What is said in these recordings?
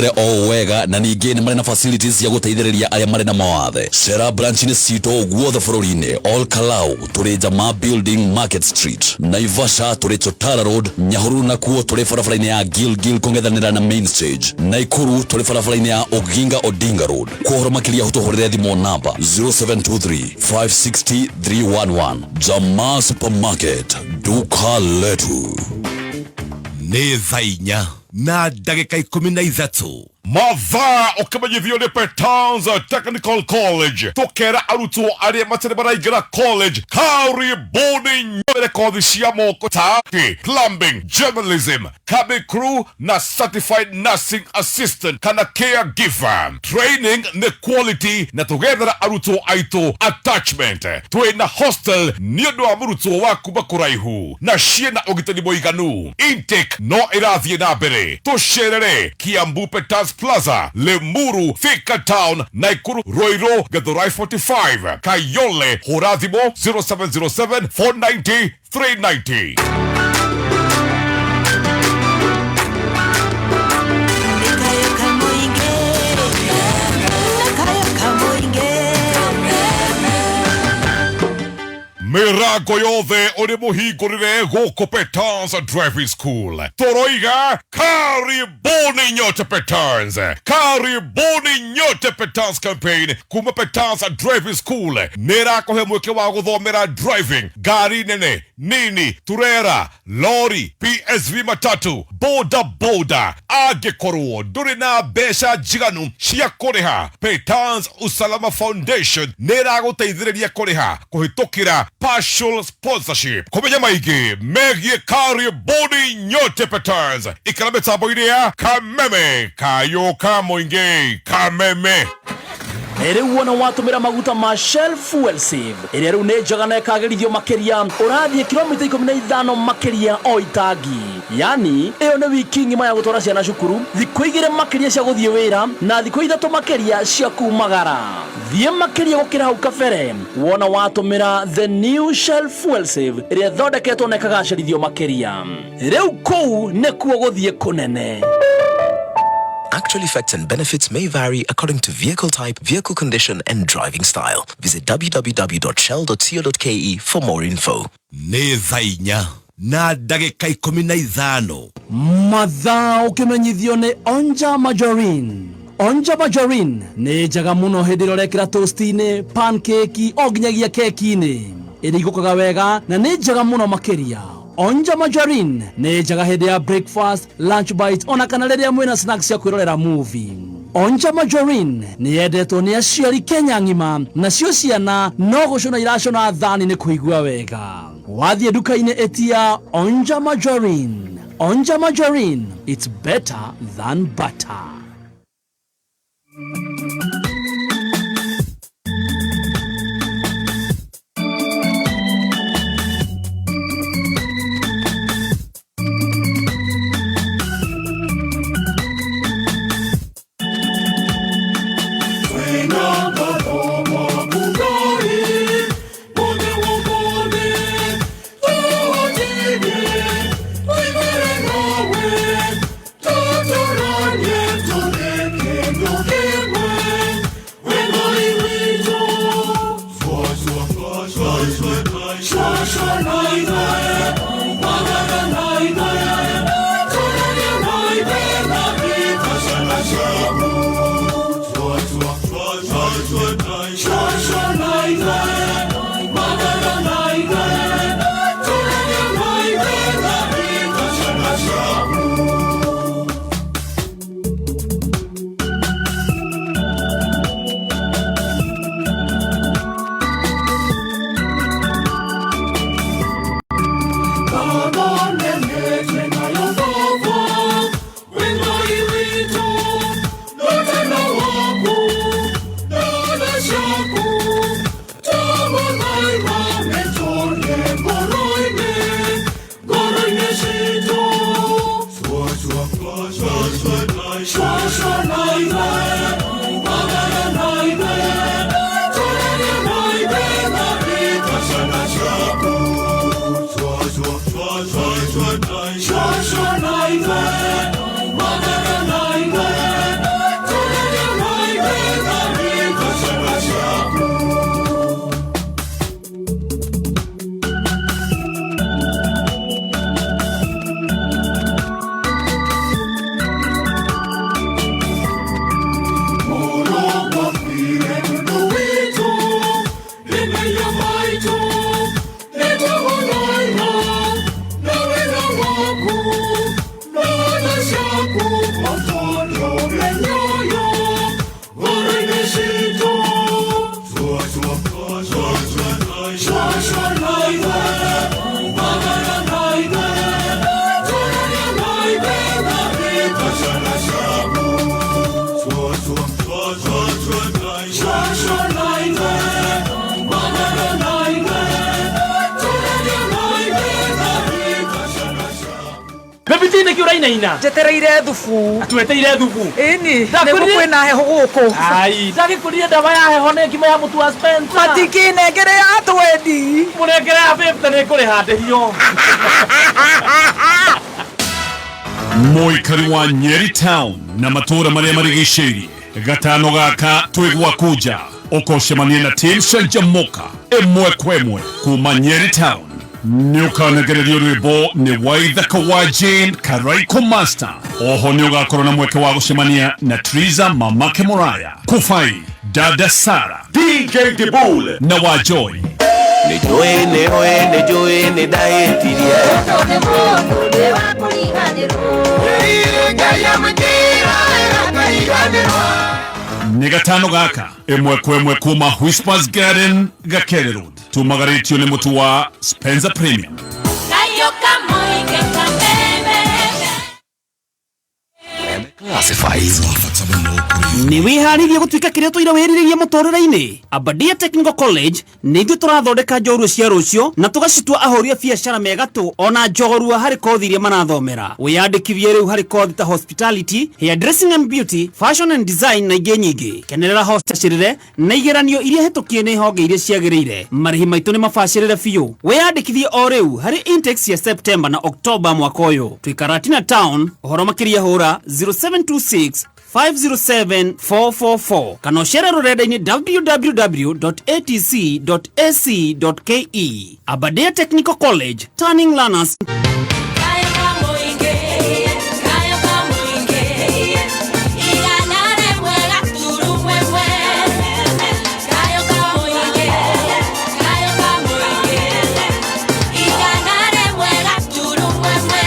Mũgitĩre o ũũ wega na ningĩ nĩ marĩ na facilities cia gũteithĩrĩria arĩa marĩ na mawathe. Cera branch-inĩ citũ guothe bũrũri-inĩ: Ol Kalou tũrĩ Jamaa Building, Market Street; Naivasha tũrĩ Chotara Road; Nyahururu nakuo tũrĩ barabara-inĩ ya Gilgil kũng'ethanĩra na Main Stage; Naikuru tũrĩ barabara-inĩ ya Oginga Odinga Road. Kwa ũhoro makĩria tũhũrĩre thimũ namba 0723 560 311. Jamaa Supermarket, duka letu. Nĩ thaa 4 na ndagĩka 13. Mathaa ũkĩmenyithio nĩ Petans Technical College. Tũkera arutwo arĩa matarĩ maraingĩra college, karibuni nyere kothi cia moko ta plumbing, journalism, cabin crew na certified nursing assistant kana caregiver. Training nĩ quality na tũgethera arutwo aitũ attachment. Twĩna hostel nĩ ũndũ wa mũrutwo wa kuma kũraihu na ciĩna ũgitĩri mũiganu. Intake no ĩrathiĩ na mbere. Tũcerere Kiambu, Peters Plaza; Limuru, Thika Town; Naikuru, Ruiru, Githurai 45; Kayole, hũra thimũ 0707 490 390. Nĩkayo kamũingĩ, nakayo kamũingĩ. Mĩrango yothe ũrĩ mũhingũrĩre gũkũ Petans Driving School. Tũroiga karibuni nyote Petans, karibuni nyote Petans. Campaign kuma Petans Driving School nĩ ĩrakũhe mweke wa gũthomera driving ngari nene, nini, turera, lori, PSV, matatu, boda boda. Angĩkorwo ndũrĩ na mbeca njiganu cia kũrĩha, Petans Usalama Foundation nĩ ĩragũteithĩrĩria kũrĩha kũhĩtũkĩra partial sponsorship. Kũmenya maingĩ megiĩ karibuni nyote Petans, ikara mĩtambo-inĩ ya Kameme. Kayũ ka mũingĩ, Kameme. Rĩu wona watũmĩra maguta ma Shell Fuel Save, ĩrĩa rĩu nĩ njega na ĩkagĩrithio makĩria, ũrathiĩ kilomita 15 makĩria o itangi. Yani ĩyo nĩ wiki ng'ima ya gũtwara ciana cukuru, thikũ 2 makĩria cia gũthiĩ wĩra, na thikũ 3 makĩria cia kumagara. Thiĩ makĩria gũkĩra hau kabere wona watũmĩra the new Shell Fuel Save, ĩrĩa ĩthondeketwo na ĩkagacĩrithio makĩria. Rĩu kũu nĩkuo gũthiĩ kũnene. Actual effects and benefits may vary according to vehicle type, vehicle condition, and driving style. Visit www.shell.co.ke for more info. Nĩ thaa 4 na ndagĩka 15. Mathaa ũkĩmenyithio nĩ Onja Margarine. Onja Margarine nĩ njega mũno hĩndĩ ĩrĩa ũrekĩra toast-inĩ, pancake, o nginyagia keki-inĩ. Ĩrigũkaga wega na nĩ njega mũno makĩria. Onja Margarine nĩ njega hĩndĩ ya breakfast, lunch bite, ona kana rĩrĩa mwĩna snacks cia kwĩrorera movie. Onja Margarine nĩ yendetwo nĩ aciari Kenya ng'ima, nacio ciana no gũcũna iracũna thani nĩ kũigua wega. Wathiĩ nduka-inĩ ĩtia Onja Margarine. Onja Margarine, it's better than butter. Hihi nĩkĩ ũrainaina? Njetereire thubu. Tweteire thubu. Ĩni, nĩguo kwĩna heho gũkũ. Ai, ndagĩkũrire ndawa ya heho nĩ ngima ya mũtu wa Spencer. Matikĩnengere ya twendi. Mũnengere ya 50 nĩ kũrĩha ndĩhio. Mũikari wa Nyeri Town na matũũra marĩa marigicĩirie, gatano gaka twĩ gwaku nja, ũkocemania na team Canjamuka ĩmwe kwa ĩmwe kuma Nyeri Town. Nĩ ũkanegererio rwĩmbo nĩ Waithaka wa Jane Karaiko Master. Oho nĩ ũgakorwo na mweke wa gũcemania na Triza Mamake Muraya, Kufai, Dada Sara, DJ Dibul na wa Joy. Nĩ njũĩ, nĩ ũĩ, nĩ njũĩ nĩ ndahĩtirie. Nĩ mũndũ ndĩ wa kũriganĩrwo. Ngai amũnjĩra akariganĩrwo. Nĩ gatano gaka ĩmwe kwa ĩmwe kuma Whispers Garden, Gakere Road. Tumagarĩtio nĩ mũtu wa Spencer Premium. Kayũ kamũingĩ kameme. Classifieds. Nĩ wĩharĩirie gũtuĩka kĩrĩa tũira wĩrirĩrie mũtũrĩre-inĩ? Abadia Technical College nĩ ithuĩ tũrathondeka njorua cia rũciũ na tũgacitua ahũri a biacara megatũ ona njorua harĩ kothi iria marathomera. Wĩyandĩkithie rĩu harĩ kothi ta hospitality, hairdressing and beauty, fashion and design na ingĩ nyingĩ. Kenerera hostacĩrĩre na igeranio iria hĩtũkie nĩ honge iria ciagĩrĩire. Marĩhi maitũ nĩ mabacĩrĩre biũ. Wĩyandĩkithie o rĩu harĩ intakes cia September na October mwaka ũyũ. Twĩ Karatina Town. Ũhoro makĩria hũra 0726 507 444 kana ũcere rũrenda-inĩ www.atc.ac.ke. Aberdare Technical College, turning learners. Kayũ kamũingĩ, kayũ kamũingĩ, igana rĩmwe gaturumo ĩmwe. Kayũ kamũingĩ, kayũ kamũingĩ, igana rĩmwe gaturumo ĩmwe.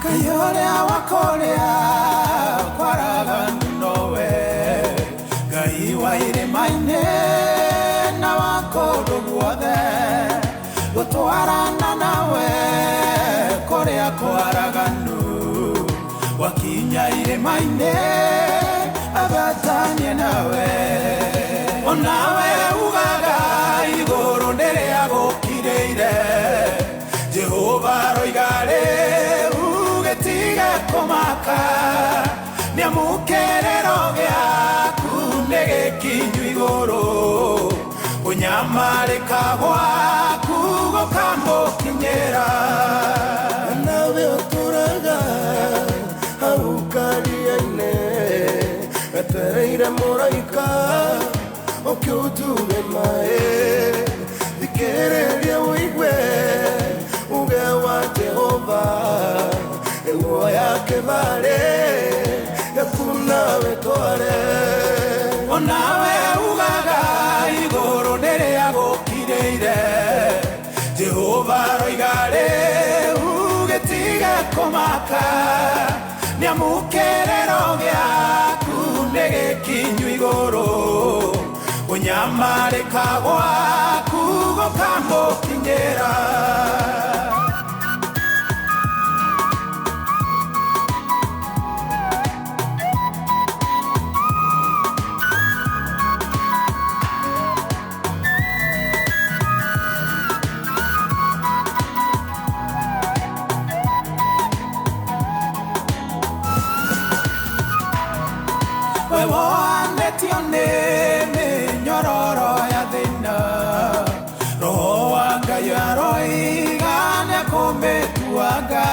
Kayore wakorea kwaraga nowe Ngai wa irĩma-inĩ na wa kũndũ guothe, gũtwarana nawe kũrĩa kwaraganu, wakinya irĩma-inĩ abatanie nawe. Onawe ugaga igũrũ nĩrĩa gũkirĩire, Jehova aroiga rĩu gĩtige kũmaka, nĩamũkĩrĩro gĩaku nĩ gĩkinyu igũrũ, kũnyamarĩka gwaku gũkamũkinyĩra. Nawe ũtũraga hau karia-inĩ, wetereire mũraika ũkĩũture maĩ, thikĩrĩria ũigue uge wa Jehova, nĩguo yakĩbarĩ yaku nawe tware. Onawe ugaga igũrũ nĩrĩa gũkirĩire, Jehova aroiga rĩu gĩtige kũmaka, nĩamũkĩrĩro gĩaku nĩ gĩkinyu igũrũ, kũnyamarĩka gwaku gũkamũkinyĩra. We woanĩtio nĩ mĩnyororo ya thĩna, roho wa Ngai aroiga nĩakũmĩtuanga,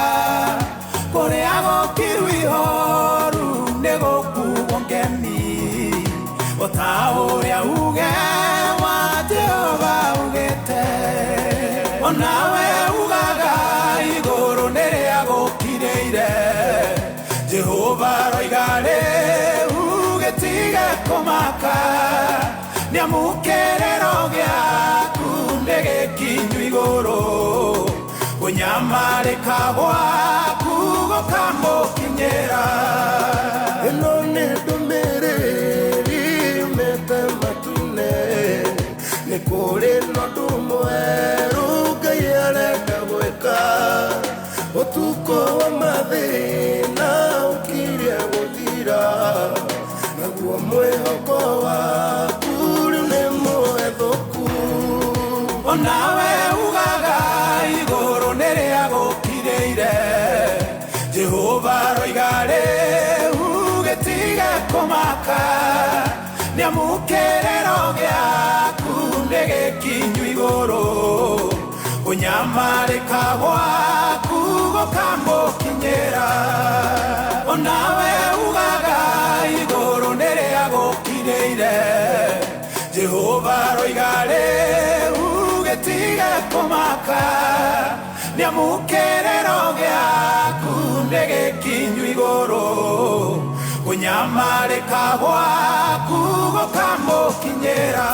kũrĩa gũkiru ihoru nĩ gũkuo ngemi, o ta ũrĩa uge wa Jehova ugĩte. Onawe ugaga igũrũ nĩrĩa gũkirĩire, Jehova aroiga rĩu gĩtige kũmaka, nĩamũkĩrĩro gĩaku nĩ gĩkinyu. gĩkinyu igũrũ kũnyamarĩka gwaku gũkamũkinyĩra. Ĩno nĩ ndũmĩrĩri yumĩte matu-inĩ, nĩ kũrĩ na ũndũ mwerũ Ngai arenda gwĩka. Ũtukũ wa mathĩna ũkirie gũthira, naguo mwĩhoko waku rĩu nĩ mũhethũku. Onawe ugaga igũrũ nĩ rĩagũkirĩire, Jehova aroiga rĩu gĩtige kũmaka, nĩamu kĩrĩro gĩaku nĩ gĩkinyu igũrũ, kũnyamarĩka gwaku gũkamũkinyĩra. Onawe ugaga igũrũ nĩ rĩagũkirĩire, Jehova aroiga rĩu gĩtige kũmaka, nĩamu kĩrĩro gĩaku nĩ gĩkinyu igũrũ, kũnyamarĩka gwaku gũkamũkinyĩra.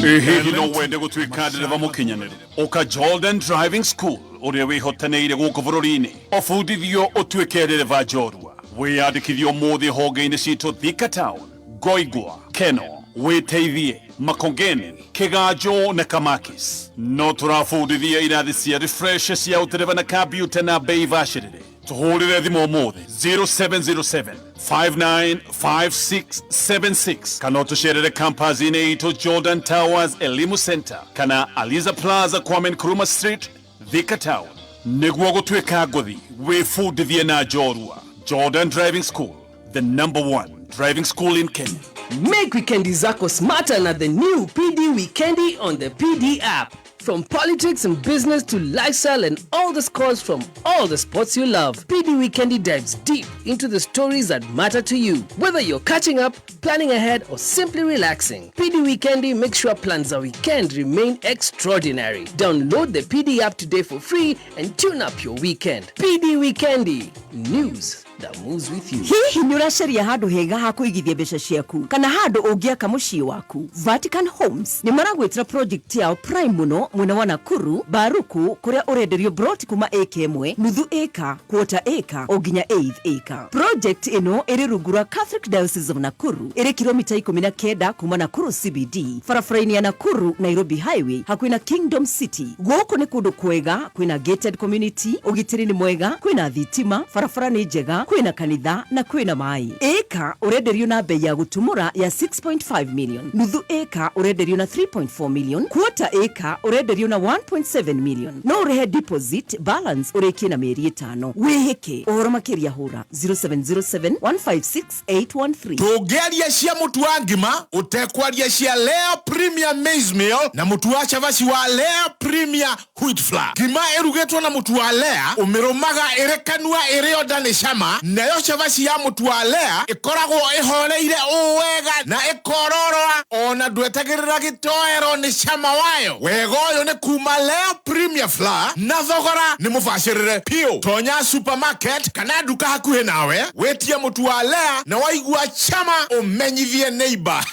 Hihi no wende gũtuĩka ndereba mũkinyanĩru? Ũka Jordan Driving School ũrĩa wĩhotanĩire gũkũ bũrũri-inĩ, ũbundithio ũtuĩke ndereba njorua. Wĩyandĩkithio ũmũthĩ honge-inĩ citũ Thika Town, Goigwa, Keno, Wĩteithie, Makongeni, Kĩganjo na Kamakis. No tũrabundithia irathi cia refresh cia ũtereba na kambiuta na bei bacĩrĩre. Tũhũrĩre thimũ ũmũthĩ 0707 595676 kana ũtũcerere campus-inĩ itũ Jordan Towers Elimu Center kana Aliza Plaza, Kwame Nkrumah Street, Thika Town. Nĩguo gũtuĩka ngũthi, wĩbundithie na njorua. Jordan Driving School, the number one driving school in Kenya. Make wikendi zako smarter na the new PD Wikendi on the PD app. From politics and business to lifestyle and all the scores from all the sports you love, PD Wikendi dives deep into the stories that matter to you. Whether you're catching up, planning ahead, or simply relaxing, PD Wikendi makes sure plans a weekend remain extraordinary. Download the PD app today for free and tune up your weekend. PD Wikendi, news that moves with you. Hihi nĩ ũracaria handũ hega ha kũigithia mbeca ciaku kana handũ ũngĩaka mũciĩ waku? Vatican Homes nĩ maragwĩtĩra project yao prime mũno mwena wa Nakuru Baruku, kũrĩa ũrenderio broti kuma ĩka 1, nuthu ĩka, quarter ĩka o nginya eighth ĩka. Project ĩno ĩrĩ rungu rwa Catholic Diocese of Nakuru, ĩrĩ kilomita 19 kuma Nakuru CBD, barabara-inĩ ya Nakuru Nairobi Highway, hakuhĩ na Kingdom City. Gũkũ nĩ kũndũ kwega, kwĩna gated community, ũgitĩri nĩ mwega, kwĩna thitima, barabara nĩ njega, kwĩna kanitha na kwĩna maĩ. Ĩka ũrenderio na bei ya gũtumũra ya 6.5 million, nuthu ĩka ũrenderio na 3.4 million, quarter ĩka ũrenderio na 1.7 million. No ũrĩhe deposit, balance ũrĩkie na mĩeri 5. Wĩhĩke ũhoro makĩria hũra 0707 156 813. Tũngĩaria cia mũtu wa ngima ũtekwaria cia Lea Premier Maize Meal na mũtu wa cabaci wa Lea Premier Wheat Flour. Ngima ĩrugĩtwo na mũtu wa Lea ũmĩrũmaga ĩrĩ kanua ĩrĩ onda nĩ cama, nayo cabaci ya mũtu wa Lea ĩkoragwo ĩhoreire ũũ wega na ĩkororoa ona ndwetagĩrĩra gĩtoero nĩ cama wayo. Wega ũyũ nĩ kuma Lea Premier Flour na thogora nĩ mũbacĩrĩre piũ. Tonya supermarket kana nduka hakuhĩ nawe wĩtie mũtu wa Lea na waigua chama ũmenyithie neighbor.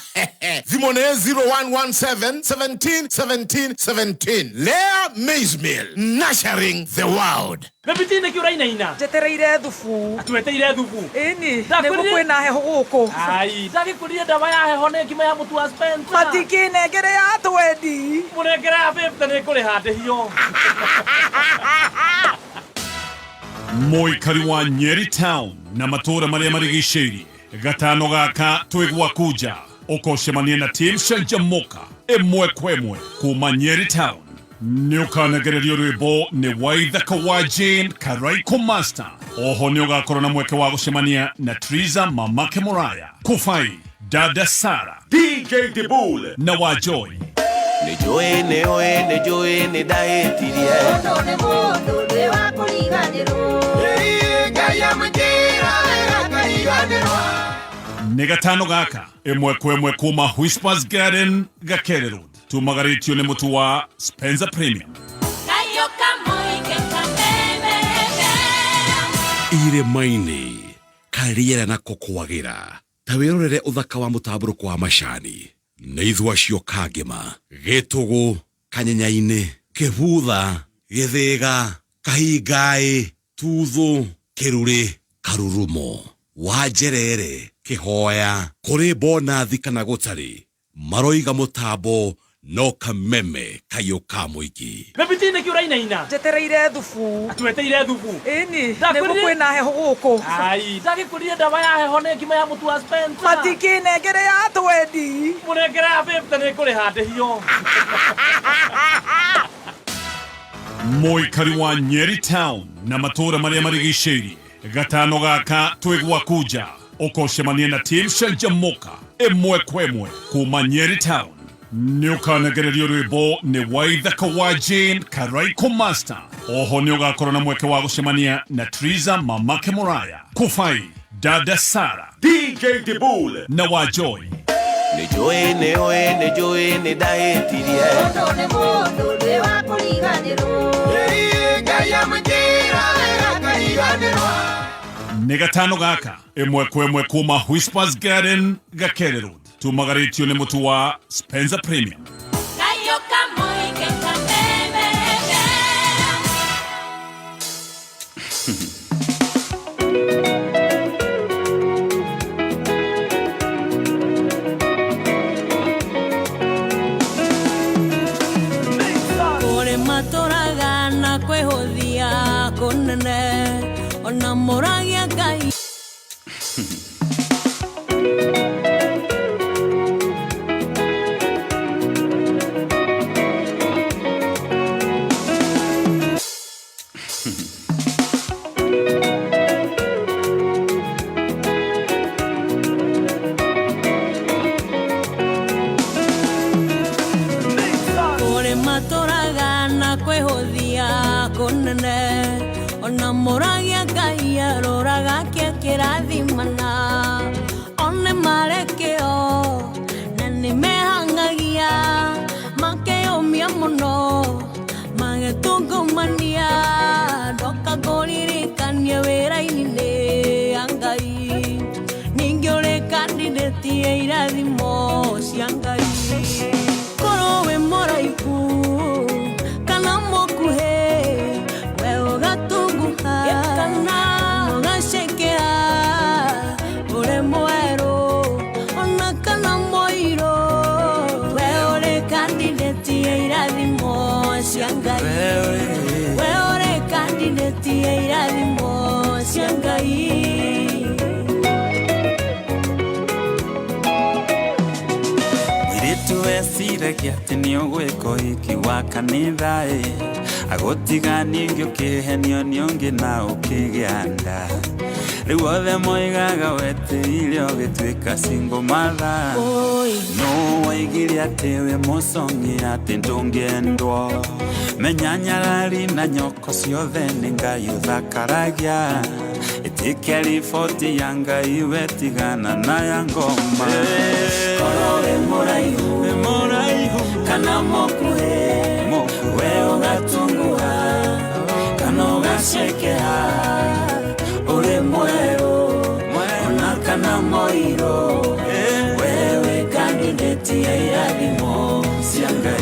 Thimũ nĩ 0117 17 17 17. Lea Maize Meal, nurturing the world. Bebiti nĩkĩ ũrainaina? Njetereire thubu. Tweteire thubu. Ĩni, nĩguo kwĩna heho gũkũ. Ai, ndagĩkũrire ndawa ya heho nĩ ngima ya mũtu wa Spencer. Matikĩnengere ya twendi. Mũnengere ya 50 nĩ kũrĩha ndĩhio. Mũikari wa Nyeri Town na matũũra marĩa marigicĩirie, gatano gaka twĩ gwaku nja, ũkocemania na team Canjamuka ĩmwe kwa ĩmwe kuma Nyeri Town. Nĩ ũkanegererio rwĩmbo nĩ Waithaka wa Jane Karaiko Master. Oho nĩ ũgakorwo na mweke wa gũcemania na Triza Mamake Muraya, Kufai, Dada Sara, DJ Dibul na wa Joy. Nĩ njũĩ nĩ ũĩ nĩ njũĩ nĩ ndahĩtirie. Mũndũ nĩ mũndũ ndĩ wa kũriganĩrwo. Ngai amũnjĩra wega ngariganĩrwo. Nĩ gatano gaka ĩmwe kwa ĩmwe kuma Whispers Garden, Gakere Road. Tumagarĩtio nĩ mũtu wa Spencer Premium. Irĩma-inĩ karĩera nako kwagĩra ta wĩrorere ũthaka wa mũtambũrũko wa macani. Nĩ ithuĩ acio Kangema, Gĩtũgũ, Kanyenyainĩ, Kĩbutha, Gĩthĩga, Kahingaĩ, Tuthũ, Kĩrurĩ, Karurumo, Wanjerere, Kĩhoya, kũrĩ bonathi kana gũtarĩ, maroiga mũtambo no kameme kayũ ka mũingĩ. Bebiti nä kä å rainaina? Njetereire thubu. Tweteire thubu? Ĩni. Ndakwĩrire- Nĩguo kwĩna heho gũkũ. Ai, ndagä rire ndawa ya heho nä ngima ya må tu wa Spencer. Matikĩnengere ya twendi. Må nengere ya 50 nä kå rä ha ndä hio. Mũikari wa Nyeri Town na matũũra marĩa marigicĩirie, gatano gaka twĩ gwaku nja, ũkocemania na team Canjamuka ĩmwe kwa ĩmwe kuma Nyeri Town. Nĩ ũkanegererio rwĩmbo nĩ Waithaka wa Jane Karaiko Master. Oho nĩ ũgakorwo na mweke wa gũcemania na Triza Mamake Muraya, Kufai, Dada Sara, DJ Dibul na wa Joy. Nĩ njũĩ, nĩ ũĩ, nĩ njũĩ nĩ ndahĩtirie. Mũndũ nĩ mũndũ ndĩ wa kũriganĩrwo. Ngai amũnjĩra wega ngariganĩrwo. Nĩ gatano gaka ĩmwe kwa ĩmwe kuma Whispers Garden, Gakere Road. Tumagarĩtio nĩ mũtu wa Spencer Premium. Kayũ kamũingĩ kameme. Kũrĩ matũraga na kwĩhũthia kũnene ona mũragia Ngai. Kũrĩ matũraga na kwĩhũthia kũnene ona mũragia Ngai aroraga kĩa kĩrathimana one marĩ kĩo na nĩmehang'agia makeyũmia mũno magĩtungumania ndoka ngũririkanie wĩra-inĩ ya Ngai ningĩ ũrĩ candidate ya irathimo cia Ngai. Korwo wĩ mũraihu kana mũkuhĩ, we ũgatunguha kana ũgacekea, ũrĩ mwerũ ona kana mũirũ, we ũrĩ candidate ya irathimo cia Ngai, we ũrĩ candidate ya irathimo cia Ngai. Mũirĩtu weciragia atĩ nĩ ũgwĩka ũhiki wa kanitha ĩ, agũtiga ningĩ ũkĩhenio nĩ ũngĩ na ũkĩgĩa nda. Rĩu othe moigaga wetĩire ũgĩtuĩka single mother. No waigire atĩ wĩ mũcong'i atĩ ndũngĩendwo. Menya nyarari na nyoko ciothe nĩ Ngai ũthakaragia. Ĩtĩkia riboti ya Ngai wetigana na ya ngoma. Korwo wĩ mũraihu kana mũkuhĩ, we ũgatunguha kana ũgacekea, ũrĩ mwerũ ona kana mũirũ, we wĩ candidate ya irathimo cia Ngai,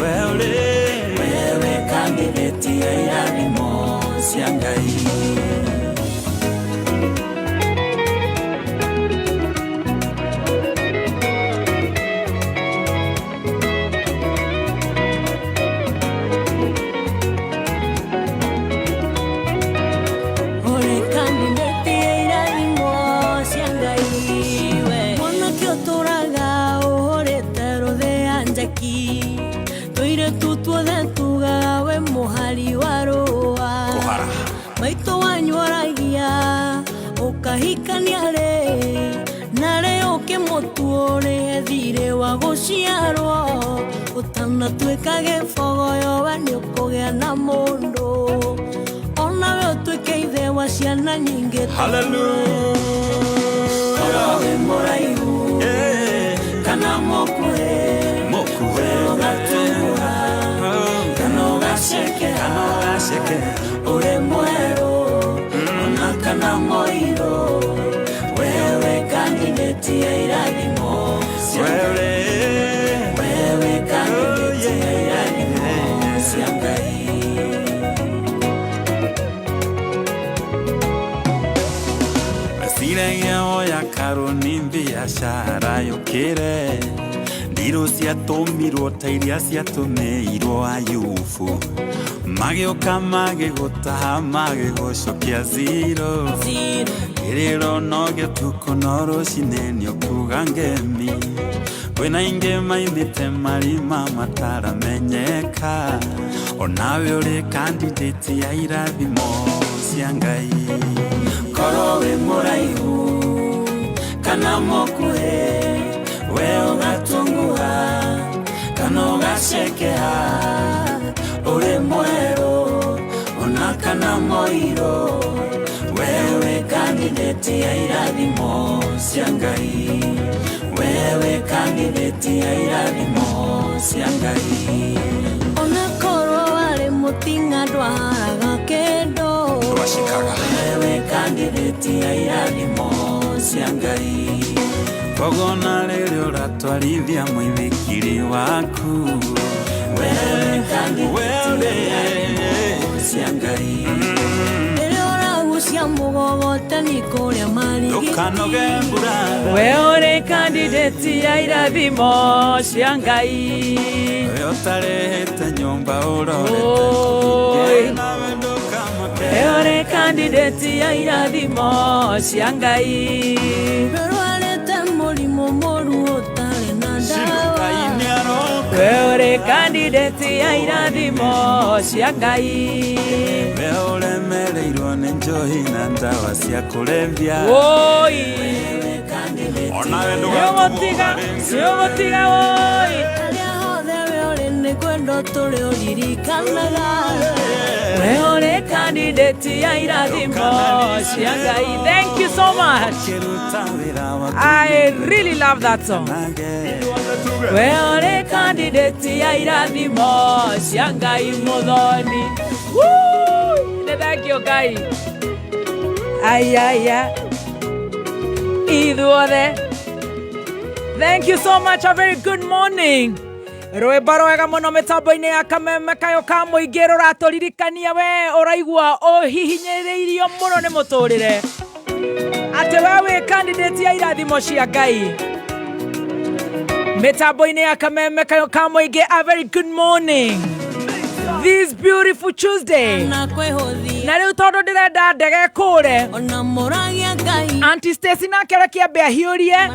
we wĩ candidate ya irathimo cia Ngai. Ũrĩ candidate ya irathimo cia Ngai we. Mwanake ũtũraga ũhũrĩte rũthĩa njeki, tũirĩtu tuothe tugaga we mũhari wa rũa. Maitũ wanyu aragia ũkahikania rĩ, narĩ ũkĩmũtua ũrĩhe thirĩ wa gũciarwo, ũtanatuĩka gĩbogoyo we nĩũkũgĩa na mũndũ onawe ũtuĩke ithe wa ciana nyingĩ. Korwo wĩ mũraihu kana mũkuhĩ, we ũgatunguha kana ũgacekea, ũrĩ mwerũ ona kana mũirũ, wewe candidate ya irathimo cia Ngai, biacara yũkĩre. Ndirũ ciatũmirwo ta iria ciatũmĩirwo Ayubu. Magĩũka magĩgũtaha magĩgũcokia zero. Kĩrĩro no gĩtukũ no rũcinĩ nĩũkuga ngemi. Kwĩna ingĩ maimĩte marima mataramenyeka. Onawe ũrĩ candidate ya irathimo cia Ngai. Korwo wĩ mũraihu kana mũkuhĩ, we ũgatunguha kana ũgacekeha. Ũrĩ mwerũ ona kana mũirũ, wewe candidate ya irathimo cia Ngai. Wewe candidate ya irathimo cia Ngai. Onakorwo warĩ mũtinga ndwaharaga kĩndũ, wewe candidate ya irathimo cia Ngai. Koguo na rĩrĩa ũratwarithia mũithikiri waku, wewe candidate ya irathimo cia Ngai. Rĩrĩa ũragucia mũgogoteni kũrĩa marigiti, ndũkanoge mbura. We ũrĩ candidate ya irathimo cia Ngai. We ũtarĩhĩte nyũmba ũrorete nawe ndũkamake. We ũrĩ candidate ya irathimo cia Ngai. We ũrwarĩte mũrimũ mũru ũtarĩ na ndawa, We ũrĩ candidate ya irathimo cia Ngai. We ũremereirwo nĩ njohi na ndawa cia kũrebia. Woi, onawe nĩũgũtiga, nĩũgũtiga woi. Harĩa hothe we ũrĩ nĩ kwendwo tũrĩ ũririkanaga. We ũrĩ candidate ya irathimo cia Ngai. Thank you so much. I really love that song. We ũrĩ candidate ya irathimo cia Ngai mũthoni. Woo! Nĩ thank you Ngai. Ayaya. Ithuothe. Thank you so much. A very good morning. Rwĩmbo rwega mũno mĩtambo-inĩ ya kameme kayo ka mũingĩ rũratũririkania we ũraigua ũhihinyĩrĩirio mũno nĩ mũtũrĩre, atĩ we wĩ candidate ya irathimo cia Ngai. Mĩtambo-inĩ ya kameme kayo ka mũingĩ, a very good morning this beautiful Tuesday. Na kwĩhũthia Na rĩu tondũ ndĩrenda ndege kũre, ona mũragia Ngai Auntie Stacy nake reke ambe ahiũrie,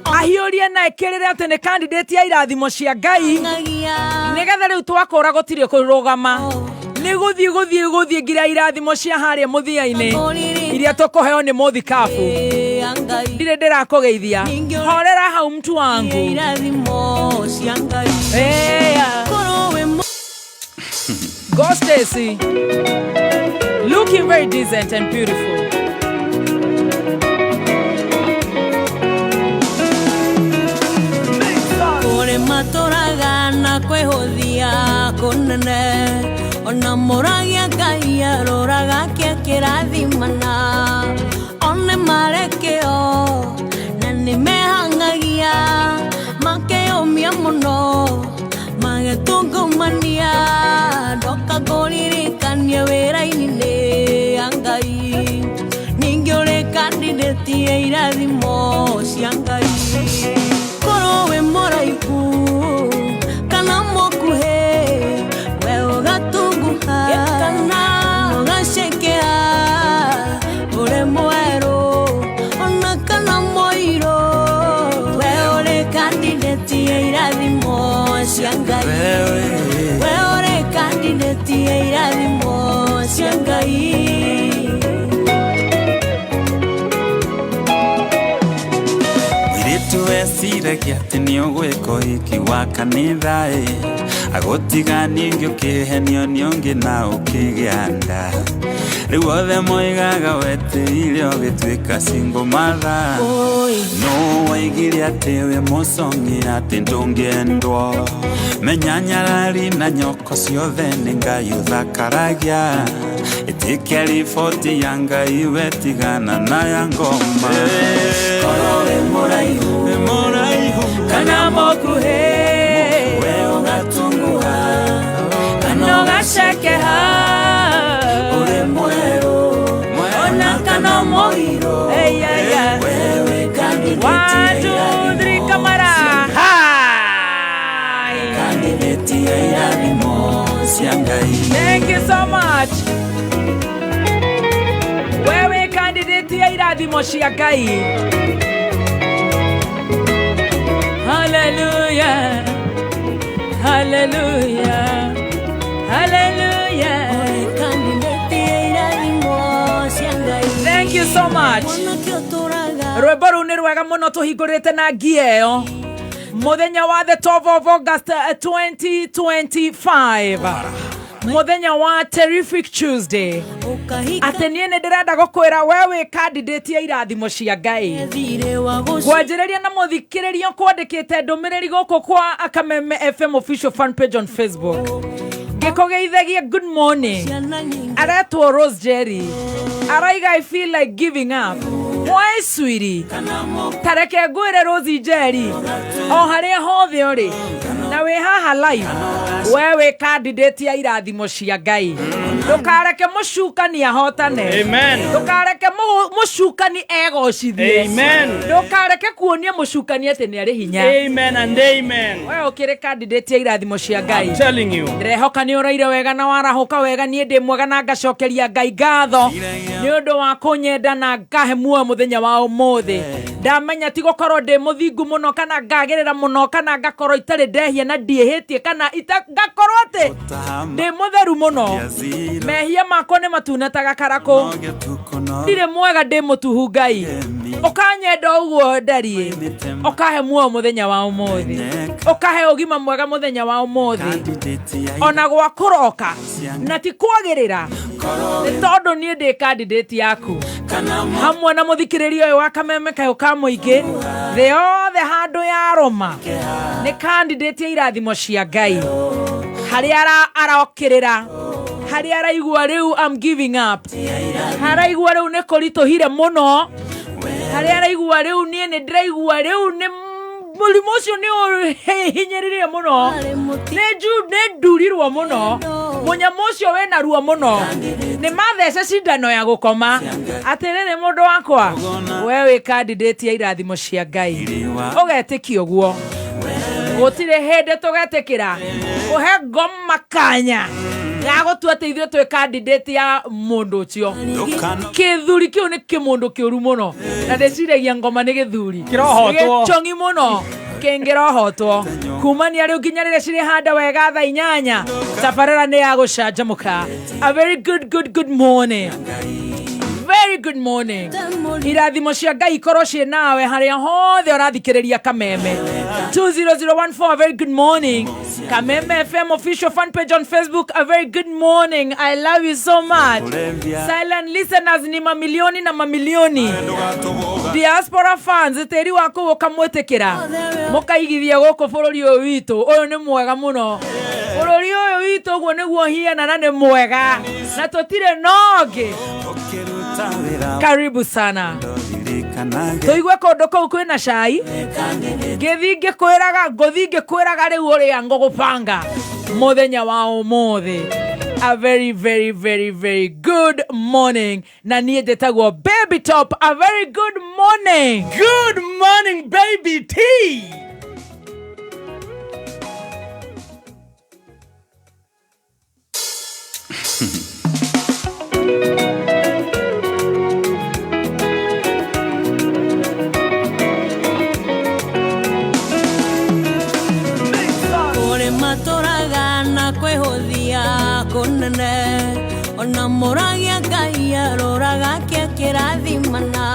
ahiũrie na ĩkĩrĩre atĩ nĩ candidate ya irathimo cia Ngai, ngagia nĩgetha rĩu twakũra gũtirĩ kũrũgama, nĩ gũthiĩ gũthiĩ gũthiĩ nginya irathimo cia harĩa mũthia-inĩ iria tũkũheo nĩ mũthikabu. ya Ngai. Ndirĩ ndĩrakũgeithia, horera hau mtu wangu. Irathimo cia Ngai. Eya. Korwo wĩ Go Stacy, looking very decent and beautiful. Kũrĩ matũraga na kwĩhũthia kũnene, ona mũragia Ngai aroraga kĩa kĩrathimana. One marĩ kĩo na nĩmehang'agia, makeyũmia mũno magĩtungumania. Ndoka ngũririkanie wĩra-inĩ ya Ngai, ningĩ ũrĩ candidate ya irathimo cia Ngai. Korwo wĩ mũraihu kana mũkuhĩ, we ũgatunguha kana ũgacekeha. Ũrĩ mwerũ ona kana mũirũ, we ũrĩ candidate ya irathimo cia Ngai. We ũrĩ candidate ya irathimo cia Ngai. Mũirĩtu weciragia atĩ nĩũgwĩka ũhiki wa kanitha ĩ, agũtiga ningĩ ũkĩhenio nĩ ũngĩ na ũkĩgĩa nda. Rĩu othe moigaga wetĩire ũgĩtuĩka single mother. No waigire atĩ wĩ mũcong'i atĩ ndũngĩendwo. Menya nyarari na nyoko ciothe nĩ Ngai ũthakaragia. Ĩtĩkia riboti ya Ngai we tigana na ya ngoma. Korwo wĩ mũraihu kana mũkuhĩ, we ũgatunguha kana ũgacekeha. Ũrĩ mwerũ ona kana mũirũ. Eya, wewe candidate ya irathimo cia Ngai. Thank you so much. Wewe candidate ya irathimo cia Ngai. Hallelujah. Hallelujah. Hallelujah. Thank you so much. Rwĩmbo rũu nĩ rwega mũno tũhingũrĩte na ngia ĩyo mũthenya wa the 12 of August 2025, mũthenya wa Terrific Tuesday. Atĩ niĩ nĩ ndĩrenda gũkwĩra we wĩ candidate ya irathimo cia Ngai. Kwanjĩrĩria na mũthikĩrĩria kwandĩkĩte ndũmĩrĩri gũkũ kwa Akameme FM official fan page on Facebook, ngĩkũgeithagia good morning. Aretwo Rose Jerry, araiga I feel like giving up. Why, sweetie? Tareke ngwĩre Rose Jerry, o harĩa hothe ũrĩ na wĩ haha live, we wĩ candidate ya irathimo cia Ngai. Ndũkareke mũcukani ahotane. Amen. Ndũkareke mũcukani egocithie. Amen. Ndũkareke kuonia mũcukani atĩ nĩ arĩ hinya. Amen and amen. We ũkĩrĩ candidate ya irathimo cia Ngai. I'm telling you. Ndĩrehoka nĩ ũraire wega na warahũka wega. Niĩ ndĩ mwega na ngacokeria Ngai ngatho nĩ ũndũ wa kũnyenda na ngahe muoyo mũthenya wa ũmũthĩ. Ndamenya ti gũkorwo ndĩ mũthingu mũno kana ngagĩrĩra mũno kana ngakorwo itarĩ ndehia na ndiĩhĩtie kana ngakorwo atĩ ndĩ mũtheru mũno. Mehia makwa nĩ matune ta gakarakũ. Ndirĩ mwega, ndĩ mũtuhu. Ngai ũkanyenda ũguo ndariĩ, ũkahe muoyo mũthenya wa ũmũthĩ, ũkahe ũgima mwega mũthenya wa ũmũthĩ, ona gwa kũroka na ti kwagĩrĩra, nĩ tondũ niĩ ndĩ candidate yaku. Hamwe na mũthikĩrĩria ũyũ wa Kameme kayũ ka mũingĩ thĩ yothe handũ ya Roma, nĩ candidate ya irathimo cia Ngai. Harĩa arokĩrĩra, harĩa araigua rĩu I'm giving up, haraigua rĩu nĩ kũritũhire mũno, harĩa araigua rĩu niĩ nĩ ndĩraigua rĩu nĩ mũrimũ ũcio nĩ ũhinyĩrĩrie mũno, nĩ ndurirwo mũno, mũnyamũ ũcio wĩna ruo mũno, nĩ mathece cindano ya gũkoma. Atĩrĩrĩ mũndũ wakwa, we wĩ candidate ya irathimo cia Ngai. Ũgetĩkia ũguo, gũtirĩ hĩndĩ tũgetĩkĩra kũhe ngoma kanya ga gũtua atĩ ithuĩ twĩ candidate ya mũndũ ũcio. Kĩthuri kĩu nĩ kĩmũndũ kĩũru mũno, na ndĩciragia ngoma nĩ gĩthuri Kĩrohotwo. Gĩchong'i mũno kĩngĩrohotwo. Kumania rĩu nginya rĩrĩa cirĩhanda wega thaa 8, tabarĩra nĩ ya gũcanjamũka. A very good good good morning. Very good morning. Irathimo cia Ngai ikorwo ciĩ nawe harĩa hothe ũrathikĩrĩria Kameme. 20014, a very good morning. Kameme FM official fan page on Facebook, a very good morning. I love you so much. Silent listeners ni mamilioni na mamilioni. Diaspora fans, tĩri waku ũkamwĩtĩkĩra mũkaigithia gũkũ bũrũri ũyũ witũ. Ũyũ nĩ mwega mũno, bũrũri ũyũ witũ ũguo nĩguo hiana na nĩ mwega na tũtirĩ nongĩ. Karibu sana. Tũigue kũndũ kũu kwĩna cai. Ngĩthiĩ ngĩkwĩraga, ngũthiĩ ngĩkwĩraga rĩu ũrĩa ngũgũbanga mũthenya wa ũmũthĩ. A very very very very good morning. Na niĩ njĩtagwo Baby Top. A very good morning. Good morning, Baby T. Kũrĩ matũraga na kwĩhũthia kũnene, ona mũragia Ngai aroraga kĩa kĩrathimana.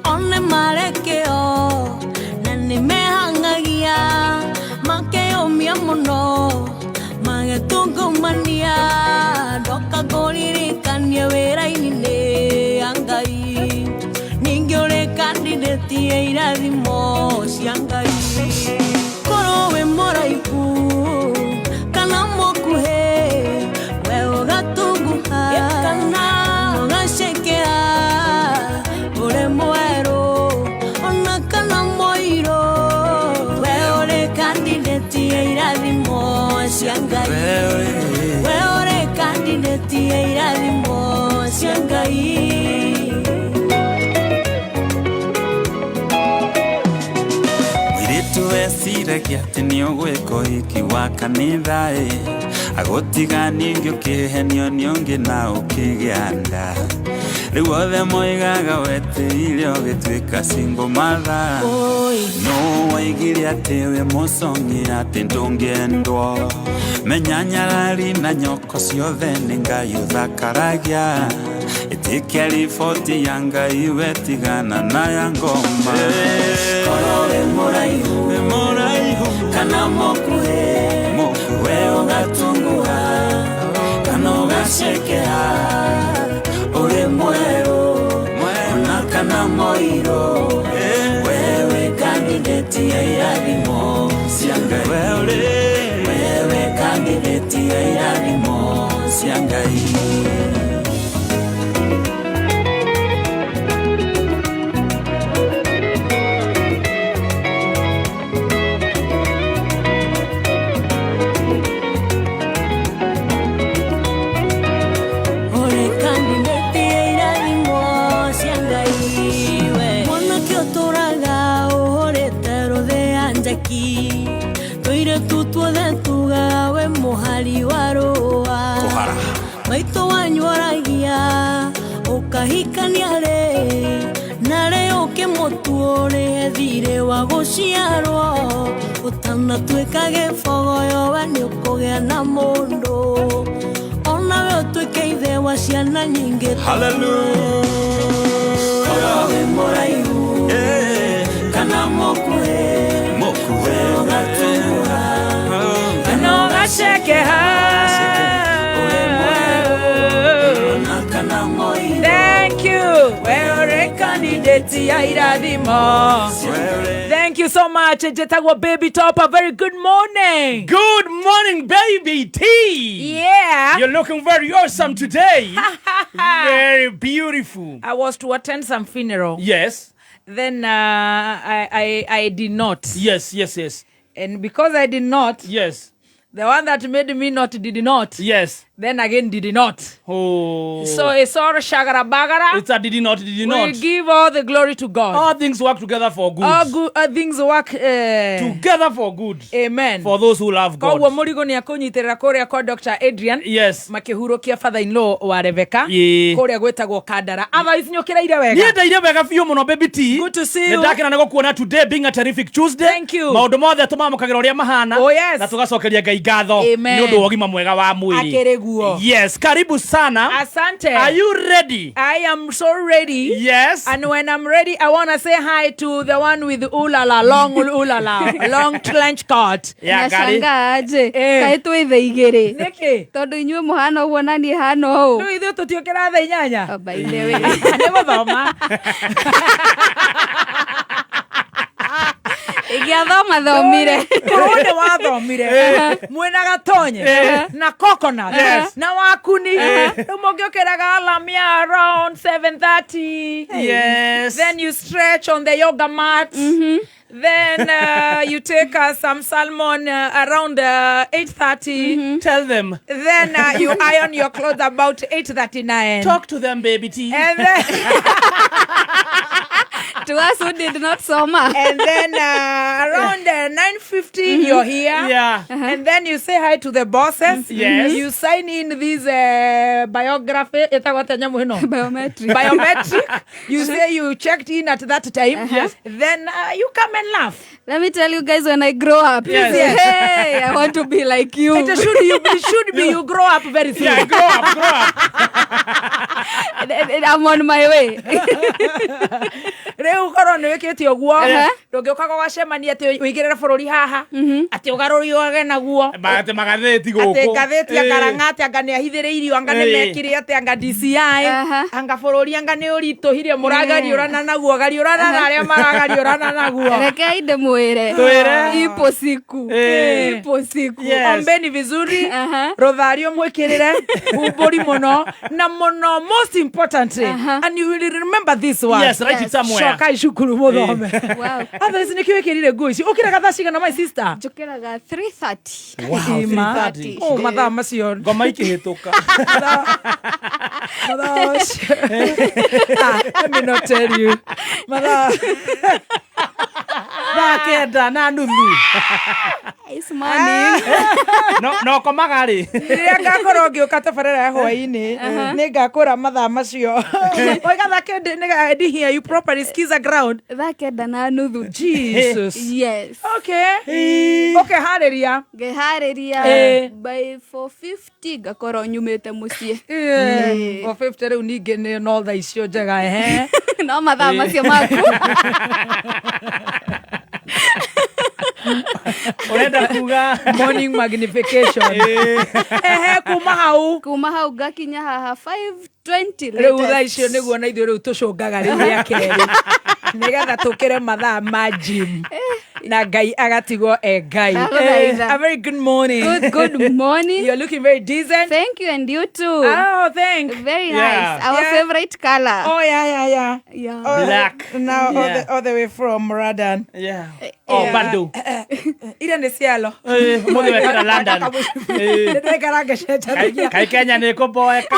One marĩ kĩo na nĩmehang'agia, makeyũmia mũno magetungumania. Ndoka ngũririkanie wĩra-inĩ nĩ ya Ngai, ningĩ ũrĩ candidate ya irathimo cia Ngai. Korwo wĩ mũraihu kana mũkuhĩ, we ũgatunguha kana ũgacekera, ũrĩ mwerũ ona kana mũirũ, we ũrĩ candidate ya irathimo cia Ngai. We ũrĩ candidate ya irathimo cia Ngai. Mũirĩtu weciragia Weciragia atĩ nĩ ũgwĩka ũhiki wa kanitha ĩ agũtiga ningĩ ũkĩhenio nĩ ũngĩ na ũkĩgĩa nda rĩu othe moigaga wetĩire ũgĩtuĩka single mother no waigire atĩ wĩ mũcong'i atĩ ndũngĩendwo menya nyarari na nyoko ciothe nĩ Ngai ũthakaragia ĩtĩkia riboti ya Ngai wetigana na ya ngoma korwo wĩ mũraihu kana mũkuhĩ we ũgatunguha kana ũgacekeha ũrĩ mwerũ ona kana mũirũ wewe kandidati ya irathimo cia Ngai wewe kandidati ya irathimo cia Ngai. Maito wanyoragia ukahikania rĩ na rĩ ũkĩmũtuũrĩhe thirĩ wa gũciarwo ũtanatuĩka gĩbogoyo we nĩũkũgĩa na mũndũ onawe ũtuĩke ithe wa ciana nyingĩ. Hallelujah. Korwo wĩ mũraihu kana mũkuhĩ we ũgatunguha kana ũgacekeha. Thank you. Thank you so much. Jetagwa Baby Top. A very good morning. Good morning, Baby T. Yeah. You're looking very awesome today. Very beautiful. I was to attend some funeral. Yes. Then I did not. Yes, yes, yes. And because I did not. Yes. The one that made me not did not. Yes. Then again did not. Oh. So it's all shagara bagara. It's a did not, did not. We give all the glory to God. All things work together for good. All good things work together for good. Amen. For those who love God. Koguo murigo ni akunyitirira kuria kwa Dr. Adrian. Yes. Makihurukia father in law wa Rebecca. Yeah. Kuria gwetagwo Kandara. Otherwise nyukiraire wega. Ni ndaire wega biũ muno Baby T. Good to see you. Ndakena nĩ gũkuona today being a terrific Tuesday. Thank you. Maũndũ mothe tũmamũkagĩra ũrĩa mahana. Oh yes. Na tũgacokeria Ngai ngatho Amen. nĩ ũndũ wa ũgima mwega wa mwĩrĩ. Yes, karibu sana. Asante. Are you ready? I am so ready. Yes. And when I'm ready, I want to say hi to the one with ulala, long ulala, long trench coat. Yeah, gari. Nashangaa aje. Kaĩ twĩ thaa igĩrĩ. Nĩkĩ? Tondũ inyuĩ mũhana ũguo na niĩ hana ũũ. Rĩu ithuĩ tũtiũkĩra thaa inyanya. Oh, by the way. Nĩ gũthoma. Ingĩathoma thomire. Korwo nĩ wathomire mwĩna gatonye na coconut na wakuni rĩu mũngĩũkĩraga alarm ya around 7:30. Yes. Then you stretch on the yoga mat. Then you take some salmon around 8:30. Tell them. Then you iron your clothes about 8:39. Talk to them, Baby T. And then to us who did not soma. And then around 9:50 you're here. Yeah. And then you say hi to the bosses. Yes. You sign in this biography. Biometric. Biometric. You say you checked in at that time. Yes. Then you come and laugh. Let me tell you guys, when I grow up, yes. Hey, I want to be like you. It should be you grow up very soon. Yeah, grow up, grow up. I'm on my way. Rĩu korwo nĩ wĩkĩte ũguo ndũngĩũkaga ũgacemania atĩ ũigĩrĩre bũrũri haha atĩ ũgarũriage naguo atĩ magathĩti gũkũ atĩ ngathĩti anga Rang'ati anga nĩ ahithĩrĩirio anga nĩ mekire atĩ anga DCI anga bũrũri anga nĩ ũritũhirie mũragariũrana naguo gariũrana na arĩa maragariũrana naguo. Rekei ndĩmwĩre Twĩre. ipo siku ipo siku. Ombeni vizuri rũthario mwĩkĩrĩre humbũri mũno na mũno most importantly and you will remember this one. Yes, write it somewhere. Cokai cukuru muthome. Wow. Otherwise nĩkĩo wĩkĩrire nguo ici ũkĩraga thaa cigana my sister? Njũkĩraga 3:30. Wow, 3:30. Oh, mathaa macio ngoma ikĩhĩtũka. Mathaa macio. Let me not tell you. Mathaa Thaa 9 na nuthu. It's morning. No komaga rĩ? Rĩrĩa ngakorwo ngĩũka tabarĩra ya hwaĩ-inĩ, nĩ ngakũra mathaa macio. Oiga thaa 9 nĩ I didn't hear you properly. Skiza ground. Thaa 9:30. Jesus. Yes. Okay. Ũkeharĩria. Ngeharĩria. By 4:50 ngakorwo nyumĩte mũciĩ. 4:50 rĩu ningĩ nĩ no thaa icio njega ehe. No mathaa macio maku. Ũrenda kuga morning magnification. Ehe, kuma hau. Kuma hau ngakinya haha 5:20. Rĩu thaa icio nĩguo na ithuĩ rĩu tũcũngaga rĩu rĩa kerĩ nĩgetha tũkĩre mathaa ma gym na Ngai agatigwo e Ngai. Ndagũthaitha. A very good morning. Good morning. You're looking very decent. Thank you, and you too. Oh, thank. Very Yeah. nice. Our Yeah. favorite color. Oh, yeah, yeah, yeah. Yeah. Oh, Black. Now Yeah. all the way from Radan. Yeah. Oh, bado. Ira nĩ cialo. Ũmũthĩ wekĩra London. Nĩndekara ngĩcenjanagia. Kai Kenya nĩ kũboeka.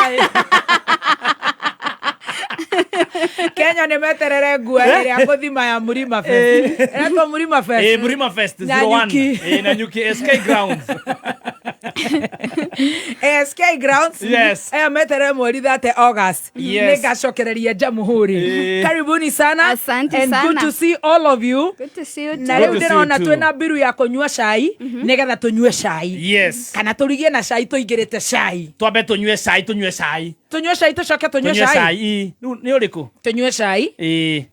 Kenya nĩ meterere ngua ĩrĩa ngũthima ya Murima Fest. Ĩretwo Murima Fest. Murima Fest 01. Nanyuki. Nanyuki SK Grounds. ASK Grounds. Yes. Aya meterere mweri 30 August. Yes. Nĩngacokereria Jamhuri. Karibuni sana. Asante And sana. good to see all of you. Good to see you too. Na rĩu ndĩrona twĩna mbiru ya kũnyua cai nĩgetha tũnyue cai. Yes. Kana tũrigie na cai tũingĩrĩte cai. Twambe tũnyue cai, tũnyue cai. Tũnyue cai tũcoke tũnyue Tũnyue cai. cai. Rĩu nĩ ũrĩkũ? Tũnyue cai.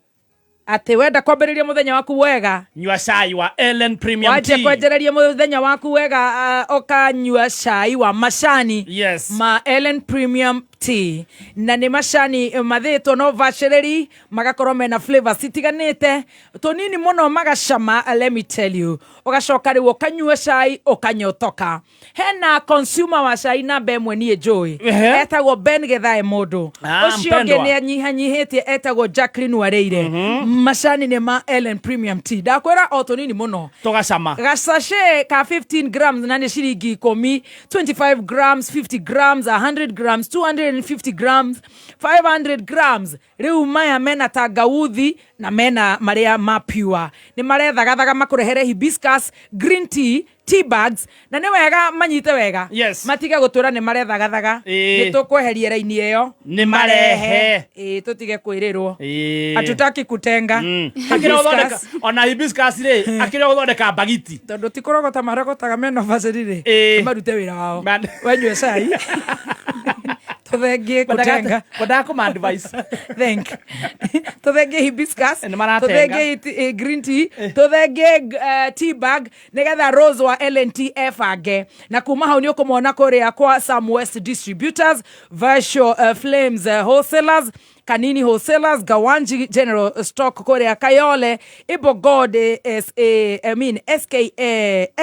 Atĩ wenda kwambĩrĩria mũthenya waku wega. Nyua cai wa Ellen Premium Wanjia Tea. kwanjĩrĩria mũthenya waku wega, ũkanyua cai wa macani. Yes. Ma Ellen Premium Tea, na nĩ macani mathĩtwo na ũbacĩrĩri, magakorwo mena flavors citiganĩte tũnini mũno magacama. Let me tell you, ũgacoka rĩu ũkanyua cai ũkanyotoka. Hena consumer wa cai namba ĩmwe niĩ njũĩ, etagwo Ben Gethae mũndũ. Ah, Ũcio ũngĩ mpendwa. nĩ anyihanyihĩtie, etagwo Jacqueline Wareire. Macani nĩ ma Ellen Premium Tea, ndakwĩra o tũnini mũno Tũgacama. Gasachet ka 15 grams na nĩ ciringi 10, 25 grams, 50 grams, 100 grams, 250 grams, 500 grams. Rĩu maya mena tangauthi na mena marĩa ma pure. Nĩ marethagathaga makũrehere hibiscus green tea, tea bags, na nĩ wega manyite wega. Yes. Matige gũtwĩra nĩ marethagathaga. Nĩ tũkweheria raini ĩyo. Nĩ marehe. Ĩĩ, tũtige kwĩrĩrwo. Hatutaki kutenga. Akĩrĩa gũthondeka ona hibiscus rĩ, akĩrĩa gũthondeka mbagiti. Tondũ ti kũrogota marogotaga mena ũbacĩrĩ rĩ, marute wĩra wao. Wenyue cai tũthengie kũtenga. Kwendaga kũma advice. Thank. Tũthengie hibiscus, maratenga. tũthengie green tea, tũthengie tea bag nĩgetha Rose wa LNT ebange. Na kuma hau nĩ ũkũmona kũrĩa kwa Sam West Distributors, Virtual Flames Wholesalers, Kanini Wholesalers, Gawanji General Stock kũrĩa Kayole, Ibogod SA, I mean SK,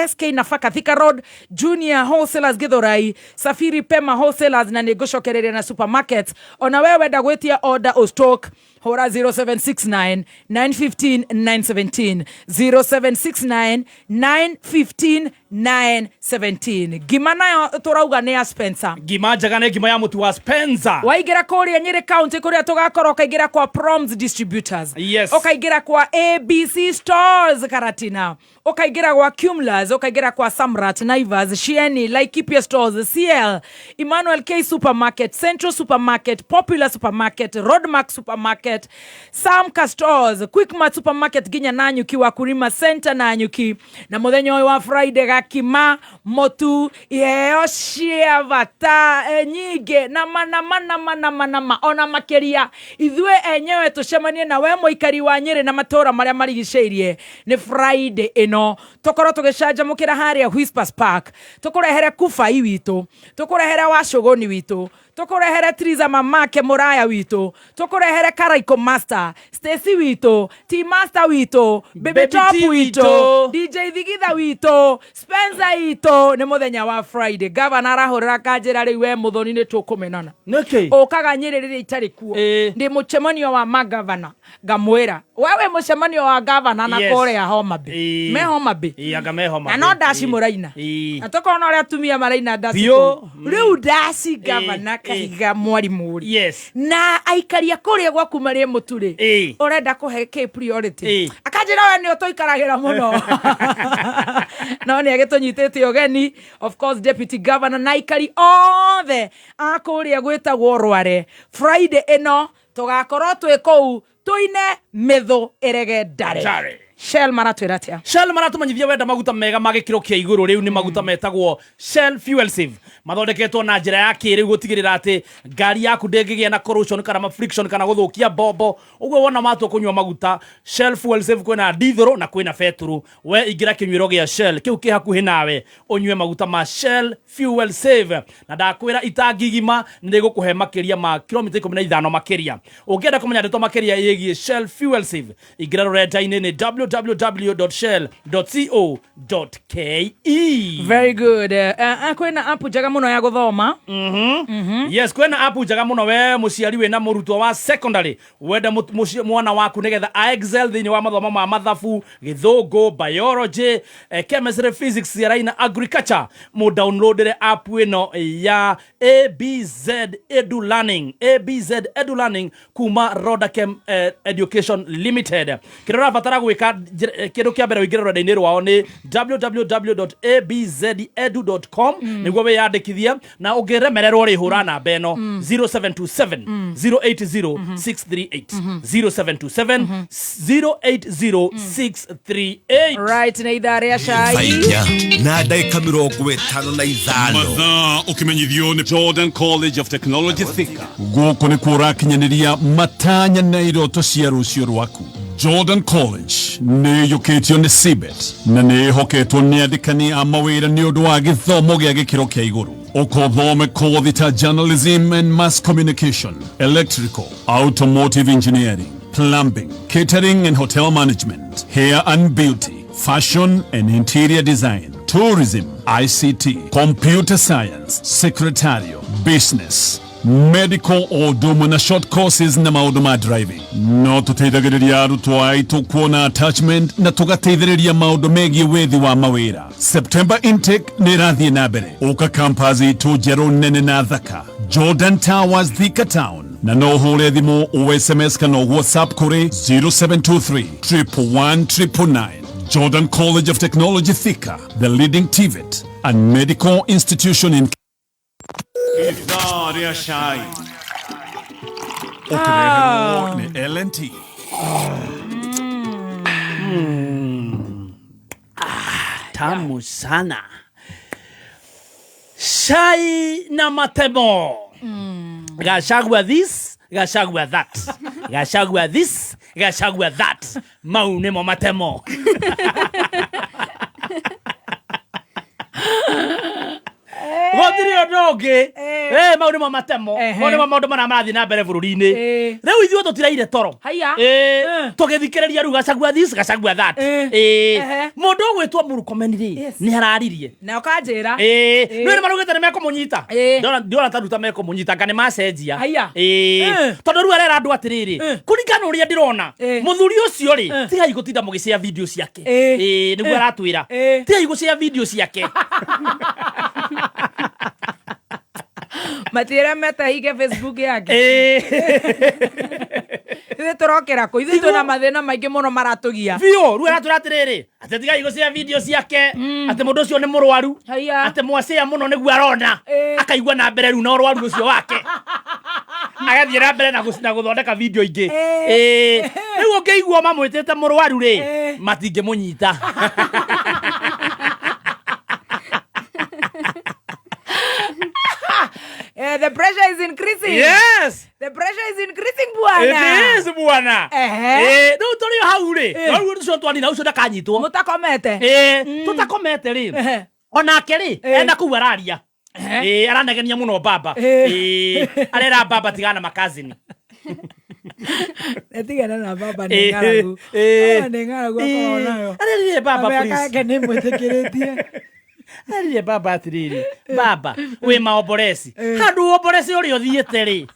SK Nafaka Thika Road, Junior Wholesalers Githurai, Safiri Pema Wholesalers, na nĩ ngũcokereria na supermarkets. Ona we wenda gwĩtia order o stock, hũra 0769 915 917, 0769 915 917. Ngima nayo tũrauga nĩ ya Spencer. Ngima njega nĩ ngima ya mũtu wa Spencer. Waingĩra kũrĩa Nyĩrĩ County kũrĩa tũgakorwo, ũkaingĩra kwa Proms Distributors. Yes. Ũkaingĩra kwa ABC Stores Karatina, ũkaingĩra gwa Cumulus, ũkaingĩra kwa Samrat, Naivas, Shieni, Laikipia Stores, CL, Emmanuel K Supermarket, Central Supermarket, Popular Supermarket, Roadmark Supermarket, Samka Stores, Quickmart Supermarket nginya Nanyuki wa Kurima Center Nanyuki. Na mũthenya ũyũ wa Friday gakima mũtu iheo cia bata nyingĩ na mana mana mana mana ma ona makĩria ithuĩ enyewe tũcemanie na we mũikari wa Nyĩrĩ na matũra marĩa marigicĩirie. Nĩ Friday ĩno tũkorwo tũgĩcanjamũkĩra harĩa Whispers Park, tũkũrehere kubai witũ, tũkũrehere wacũgũni witũ, tũkũrehere Triza mamake mũraya witũ, tũkũrehere Karaiko Master, Stacy witũ, T Master witũ, Baby Baby Top T witũ, witũ. DJ Thigitha witũ, Spencer witũ. Nĩ mũthenya wa Friday. Gavana arahũrĩra kanjĩra rĩu we mũthoni nĩ tũkũmenana. Nĩkĩ? Ũkaga Nyĩrĩ rĩrĩa itarĩ kuo, ndĩ mũcemanio wa magavana, ngamwĩra Wewe mũcemanio wa gavana na Yes. kũrĩa Homa Bay. Ĩĩ. Me Homa Bay. Ĩĩ, anga me Homa Na Bay. no ndaci Ĩĩ. mũraina. Ĩĩ. Na tũkona ũrĩa atumia maraina ndaci Biũ. kũu. Rĩu ndaci gavana Kahiga mwarimũ rĩ. Yes. Na aikaria kũrĩa gwaku marĩ mũtu rĩ. Ĩĩ. Ũrenda kũhe kĩ priority. Ĩĩ. Akanjĩra we nĩ ũtũikaragĩra mũno. No nĩ agĩtũnyitĩte ũgeni of course deputy governor na aikari othe a kũrĩa gwĩtagwo Rware. Friday ĩno tũgakorwo twĩ kũu tũine mĩthũ ĩrege ndare. Ndare. Shell maratwĩra atĩa? Shell maratumanyithia wenda maguta mega ma gĩkĩro kĩa igũrũ rĩu nĩ maguta metagwo Shell Fuel Save mathondeketwo na njĩra ya kĩrĩu gũtigĩrĩra atĩ ngari yaku ndĩngĩgĩa na corrosion kana ma friction kana gũthũkia mbombo ũguo wona matua kũnyua maguta Shell Fuel Save kwĩna dithũrũ na kwĩna betũrũ we ingĩra kĩnyuĩro gĩa Shell kĩu kĩ hakuhĩ nawe ũnyue maguta ma Shell Fuel Save na ndakwĩra itangi igima nĩ rĩgũkũhe makĩria ma kilomita 15 makĩria ũngĩenda kũmenya ndeto makĩria ĩgiĩ Shell Fuel Save ingĩra rũrenda-inĩ nĩ www.shell.co.ke. Very good. Kwĩna app njega mũno ya gũthoma. Yes, kwĩna app njega mũno we mũciari wĩna mũrutwo wa secondary wenda mwana waku nĩgetha a excel thĩinĩ wa mathomo ma mathabu gĩthũngũ biology chemistry physics CRI na agriculture mũ downloadere app ĩno ya ABZ Edu Learning ABZ Edu Learning kuma Rodakem Education Limited kĩrĩa ũrabatara gwĩka kĩndũ kĩa mbere ũingĩre rũrenda-inĩ rwao nĩ www.abzedu.com nĩguo wĩyandĩkithie na ũngĩremererwo rĩ hũra namba ĩno 0727 080 638 0727 080 638. Right, nĩ ithaa rĩa cai. Thaa na ndagĩka 55. Mathaa ũkĩmenyithio nĩ Jordan College of Technology Thika gũkũ nĩkuo ũrakinyanĩria matanya na iroto cia rũciũ rwaku. Jordan College nĩ ĩiyũkĩtio nĩ CBET na nĩ ĩhoketwo nĩ andĩkani a mawĩra nĩ ũndũ wa gĩthomo gĩa gĩkĩro kĩa igũrũ. Ũkothome kothi ta journalism and mass communication, electrical, automotive engineering, plumbing, catering and hotel management, hair and beauty, fashion and interior design, tourism, ICT, computer science, secretarial, business, medical o ũndũ na short courses na maũndũ ma driving. No tũteithagĩrĩria arutwo aitũ kuona attachment na tũgateithĩrĩria maũndũ megiĩ wethi wa mawĩra. September intake nĩ ĩrathiĩ na mbere. Ũka campus itũ njerũ nene na thaka, Jordan Towers, Thika Town, na no ũhũre thimũ o SMS kana WhatsApp kũrĩ 0723 111 999. Jordan College of Technology Thika, the leading TVET and medical institution in Ithaa rĩa cai ũkĩreherwo nĩ L&T. Tamu sana cai na matemo. Gachagua this, Gachagua that, Gachagua this, Gachagua that, mau nĩmo matemo. Gũtirĩ ũndũ ũngĩ. Mau nĩmo matemo. Mau nĩmo maũndũ marĩa marathiĩ na mbere bũrũri-inĩ rĩu ithuĩ tũtiraire toro. Haiya. Tũgĩthikĩrĩria rĩu Gachagua this, Gachagua that. Mũndũ ũgwĩtwo Murkomen rĩ nĩ araririe Na ũkanjĩra. Nĩ nĩ marugĩte nĩ mekũmũnyita. Ndĩrona ta rĩu ta mekũmũnyita anga nĩ macenjia. Haiya. Tondũ rĩu arera andũ atĩrĩrĩ kũringana na ũrĩa ndĩrona mũthuri ũcio rĩ tigai gũtinda mũgĩcea video ciake. Nĩguo aratwĩra tigai gũcea video ciake. Matira metahinge Facebook yake. Ithuĩ tũrokera kũ? Ithuĩ twĩna mathĩna maingĩ mũno maratũgia. Biũ rĩu aratwĩra atĩrĩrĩ atĩ tigai gũcea video ciake atĩ mũndũ ũcio nĩ mũrwaru atĩ mwacea mũno nĩguo arona akaigua na mbere rĩu na ũrwaru ũcio wake agathiĩ na mbere na gũthondeka video ingĩ. Rĩu ũngĩigua mamwĩtĩte mũrwaru rĩ matingĩmũnyita. The pressure is increasing. Yes. The pressure is increasing bwana. It is bwana. Rĩu tũrĩ o hau rĩ rĩu ũcio twanina ũcio ndakanyitwo. Mũtakomete. Tũtakomete rĩ onake rĩ ena kũu araria. Aranegenia mũno baba. Arera baba tigana makazini. Tigana na baba nĩ ng'aragu. Baba nĩ ng'aragu akorwo nayo. Arerire baba Mĩaka please. yake nĩ mwĩtĩkĩrĩtie. Arerire baba atĩrĩrĩ baba wĩ maomboreci handũ omboreci ũrĩa ũthiĩte rĩ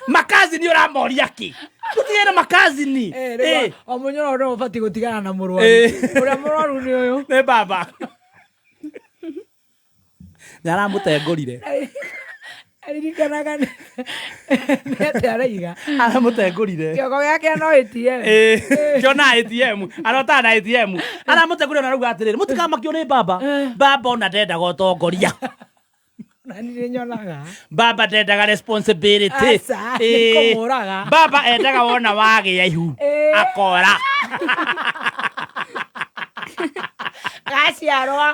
Makazini ũramoria kĩ? Tũtigane na makazini. Eh, rĩu o mũnyoro no ũbatiĩ gũtigana na mũrwaru. Ũrĩa mũrwaru nĩ ũyũ. Nĩ baba. Nĩ aramũtengũrire. Aririkanaga nĩ atĩa araiga. Aramũtengũrire. Kĩongo gĩake no ATM. Kĩona ATM, arotaga na ATM. Aramũtengũrire na arauga atĩrĩrĩ, mũtikamakio nĩ baba. Baba ona ndendaga ũtongoria. Na niĩ nyonaga. Baba ndendaga responsibility. Aca, nĩ kũmũraga. Baba endaga wona wagĩa ihu akora. Gaciarwo.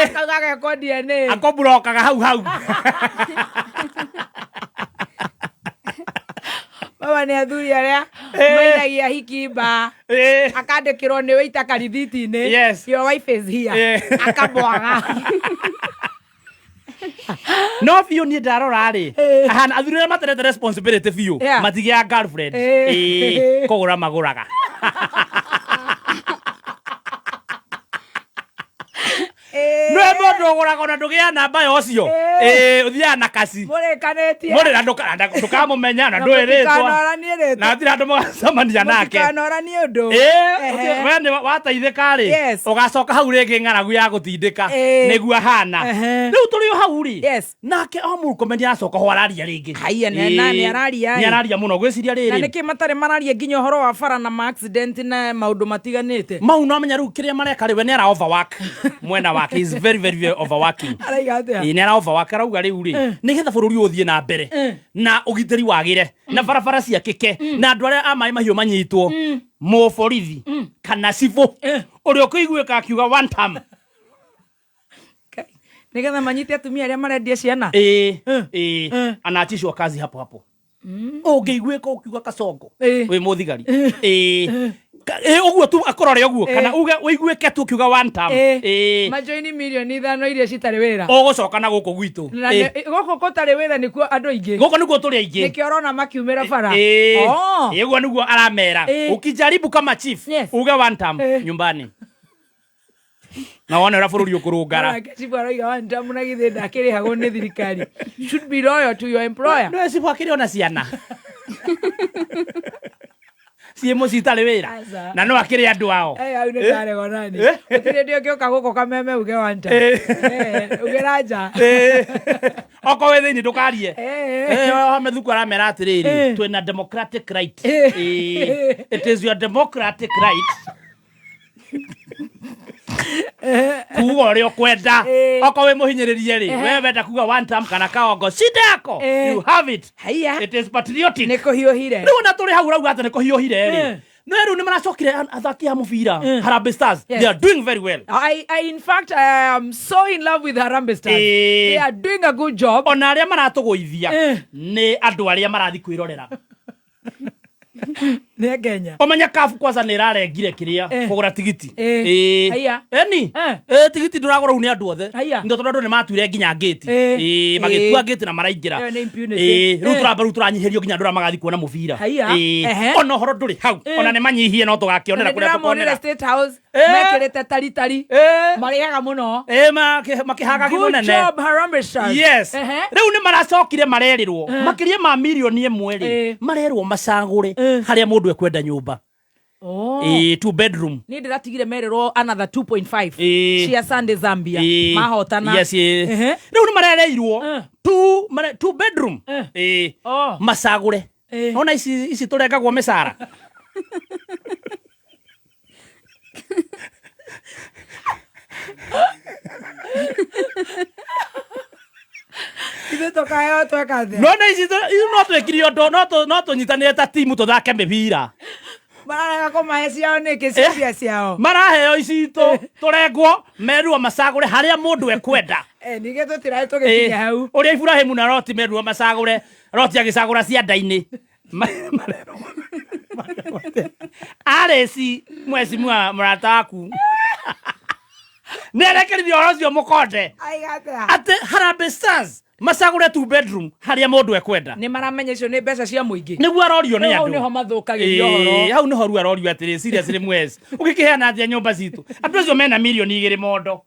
Akauga gekwo DNA. Akũmburokaga hau hau. Baba nĩ athuri arĩa mainagia hiki mba. Akandĩkĩrwo nĩ wĩita karithiti-inĩ. Yes. Your wife is here. Akamwaga. No biũ niĩ ndarora rĩ, ahana athuri arĩa materete responsibility biũ Yeah. matigĩaga girlfriend. Kũgũra magũraga. Nĩwe mũndũ ũgũraga ona ndũgĩaga namba ya ũcio. Ũthiaga na kaci. Mũrĩkanĩtie. Mũrĩ na ndũkamũmenya na ndũĩ rĩtwa. Mũtikanoranie rĩtwa. Na hatirĩ andũ mũgacemania nake. Mũtikanoranie ũndũ. We nĩ wateithĩka rĩ, Yes. ũgacoka hau rĩngĩ ng'aragu ya gũtindĩka nĩguo ahana. Rĩu tũrĩ o hau rĩ, nake o Murkomen nĩaracoka ho araria rĩngĩ. Haiya, na nĩ araria, Nĩ araria mũno ngwĩciria Na rĩrĩ. nĩkĩ matarĩ mararia nginya ũhoro wa bara na ma accident na maũndũ matiganĩte. Mau no amenya rĩu kĩrĩa mareka rĩ, we nĩ ara overwork mwena wake. He's very very very overworking. Araiga atĩa? Nĩ ara overwork arauga rĩu rĩ, nĩgetha bũrũri ũyũ ũthiĩ na mbere na ũgitĩri wagĩre na barabara ciakĩke na andũ arĩa a maĩ mahiũ manyitwo, mũborithi kana cibũ ũrĩa ũkũiguĩka akiuga one term. Nĩgetha manyite atumia arĩa marendia ciana. Anaachishwa kazi hapo hapo. Ũngĩiguĩka ũkiuga Kasongo wĩ mũthigari ũguo tu akorore ũguo kana uge ũiguĩke tu ũkiuga one term. Majoini mirioni 5 iria citarĩ wĩra. Ũgũcoka na gũkũ gwitũ. Na gũkũ gũtarĩ wĩra nĩkuo andũ aingĩ. Gũkũ nĩkuo tũrĩ aingĩ. Nĩkĩo ũrona makiumĩra bara. Ũguo nĩguo aramera. Ukijaribu kama chief uge one term nyumbani. Na wone ũrĩa bũrũri ũkũrũngara. Nake chief arauga one term na githĩ ndakĩrĩhagwo nĩ thirikari. Should be loyal to your employer. No chief akĩrĩ ona ciana. Ciĩ mũciĩ itarĩ wĩra. Aca. Na no akĩrĩ andũ ao. Hau nĩ ndaregwo nani. Gũtirĩ hĩndĩ ũngĩũka gũkũ kameme uge one term. Ugĩra nja. Okorwo wĩ thĩinĩ ndũkarie. Methuku aramera atĩrĩrĩ, twĩna democratic right. It is your democratic right kuga ũrĩa ũkwenda. Okorwo wĩ mũhinyĩrĩrie rĩ, we wenda kuga one term kana kaongo, shida yako. You have it. It is patriotic. Nĩ kũhiũhire. Rĩu ona tũrĩ hau ũrauga atĩ nĩ kũhiũhire rĩ, no rĩu nĩ maracokire athaki a mũbira Harambee Stars. They are doing very well. I in fact I am so in love with Harambee Stars. They are doing a good job. Ona arĩa maratũgũithia nĩ andũ arĩa marathiĩ kwĩrorera. Nĩ Kenya. Ũmenye kabu kwanza nĩ ĩrarengire kĩrĩa kũgũra tigiti. Haiya. Eni. Tigiti ndũragũra rĩu nĩ andũ othe. Nĩ tondũ andũ nĩ matuire nginya ngĩti. Magĩtua ngĩti na maraingĩra. Ĩyo nĩ impunity. Rĩu tũramba rĩu tũranyiherio nginya andũ arĩa magathiĩ kuona mũbira. Haiya. Ona ũhoro ndũrĩ hau. Ona nĩ manyihie no tũgakĩonera kũrĩa Ndĩramonire tũkonera. State House mekĩrĩte taritari. Marĩaga mũno. Makĩhagagi Good mũnene. job Harambee Stars. Yes. Rĩu nĩ maracokire marerĩrwo makĩria ma mirioni 1 rĩ, marerwo macagũre harĩa mũndũ ekwenda nyũmba. 2 bedroom. Niĩ ndĩratigire merĩrwo another 2.5 cia Sunday Zambia. Mahotana. Yes, rĩu nĩ marereirwo 2 bedroom. Macagũre. Ona ici tũrengagwo mĩcara. Ithuĩ tũkaheo tweka atĩa? No na ici no twĩkire ũndũ no tũnyitanĩre ta timu tũthake mĩbira. Mararega kũmahe ciao nĩkĩ cia ciao? Maraheo icitũ tũrengwo merwo macagũre harĩa mũndũ ekwenda. Ningĩ tũtiraĩ tũgĩkinya hau. Ũrĩa Iburahĩmu na Loti merwo macagũre, Loti agĩcagũra cianda-inĩ. Arĩci mwecimua mũrata waku. Nĩ arekerithia ũhoro ũcio mũkonde. Aiga atĩa? Atĩ Harambee Stars macagũre 2 bedroom harĩa mũndũ ekwenda. Nĩ maramenya icio nĩ mbeca cia mũingĩ. Nĩguo arorio nĩ Rĩu hau andũ. nĩho mathũkagĩrio ũhoro. Hau nĩho rĩu arorio atĩrĩ, seriously mwezi. Ũgĩkĩheana atĩa nyũmba citũ? Andũ acio mena mirioni 2 mondo.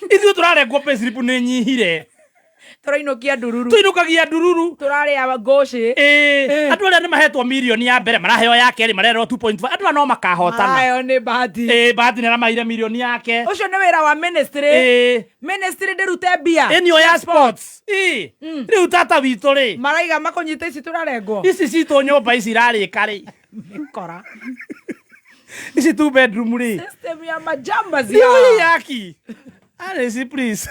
Ithuĩ tũrarengwo payslip nĩ nyihire. Tũrainũkia ndururu. Tũinũkagia ndururu. Tũrarĩa ngũcĩ. Ĩĩ, andũ arĩa nĩ mahetwo mirioni ya mbere, maraheo ya kerĩ, marerwo 2.5. Andũ aya no makahotana. Maraheo nĩ Bahati. Ĩĩ, Bahati nĩ aramaheire mirioni yake. Ũcio nĩ wĩra wa ministry. Ĩĩ. Ministry ndĩrute mbia. Ĩnio ya sports. Ĩĩ, rĩu tata witũ rĩ, Maraiga makũnyita ici tũrarengwo. Ici citũ, nyũmba ici irarĩka rĩ? Mĩkora. Ici two bedroom rĩ? System ya majambazi. Rĩu yaki Alice, please,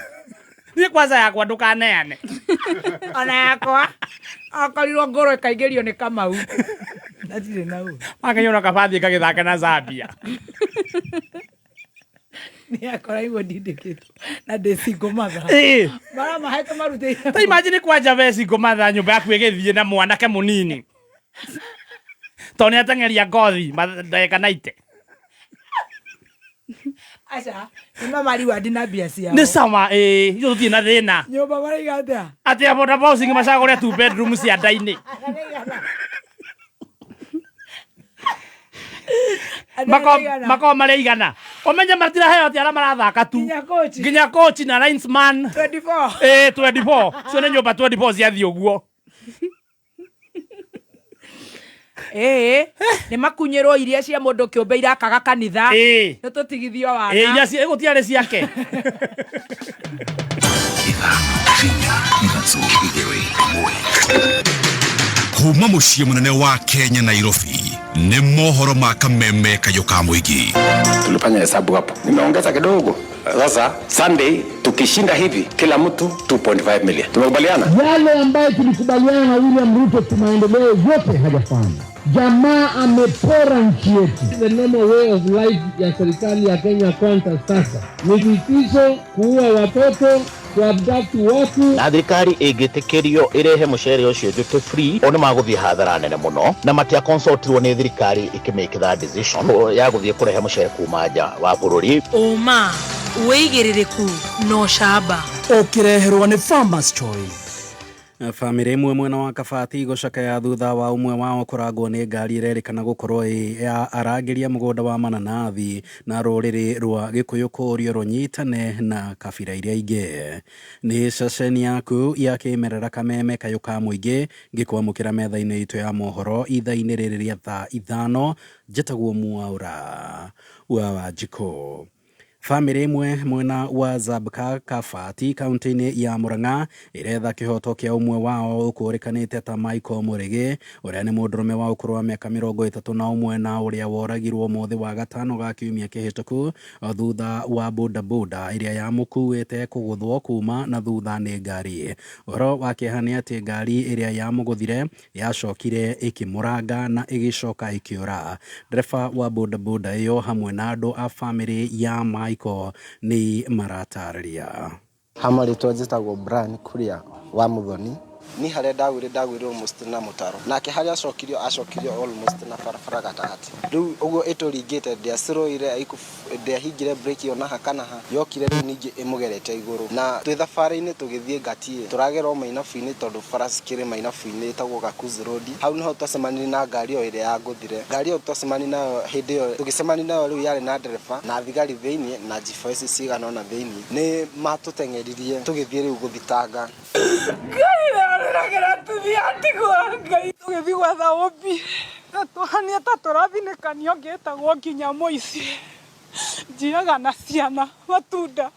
niĩ kwanza yakwa ndũkaneane. Ona yakwa akorirwo ngoro ĩkaingĩrio nĩ Kamau. Ndatirĩ na ũru. Makanyona kabathiĩ gagĩthaka na Zambia. Nĩ akoraigwo ndindĩkĩtwo na ndĩ single mother. Ĩĩ. Maramahete marutĩire. Ta imagine kwanja we single mother, nyũmba yaku ĩgĩthiĩ na mwanake mũnini tondũ nĩ ateng'eria ngothi ndagĩka 90. Aca, nĩ mamariwandi na mbia ciao. Nĩ sawa, ĩĩ, ithuĩ tũtirĩ na thĩna. Nyũmba maraiga atĩa? Atĩ affordable housing macagũre two bedroom cia nda-inĩ. Andũ arĩa Makorwo marĩ igana, ũmenye matiraheo atĩ arĩa marathaka tu. Nginya coach. Nginya coach na linesman. 24. Ĩĩ, 24 cio nĩ nyũmba 24 ciathiĩ ũguo. Ĩĩ, nĩ makunyĩrwo iria cia mũndũ kĩũmbe irakaga kanitha. Ĩĩ. Nĩ tũtigithio wana. Ĩĩ, iria gũtiarĩ ciake. Kuma muciĩ mũnene wa Kenya, Nairobi, nĩ mohoro ma kameme kayũ ka mũingĩ. Tulifanya hesabu hapo, nimeongeza kidogo. Sasa Sunday tukishinda hivi, kila mtu 2.5 million. Tumekubaliana? Yale ambayo tulikubaliana na William Ruto kimaendeleo yote hajafanya. Jamaa amepora nchi yetu. The normal way of life ya serikali ya Kenya Kwanza sasa ni vitisho, kuua watoto, kuabduct watu. Na thirikari ĩngĩtĩkĩrio ĩrehe mũcere ũcio duty free, o nĩ magũthiĩ hathara nene mũno, na matia consultirwo nĩ thirikari ĩkĩmake that decision ya gũthiĩ kũrehe mũcere kuma nja wa bũrũri. Ũma, wĩigĩrĩrĩku na ũcamba. Ũkĩreherwo nĩ Farmers Choice. Bamĩrĩ ĩmwe mwena wa Kabati gũcakaya thutha wa ũmwe wao kũrangwo nĩ ngari ĩrerĩkana gũkorwo ĩ ya arangĩri a mũgũnda wa mananathi, na rũrĩrĩ rwa Gĩkũyũ kũũrio rũnyitane na kabira iria ingĩ. Nĩ ceceni yaku ya kĩmerera Kameme kayũ ka mũingĩ, ngĩkwamũkĩra metha-inĩ itũ ya mohoro ithaa-inĩ rĩrĩ rĩa thaa 5. Njĩtagwo Mwaũra wa Wanjikũ. Bamĩrĩ ĩmwe mwena wa Zabka Kabati kaunti-inĩ ya Murang'a ĩretha kĩhoto kĩa ũmwe wao ũkũrĩkanĩte ta Michael Mũrĩgĩ, ũrĩa nĩ mũndũrũme wa ũkũrũ wa mĩaka 31 na ũrĩa woragirwo mũthĩ wa gatano ga kiumia kĩhĩtũku thutha wa bodaboda ĩrĩa yamũkuĩte kũgũthwo kuma na thutha nĩ ngari. Ũhoro wa kĩeha nĩ atĩ ngari ĩrĩa yamũgũthire yacokire ĩkĩmũranga na ĩgĩcoka ĩkĩũra. Ndereba wa bodaboda ĩyo hamwe na andũ a bamĩrĩ ya Michael nĩ maratarĩria. Hama rĩtwa njĩtagwo Brian Kuria wa Muthoni. Ni harĩa ndagwire almost na mũtaro, nake harĩa acokirio almost na barabara gatagatĩ. Rĩu ũguo ĩtũringĩte, ndĩacirũire, ndĩahingire brake ona ha kana ha, yokire rĩu ningĩ ĩmũgerete igũrũ. Na twĩ thabarĩ-inĩ tũgĩthiĩ Ngatie, tũragera o mainabu-inĩ tondũ bara cikĩrĩ mainabu-inĩ ĩtagwo Gakuzi Road. Hau nĩho twacemanirie na ngari ĩyo ĩrĩa yangũthire. Ngari ĩyo twacemanirie nayo hĩndĩ ĩyo, tũgĩcemania nayo rĩu yarĩ na ndereba na thigari thĩiniĩ na G4S cigana ũna thĩiniĩ. Nĩ matũteng'eririe tũgĩthiĩ rĩu gũthitanga. Ngai atumia atigwo Ngai tũgĩthiĩ gwetha ũmbi na tũhania ta tũrathinĩkanio ngĩtagwo nginya mũici njiaga na ciana matunda.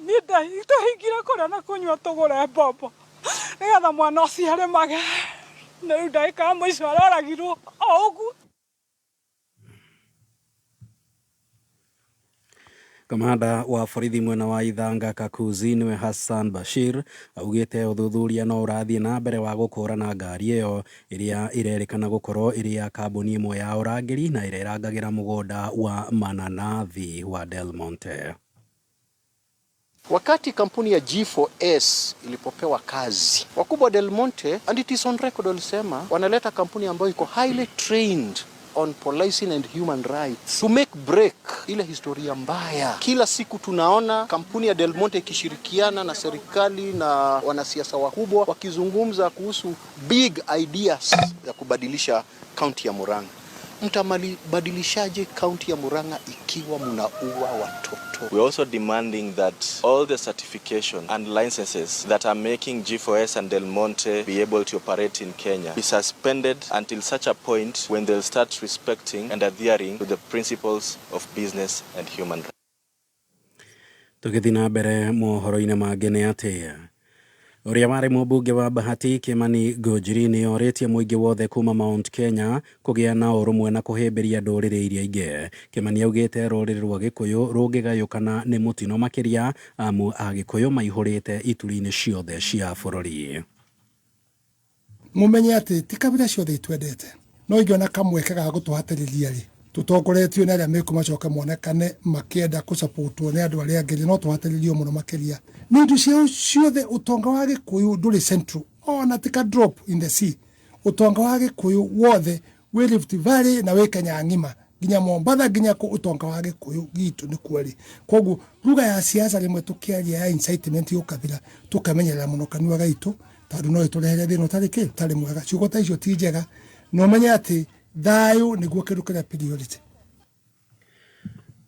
Niĩ ndahingire kũrĩa na kũnyua tũgũre mbombo nĩgetha mwana ũcio arĩmage, na rĩu ndagĩka ya mũico aroragirwo o ũguo. Kamanda wa borithi mwena wa Ithanga Kakuzi niwe Hassan Bashir augĩte ũthuthuria no ũrathiĩ na mbere wa gũkũrana ngari ĩyo ĩrĩa ĩrerĩkana gũkorwo ĩrĩ ya kambuni ĩmwe ya ũrangĩri na ĩrĩa ĩrangagĩra mũgũnda wa mananathi wa Del Monte. Wakati kampuni ya G4S ilipopewa kazi, wakubwa wa Del Monte, and it is on record, walisema wanaleta kampuni ambayo iko highly trained on policing and human rights to make break ile historia mbaya. Kila siku tunaona kampuni ya Del Monte ikishirikiana na serikali na wanasiasa wakubwa wakizungumza kuhusu big ideas ya kubadilisha kaunti ya Murang'a. Mtabadilishaje kaunti ya Murang'a ikiwa mnaua watoto? We're also demanding that all the certification and licenses that are making G4S and Del Monte be able to operate in Kenya be suspended until such a point when they'll start respecting and adhering to the principles of business and human rights. Tũgĩthiĩ na mbere mohoro-inĩ mangĩ nĩ atĩ ũrĩa warĩ mũmbunge wa Bahati Kimani Ngunjiri nĩ orĩtie mũingĩ wothe kuma Mount Kenya kũgĩa na ũrũmwe na kũhĩmbĩria ndũrĩrĩ iria ingĩ. Kimani augĩte rũrĩrĩ rwa Gĩkũyũ rũngĩgayũkana nĩ mũtino makĩria amu Agĩkũyũ maihũrĩte ituri-inĩ ciothe cia bũrũri. Mumenye atĩ ti kabira ciothe itwendete, no ingĩona kamweke ga gũtũhatĩrĩria rĩ, tũtongoretio nĩ arĩa mekũ macoke monekane makĩenda kũsapotwo nĩ andũ arĩa angĩ, no tũhatĩrĩrio mũno makĩria. Nĩ indo ciao ciothe, ũtonga wa Gĩkũyũ ndũrĩ central, ona ti ka drop in the sea. Ũtonga wa Gĩkũyũ wothe wĩ Rift Valley na wĩ Kenya ng'ima, nginya Mombatha, nginya kũ, ũtonga wa Gĩkũyũ gitũ nĩkuo rĩ. Koguo lugha ya siasa rĩmwe tũkĩaria ya incitement ya ũkabira, tũkamenyerera mũno kanua gaitũ, tondũ no ĩtũrehere thĩna ũtarĩ kĩ, ũtarĩ mwega. Ciugo ta icio ti njega, na ũmenye atĩ thayũ nĩguo kĩndũ kĩrĩa priority.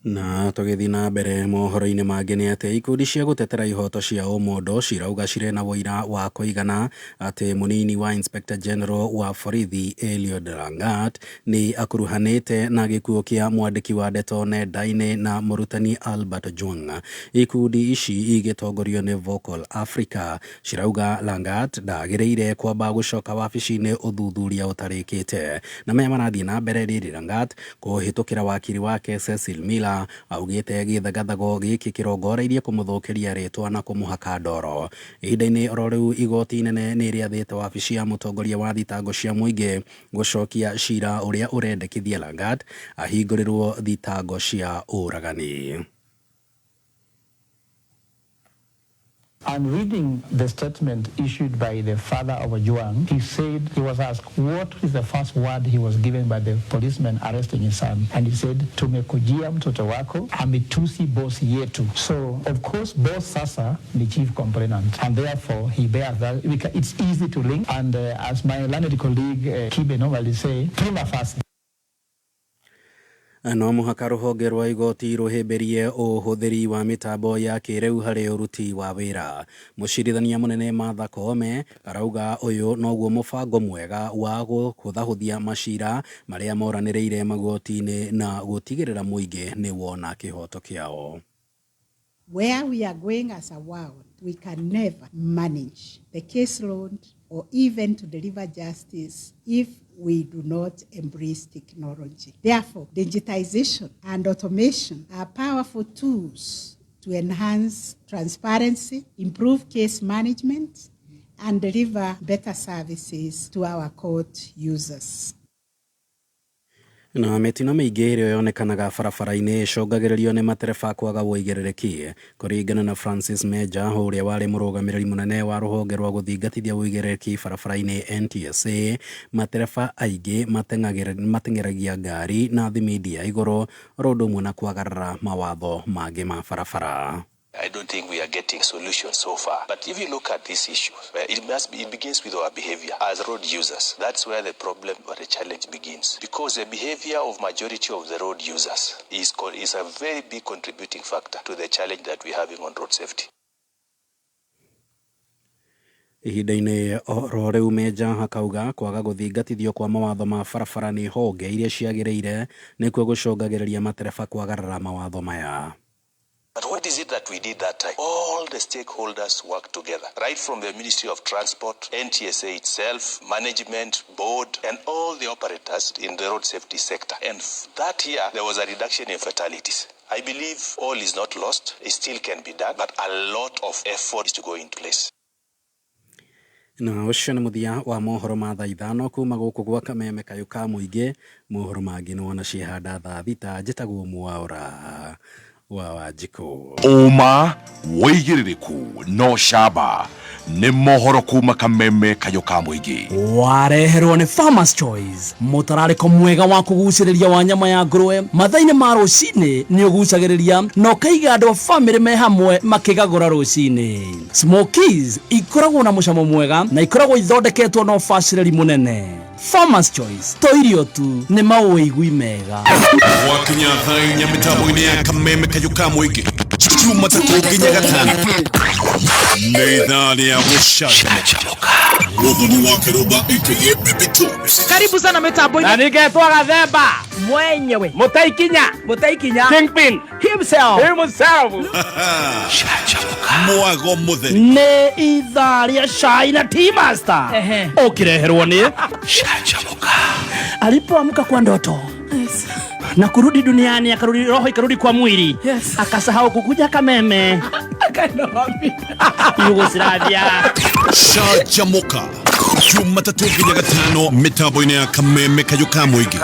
Na tũgĩthiĩ na mbere mohoro-inĩ mangĩ nĩ atĩ ikundi cia gũtetera ihoto cia ũmũndũ cirauga cirĩ na ũira wa kũigana atĩ mũnini wa Inspector General wa borithi Eliud Langat nĩ akuruhanĩte na gĩkuũ kĩa mwandĩki wa ndeto nenda-inĩ na mũrutani Albert Ojwang. Ikundi ici igĩtongorio nĩ Vocal Africa cirauga Langat ndagĩrĩire kwamba gũcoka wabici-inĩ ũthuthuria ũtarĩkĩte. Na maya marathiĩ na mbere rĩrĩ Langat kũhĩtũkĩra wakiri wake Cecil Miller augĩte gĩthagathago gĩkĩ kĩrongoreirie kũmũthũkĩria rĩtwa na kũmũhaka ndoro. Ihinda-inĩ oro rĩu igoti inene nĩ rĩathĩte wabici ya mũtongoria wa thitango cia mũingĩ gũcokia cira ũrĩa ũrendekithia Langat ahingũrĩrwo thitango cia ũragani. And reading the statement issued by the father of Ojwang, he said he was asked what is the first word he was given by the policeman arresting his son. And he said, tumekujia mtoto wako, ametusi boss yetu. So, of course, boss sasa ni chief complainant. And therefore, he bears that. It's easy to link. And as my learned colleague Kibe normally say, prima facie. No mũhaka rũhonge rwa igoti rũhĩmbĩrie ũhũthĩri wa mĩtambo ya kĩrĩu harĩ ũruti wa wĩra. Mũcirithania mũnene Martha Koome arauga ũyũ noguo mũbango mwega wa kũhũthahũthia macira marĩa moranĩrĩire magoti-inĩ na gũtigĩrĩra mũingĩ nĩ wona kĩhoto kĩao. Where we are going as a world, we can never manage the caseload or even to deliver justice if we do not embrace technology. Therefore, digitization and automation are powerful tools to enhance transparency, improve case management, and deliver better services to our court users. Na mĩtino mĩingĩ ĩrĩa yonekanaga barabara-inĩ ĩcũngagĩrĩrio nĩ matereba kwaga ũigĩrĩrĩki. Kũringana na Francis Meja ũrĩa warĩ mũrũgamĩrĩri mũnene wa rũhonge rwa gũthingatithia ũigĩrĩrĩki barabara-inĩ NTSA, matereba aingĩ mateng'eragia ngari na thimindi ya igũrũ oro ũndũ ũmwe na kwagarara mawatho mangĩ ma barabara. I don't think we are getting solutions so far. But if you look at this issue, it begins with our behavior as road users. That's where the problem or the challenge begins. Because the behavior of majority of the road users is a very big contributing factor to the challenge that we're having on road safety. Ihinda-inĩ oro rĩu Meja akauga kwaga gũthingatithio kwa mawatho ma barabara nĩ honge iria ciagĩrĩire nĩkuo gũcũngagĩrĩria matereba kwagarara mawatho maya. But what is it that we did that time? All the stakeholders worked together, right from the Ministry of Transport, NTSA itself, management, board, and all the operators in the road safety sector. And that year, there was a reduction in fatalities. I believe all is not lost. It still can be done, but a lot of effort is to go into place. Na ũcio nĩ mũthia wa mohoro ma thaa ithano kuma gũkũ gwa Kameme kayũ ka mũingĩ. Mohoro mangĩ nĩ wona ciehanda thaa thita. Njĩtagwo Mwaũra wa Wanjikũ. Ũma, wĩigĩrĩrĩku no camba. Nĩ mohoro kuma Kameme kayũ ka mũingĩ. Wareherwo nĩ Farmers Choice, mũtararĩko mwega wa kũgucĩrĩria wa nyama ya ngũrwe mathaa-inĩ ma rũcinĩ nĩ ũgucagĩrĩria na ũkaiga andũ a famĩlĩ me hamwe makĩgagũra rũcinĩ. Smokies ikoragwo na mũcamo mwega na ikoragwo ithondeketwo na ũbacĩrĩri mũnene. Farmers Choice to irio tu, nĩ maũigui mega. Gwakinya thaa inya mĩtambo-inĩ ya Kameme kayũ ka mũingĩ Jumatatũ nginya Gatano nĩ ithaa rĩa gũcanjamũka. Mũthoni wa Kĩrũmba aka Baby Tops. Karibu sana mitambo-inĩ. Na ningetwo Gathemba mwenyewe. Mũtaikinya. Mũtaikinya. Kingpin. Himself. Himself. Mwago mũtheri. Nĩ ithaa rĩa cai na tea master. Ũkĩreherwo nĩ Canjamũka. Alipoamka kwa ndoto na kurudi duniani, akarudi roho ikarudi kwa mwili, akasahau kukuja Kameme. Yugoslavia. Canjamũka Jumatatũ nginya Gatano mĩtambo-inĩ ya Kameme kayũ ka mũingĩ.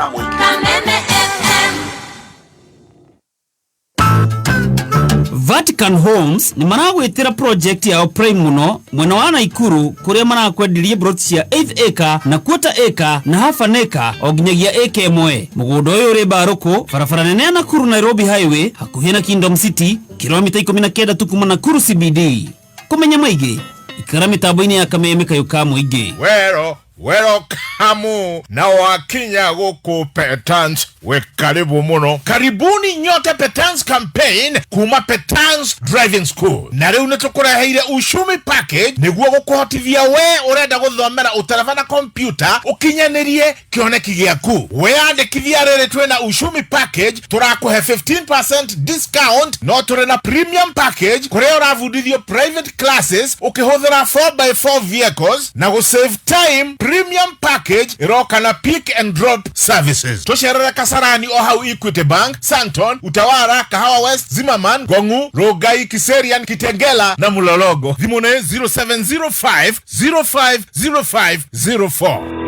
Vatican Homes nĩ maragwĩtĩra project yao prime mũno mwena wa Naikuru kũrĩa marakwenderia plot cia 8 acre na quarter acre na half an acre o nginyagia acre ĩmwe. Mũgũnda ũyũ ũrĩ Mbarũkũ, barabara nene ya Nakuru Nairobi Highway, hakuhĩ na Kingdom City, kilomita 19 tu kuma Nakuru CBD. Kũmenya maingĩ, ikara mĩtambo-inĩ ya Kameme kayũ ka mũingĩ. Wero wero kamu na wakinya gũkũ Petans, we karibu mũno. Karibuni nyote Petans campaign kuma Petans Driving School. Na rĩu nĩ tũkũreheire Ushumi package nĩguo gũkũhotithia we ũrenda gũthomera ũtereba na kompyuta ũkinyanĩrie kĩoneki gĩaku. Weyandĩkithia rĩrĩ twĩna Ushumi package tũrakũhe 15% discount, no tũrĩ na premium package kũrĩa ũrabundithio private classes ũkĩhũthĩra 4x4 vehicles na gũ save time. Premium package ĩroka na pick and drop services. Tũcerere Kasarani o hau Equity Bank, Santon, Utawara, Kahawa West, Zimmerman, Gongu, Rongai, Kiserian, Kitengela na Mulologo. Thimũ nĩ 0705 0505 04.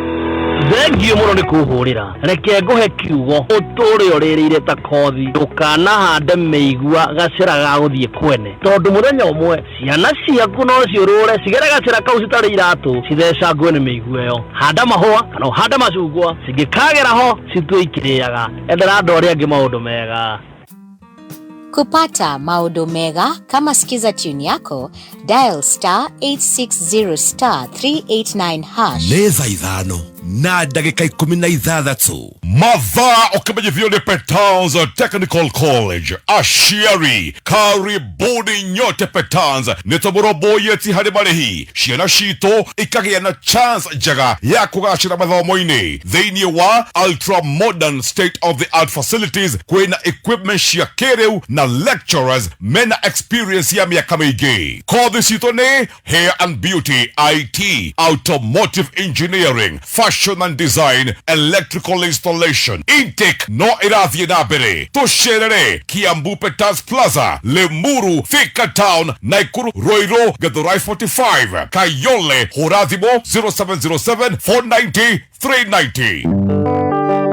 Thengio mũno nĩ kũhũrĩra. Reke ngũhe kiugo ũtũre ũrĩrĩire ta kothi. Ndũkanahande mĩigua gacĩra ga gũthiĩ kwene, tondũ mũthenya ũmwe ciana ciaku no ciũrũre cigere gacĩra kau citarĩ iratũ, cithecangwe nĩ mĩigua ĩyo. Handa mahũa kana ũhande macungwa, cingĩkagera ho citue ikĩrĩaga. Endera andũ arĩa angĩ maũndũ mega. Kupata maodo mega kama Skiza tune yako, dial star 860 star 389 hash. Nĩ thaa ithano na ndagĩka ikũmi na ithathatũ. Mathaa ũkĩmenyithio nĩ Petans Technical College. Aciari karibuni nyote Petans, nĩ tũmũrũmbũyĩti harĩ marĩhi. Ciana citũ ikagĩa na chance njega ya kũgacĩra mathomo-inĩ thĩinĩ wa ultra modern state of the art facilities. Kwĩna equipment cia kĩrĩu na lecturers mena experience ya mĩaka mĩingĩ. Kothi citũ nĩ hair and beauty, IT, automotive engineering, fashion and design, electrical installation. Intake no ĩrathiĩ na mbere. Tũcerere Kiambu Petans Plaza, Limuru, Thika Town, Nakuru, Ruiru, Githurai 45, Kayole. Hũra thimũ 0707 490 390.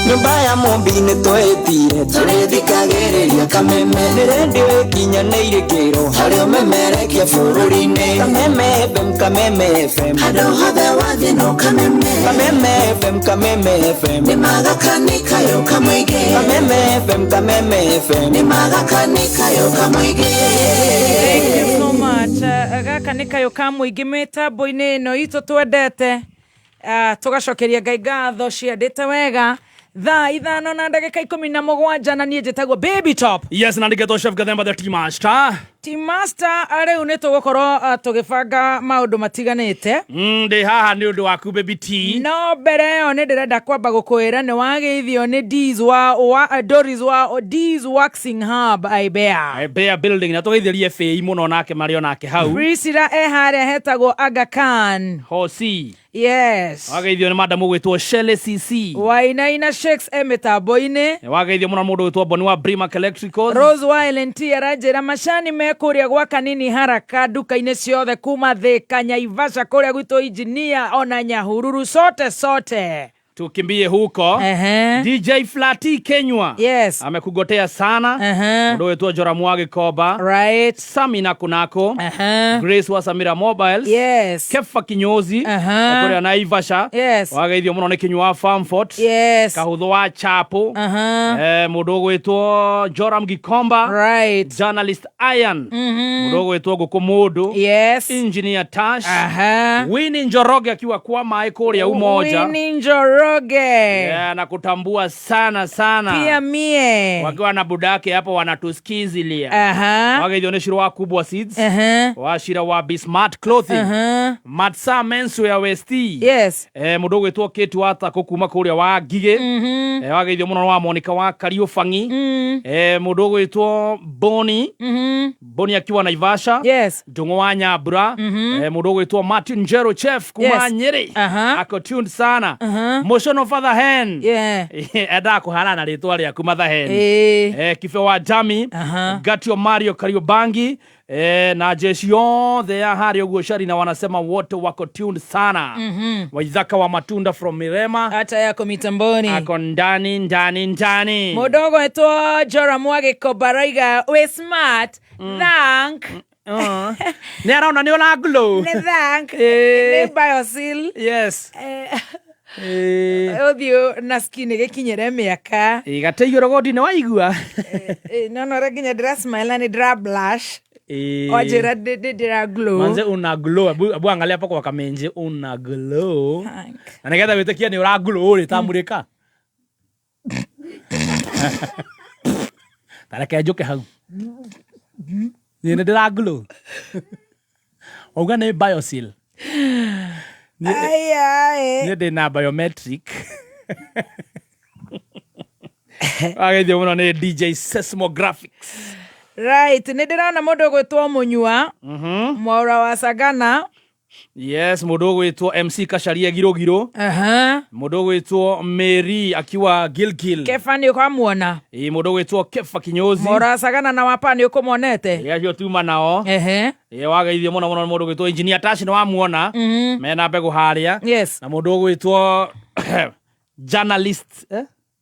Nyũmba ya mũmbi nĩ twĩtire tũrĩthikagĩrĩria Kameme nĩ rendio ĩkinyanĩire kĩro harĩ ũmemerekia bũrũri-inĩ. Kameme FM, Kameme FM, handũ hothe wathiĩ no Kameme. Kameme FM, Kameme FM, nĩ magakanĩkayo kamũingĩ. Kameme FM, Kameme FM, nĩ magakanĩkayo kamũingĩ. Thank you so much. Gaka nĩ kayũ ka mũingĩ mĩtambo-inĩ ĩno itũ twendete. Tũgacokeria Ngai ngatho ciendete wega. Thaa ithano na ndagĩka ikũmi na mũgwanja na niĩ njĩtagwo Baby Top. Yes, na nĩgetwo Chef Gathemba the Tea Master. Tea Master, rĩu nĩ tũgũkorwo tũgĩbanga maũndũ matiganĩte. Ndĩ haha nĩ ũndũ waku Baby T. No mbere ĩyo nĩ ndĩrenda kwamba gũkwĩra nĩ wageithio nĩ D's wa Doris wa D's Waxing Hub Aibea. Aibea building, na tũgeithĩrie Fei mũno nake marĩ onake hau. Priscilla e harĩa hetagwo Aga Khan. Hosi. Yes. Wageithio nĩ madam ũgwĩtwo Shelley CC. Wainaina Shakes e mĩtambo-inĩ. Wageithio mũno mũndũ ũgwĩtwo Boni wa Brimac Electricals. Rose wa LNT aranjĩra macani me Tuonane kuria gwa Kanini haraka nduka-inĩ ciothe kuma Thika, Nyaivasha, kuria gwitũ Engineer ona Nyahururu, sote sote tukimbie huko. DJ Flati Kenywa, yes, amekugotea sana. Mundu wetwo Joramu wa Gĩkomba, right, Sami na kunako, Grace wa Samira Mobiles, yes, Kefa Kinyozi kuria Naivasha, yes, wageithio muno nĩ Kinyua wa Famfort, yes, Kahutho wa Chapo, mundu ũgwĩtwo Joram Gikomba, right, journalist Ian, mundu ũgwĩtwo Ngũkũ Mũndũ, yes, engineer Tash, Winnie Njoroge akiwa kwa maĩ kũrĩa Umoja. Winnie Njoroge. Yeah, na kutambua sana sana. Pia mie wakiwa na budake hapo wanatusikizilia. Wageithio nĩ Shiro wa Kubwa Seeds, Wachira wa Be Smart Clothing, Matsa Mensu ya West, yes, mundu ũgwĩtwo Kate wa Tako kuma kũrĩa wa Ngigĩ, wageithio mũno wa Monica wa Kariũbangi, mundu ũgwĩtwo Boni, Boni akiwa Naivasha, yes, Ndung'u wa Nyambura, mundu ũgwĩtwo Martin Njero Chef kuma Nyĩrĩ, ako tuned sana. Motion of Father Hen, yeah, endaga kũhana na rĩtwa rĩaku Mother Hen, Kibe wa Jami, Gatio Mario Kariobangi, na jeshi yothe ya harĩa ũguo Sharina wanasema wote wako tuned sana. Waithaka wa Matunda from Mirema, hata yako mitamboni, ako ndani ndani ndani. Mudogo etwo Joram wa Gĩkomba raiga we smart, thank Nĩ arona nĩ ũra glow. Nĩ thank nĩ Biosil. Yes. Ũthiũ na skin gĩkinyĩre mĩaka. Gate igũrũ goti nĩ waigua. Nona ũrĩa nginya ndĩra smile na nĩ ndĩra blush. Wanjĩra ndĩra glow. Manze una glow. Abu angalia hapo kwa kamenje una glow. Na nĩgetha wĩtĩkie nĩ ũra glow rĩ tamũrĩka. Ta reke njũke hau. Niĩ nĩ ndĩra glow. Wauga nĩ Biosil. Ai. Niĩ ndĩ na biometric. Wageithio mũno nĩ DJ Seismographics. Right, nĩ ndĩrona mũndũ ũgwĩtwo Mũnyua, Mwaura wa Sagana. Yes, mũndũ ũgwĩtwo MC Kacaria Girũgirũ. Mũndũ ũgwĩtwo Mary akiwa Gilgil. Kefa nĩ ũkamuona. Ĩ, mũndũ ũgwĩtwo Kefa Kinyozi. Mwaura wa Sagana na wapa nĩ ũkũmonete. Ĩ, acio tuma nao. Ĩ, wageithio mũno mũno nĩ mũndũ ũgwĩtwo Engineer Tash nĩ wamuona. Mena mbegũ harĩa. Yes. Na mũndũ ũgwĩtwo journalist,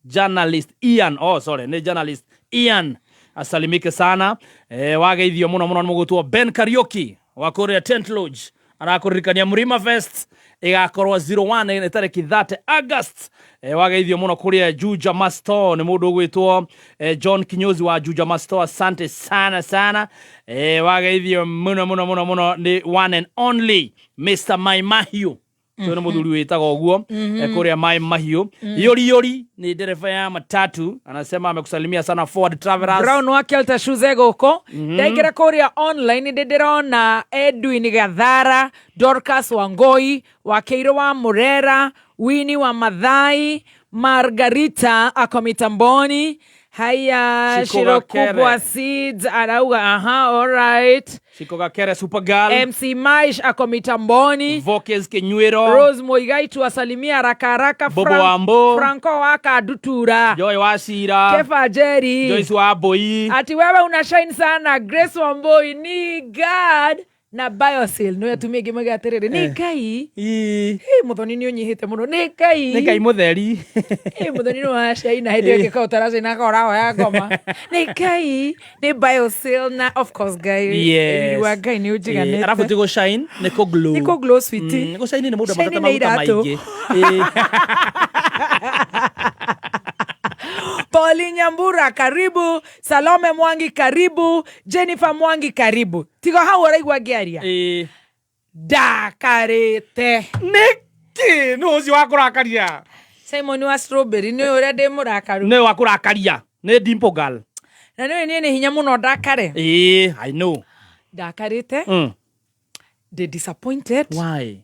Journalist Ian. Oh, sorry, nĩ journalist Ian. Asalimike sana. Wageithio mũno mũno nĩ mũgwĩtwo Ben Kariuki wa kũrĩa Tent Lodge. Arakũririkania Mlima Fest ĩgakorwo 01 nĩ tarĩki 30 August. Wageithio mũno kũrĩa Juja Masto nĩ mũndũ ũgwĩtwo John Kinyozi wa Juja Masto, asante sana sana. Wageithio mũno mũno mũno mũno nĩ one and only Mr. Mai Mahiũ. Ũcio nĩ mũthuri wĩtagwo ũguo, kũrĩa Mai Mahiũ. Yori Yori ni dereva ya matatu, anasema amekusalimia sana Forward Travelers. Brown wa Kelta Shoes egũkũ. Ndaingĩra kũrĩa online ndĩ ndĩrona Edwin Gathara, Dorcas Wangoi, Wakeiro wa Murera, Winnie wa Mathai, Margarita ako mitamboni. Haya, Shiko Shiro Gakere. Kubwa Seeds arauga aha, all right. Shiko Gakere Supergirl. MC Maish ako mitamboni. Vokes Kinywiro. Rose Muigai tuwasalimia haraka haraka. Bobo Wambo. Franco waka Dutura. Joy wa Shira. Kefa Jerry. Joyce wa Boi. Ati wewe una shine sana. Grace Wamboi ni God na Biosil. No yatumie ngĩmwĩra atĩrĩrĩ, nĩ Ngai. Hey, Muthoni nĩ ũnyihĩte mũno. Nĩ Ngai. Nĩ Ngai mũtheri. Hey, Muthoni nĩ wacaina hĩndĩ ĩyo ĩngĩkorwo ũtaracaina korwo ũrahoya ngoma. Nĩ Ngai, nĩ Biosil na of course Ngai. Yes. Wa Ngai nĩ ũnjiganĩte. Arabu ti gũshine, nĩ kũ glow. Nĩ kũ glow, sweetie. Gũshine nĩ mũndũ Shine amathate nĩ maguta iratũ. maingĩ. Pauline Nyambura karibu, Salome Mwangi karibu, Jennifer Mwangi karibu. Tigo hau ũraigua ngĩaria. Ndakarĩte. Nĩkĩ? Nĩ ũcio wa kũrakaria? Simon wa Strawberry nĩ ũrĩa ndĩ mũrakaru. Nĩ wa kũrakaria. Nĩ Dimple Girl. Na nĩ niĩ nĩ hinya mũno ndakare. I know. Ndakarĩte. Ndĩ disappointed. Why?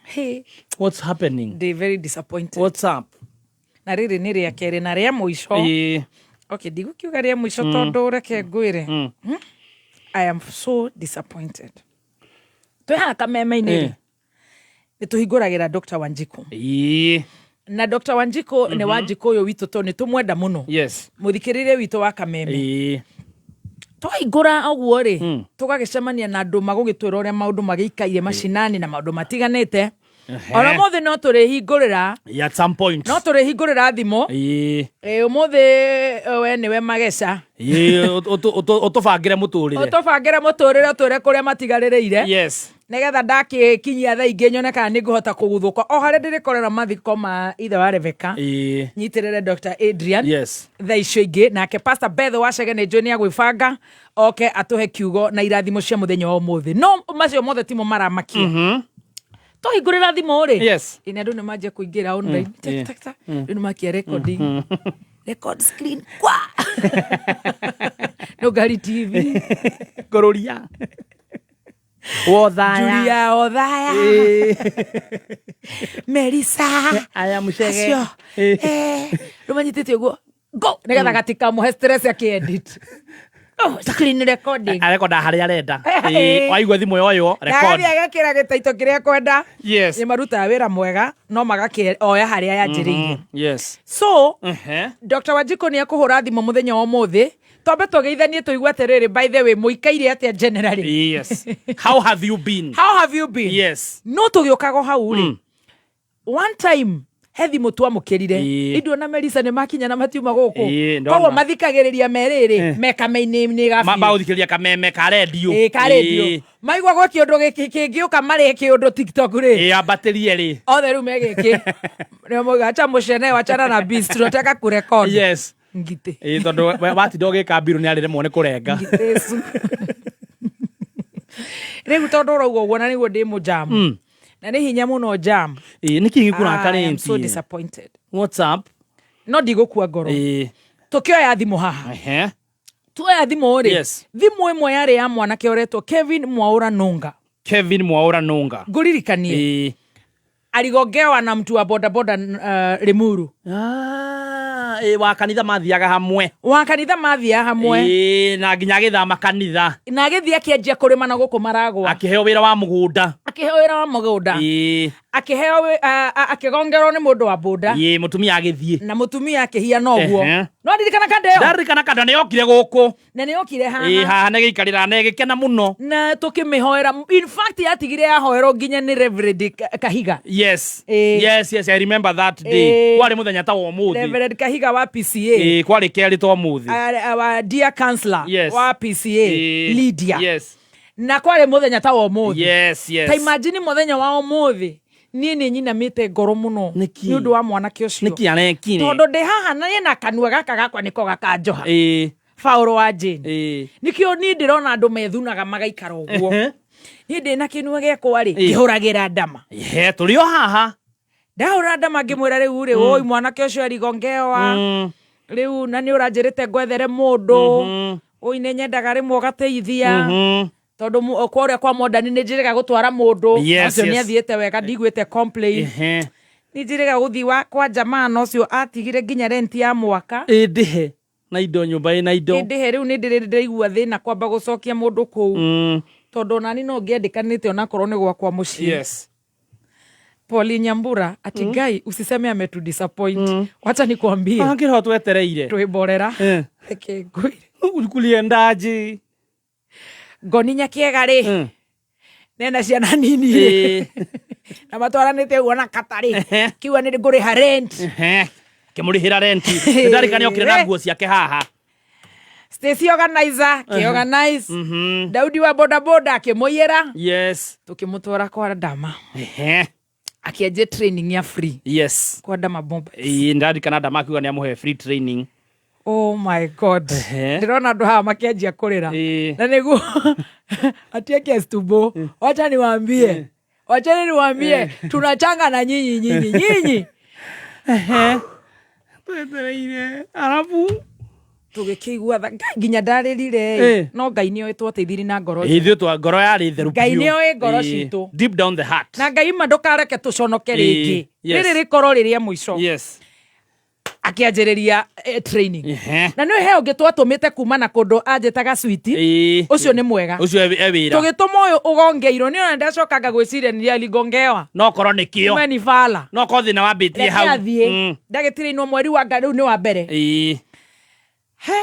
Hey. What's happening? Ndĩ very disappointed. What's up? Na rĩrĩ nĩ rĩa kerĩ na rĩa mũico. Okay, ndigũkiuga rĩa mũico tondũ reke ngwĩre. I am so disappointed. Twĩ haha kameme-inĩ rĩ, nĩ tũhingũragĩra Dr. Wanjiku. Na Dr. Wanjiku nĩ Wanjiku ũyũ witũ tondũ nĩ tũmwenda mũno. Yes. Mũthikĩrĩria witũ wa kameme. Twahingũra ũguo rĩ, tũgagĩcemania na andũ magũgĩtwĩra ũrĩa maũndũ magĩikaire macinani na maũndũ matiganĩte. Ona mũthĩ no tũrĩhingũrĩra, Yeah, at some point. no tũrĩhingũrĩra thimũ. Ĩĩ. Ĩ, ũmũthĩ we nĩwe mageca. Ĩĩ, ũtũbangĩre mũtũrĩre. Ũtũbangĩre mũtũrĩre, ũtwĩre kũrĩa matigarĩrĩire. Yes. Nĩgetha ndakĩkinyia thaa ingĩ nyone kana nĩ ngũhota kũguthũka o harĩa ndĩrĩkorera mathiko ma ithe wa Rebecca. Ĩĩ. Nyitĩrĩre Dr. Adrian. Yes. Thaa icio ingĩ nake Pastor Beth Wacege nĩ njũĩ nĩ agwĩbanga oke atũhe kiugo na irathimo cia mũthenya wa ũmũthĩ. No macio mothe timo maramakia. Twahingũrĩra thimũ rĩ, Yes. ĩnĩ andũ nĩ manjia kũingĩra online. Tak, tak, tak. Rĩu nĩ makia recording. Record screen kwa. Nũngari TV. Ngũrũria. Wothaya. Julia Othaya. Melissa. Aya mũcege. Acio. Eh, rĩu manyitĩte ũguo. Go! Nĩgetha gatikamũhe stress akĩedit. Oh, screen recording. Arekonda harĩa arenda. Eh, Ĩĩ, waigua thimũ yoywo, record. Na agathiĩ agekĩra gĩtaito kĩrĩa ekwenda. Yes. Nĩ marutaga wĩra mwega no magakĩoya harĩa yanjĩrĩirie. Yes. So, Ehe. Dr. Wanjikũ nĩ ekũhũra thimũ mũthenya wa ũmũthĩ twambe tũgeithanie tũigue atĩrĩrĩ, by the way, mũikaire atĩa generally? Yes. How have you been? How have you been? Yes. No tũgĩũkaga hau rĩ, one time he thimũ twamũkĩrire. Ĩĩ. Induona Melissa nĩ makinya na matiuma gũkũ. Ĩĩ, ndona. Koguo mathikagĩrĩria merĩrĩ me kameinĩ gabiũ. Maũthikĩrĩria kameme ka rendio. Ĩĩ, ka rendio. Maigua gwĩ kĩũndũ gĩkĩ kĩngĩũka marĩhe kĩũndũ TikTok rĩ. Ĩĩ, ambatĩrie rĩ. Othe rĩu me gĩkĩ. Nĩo moiga acha mũcene wachana na beast tunataka kurekod. Yes. Ngitĩ. Ĩĩ, tondũ watinda ũgĩka mbirũ nĩ arĩremwo nĩ kũrenga. Ngitĩ Rĩu tondũ ũrauga ũguo na nĩguo ndĩ mũjamu. Na nĩ hinya mũno jam. Ĩĩ, nĩkĩ I am so gĩkũrakarĩtie? disappointed. What's up? No ndigũkua ngoro. Ĩĩ. Tũkĩoya thimũ haha. Ehe. Tuoya thimũ rĩ. Yes. Thimũ ĩmwe yarĩ ya mwanake ũretwo Kevin Mwaũra Nunga. Kevin Mwaũra Nunga. Ngũririkanie. Ĩĩ. Aligongewa na mtu wa bodaboda Limuru. Ah, ĩĩ, wa kanitha mathiaga hamwe. Wa kanitha mathiaga hamwe. Ĩĩ, na nginya agĩthama kanitha. Na agĩthiĩ akĩanjia kũrĩma na gũkũ maragwa. Akĩheo wĩra wa mũgũnda. Akĩheo wĩra wa mũgũnda. Ĩĩ. Akĩheo akĩgongerwo nĩ mũndũ wa boda. Ĩĩ, mũtumia agĩthiĩ. Na mũtumia akĩhiana ũguo. Ehe. No ndirikana kanda ĩyo? Ndarikana kanda nĩ yokire gũkũ. Na nĩ yokire haha. Ĩĩ, haha nĩ gĩikarĩra na ĩgĩkena mũno. Na tũkĩmĩhoera. In fact yatigire yahoerwo nginya nĩ Reverend Kahiga. Yes. Ĩĩ. Yes, yes, I remember that day. Ĩĩ. Kwarĩ mũthenya ta wa ũmũthĩ. Reverend Kahiga wa PCA. Ĩĩ, kwarĩ kerĩ ta ũmũthĩ. Our dear counselor Yes. wa PCA Ĩĩ. Lydia. Yes. Na kwarĩ mũthenya ta wa ũmũthĩ. Yes, yes. Ta imagine mũthenya wa ũmũthĩ niĩ nĩ nyinamĩte ngoro mũno nĩ ũndũ wa mwanake ũcio. Nĩkĩ arekire? Tondũ ndĩ haha na niĩ na kanua gaka gakwa nĩko gakanjoha. Ĩĩ. Paũlũ wa Jane. Ĩĩ. Nĩkĩo niĩ ndĩrona andũ methunaga magaikara ũguo. Ehe. Niĩ ndĩ na kĩnua gĩakwa rĩ, Ĩĩ. ngĩhũragĩra ndama. Ehe, tũrĩ o haha. Ndahũra ndama ngĩmwĩra rĩu rĩ, oi mwanake ũcio arigongewa. Rĩu na nĩ ũranjĩrĩte ngwethere mũndũ. Oi nĩ nyendaga rĩmwe ũgateithia. Tondũ kũrĩa kwa Modern nĩ njĩrĩga gũtwara mũndũ. Yes, Ũcio nĩ yes. athiĩte wega, ndiguĩte complain. Ehe. Nĩ njĩrĩga gũthiĩ kwa jamaa na ũcio atigire nginya rent ya mwaka. Ĩĩ, ndĩhe na indo nyũmba ĩna indo. Ndĩhe rĩu nĩ ndĩraigua thĩna kwamba gũcokia mũndũ kũu. Tondũ onani no ngĩandĩkanĩte onakorwo nĩ gwakwa mũciĩ. Yes. Pauline Nyambura ati Ngai usiseme ametu disappoint. Wacha nikwambie. Ah, kĩroho twetereire. Twĩmborera. Eh. Reke ngwĩre. Kuliendaje? Ngoni Nyakiega rĩ. Nena ciana nini rĩ. Na matwaranĩte ũguo na katarĩ. Kiuga nĩ ngũrĩha rent. Ehe. Akĩmũrĩhĩra renti. Nĩndarikana okire na nguo ciake haha. Stacy organizer, kĩ-organize. Daudi wa bodaboda akĩmũiyĩra. Yes. Tũkĩmũtwara kwa Ndama. Ehe. Akĩanjia training ya free. Yes. Kwa Ndama Mobile. Ĩĩ, ndarikana Ndama akiuga nĩ amũhe free training. Oh my God. Ndĩrona andũ haha makĩanjia kũrĩra. Na nĩguo atieke stumbo. Wacha niwaambie. Wacheni niwaambie tunachanga na nyinyi nyinyi nyinyi. Twetereire. Arabu tũgĩkĩigua tha Ngai nginya ndarĩrire no Ngai nĩoĩ twateithirie na ngoro Ĩĩ, ithuĩ twa ngoro yarĩ theru Ngai biũ. nĩoĩ ngoro Ĩĩ, citũ. Deep down the heart. Na Ngai ma ndũkareke tũconoke Ĩĩ, rĩngĩ. yes. Rĩrĩ rĩkorwo rĩrĩa mũico. Yes. Akĩanjĩrĩria training. Ehe. Na nĩ he ũngĩ twatũmĩte kuma na kũndũ anjĩtaga switi. Ĩĩ. Ũcio nĩ mwega. Ũcio e wĩra. Tũgĩtũma ũyũ ũgongeirwo nĩ ona ndacokanga gwĩciria nĩ aligongewa. No korwo nĩkĩo. Meni bala. No korwo thĩna wambĩtie Reke hau. athiĩ. Ndagĩtirĩinwo mweri wa Ngai rĩu nĩ wa mbere. Ĩĩ. He.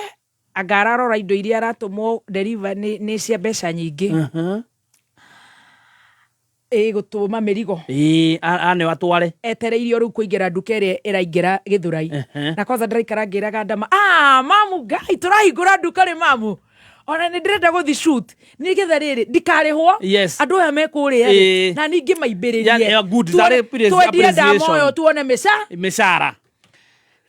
Anga ararora indo iria aratũmwo deliver nĩ cia mbeca nyingĩ. Ĩ gũtũma mĩrigo. Ĩĩ, aneo atware. Etereirio rĩu kũingĩra nduka ĩrĩa ĩraingĩra Gĩthũrai. Na kwanza ndĩraikara ngĩraga ndama, ah, mamu ngai tũrahingũra nduka rĩ mamu, ona nĩ ndĩrenda gũthi shoot nĩgetha rĩrĩ ndikarĩhwo. Andũ aya mekũrĩa rĩ, na ningĩ Yeah, yeah, good. maimbĩrĩrie Tarĩ twendie ndama appreciation. ũyũ tuone mĩca Mĩcara.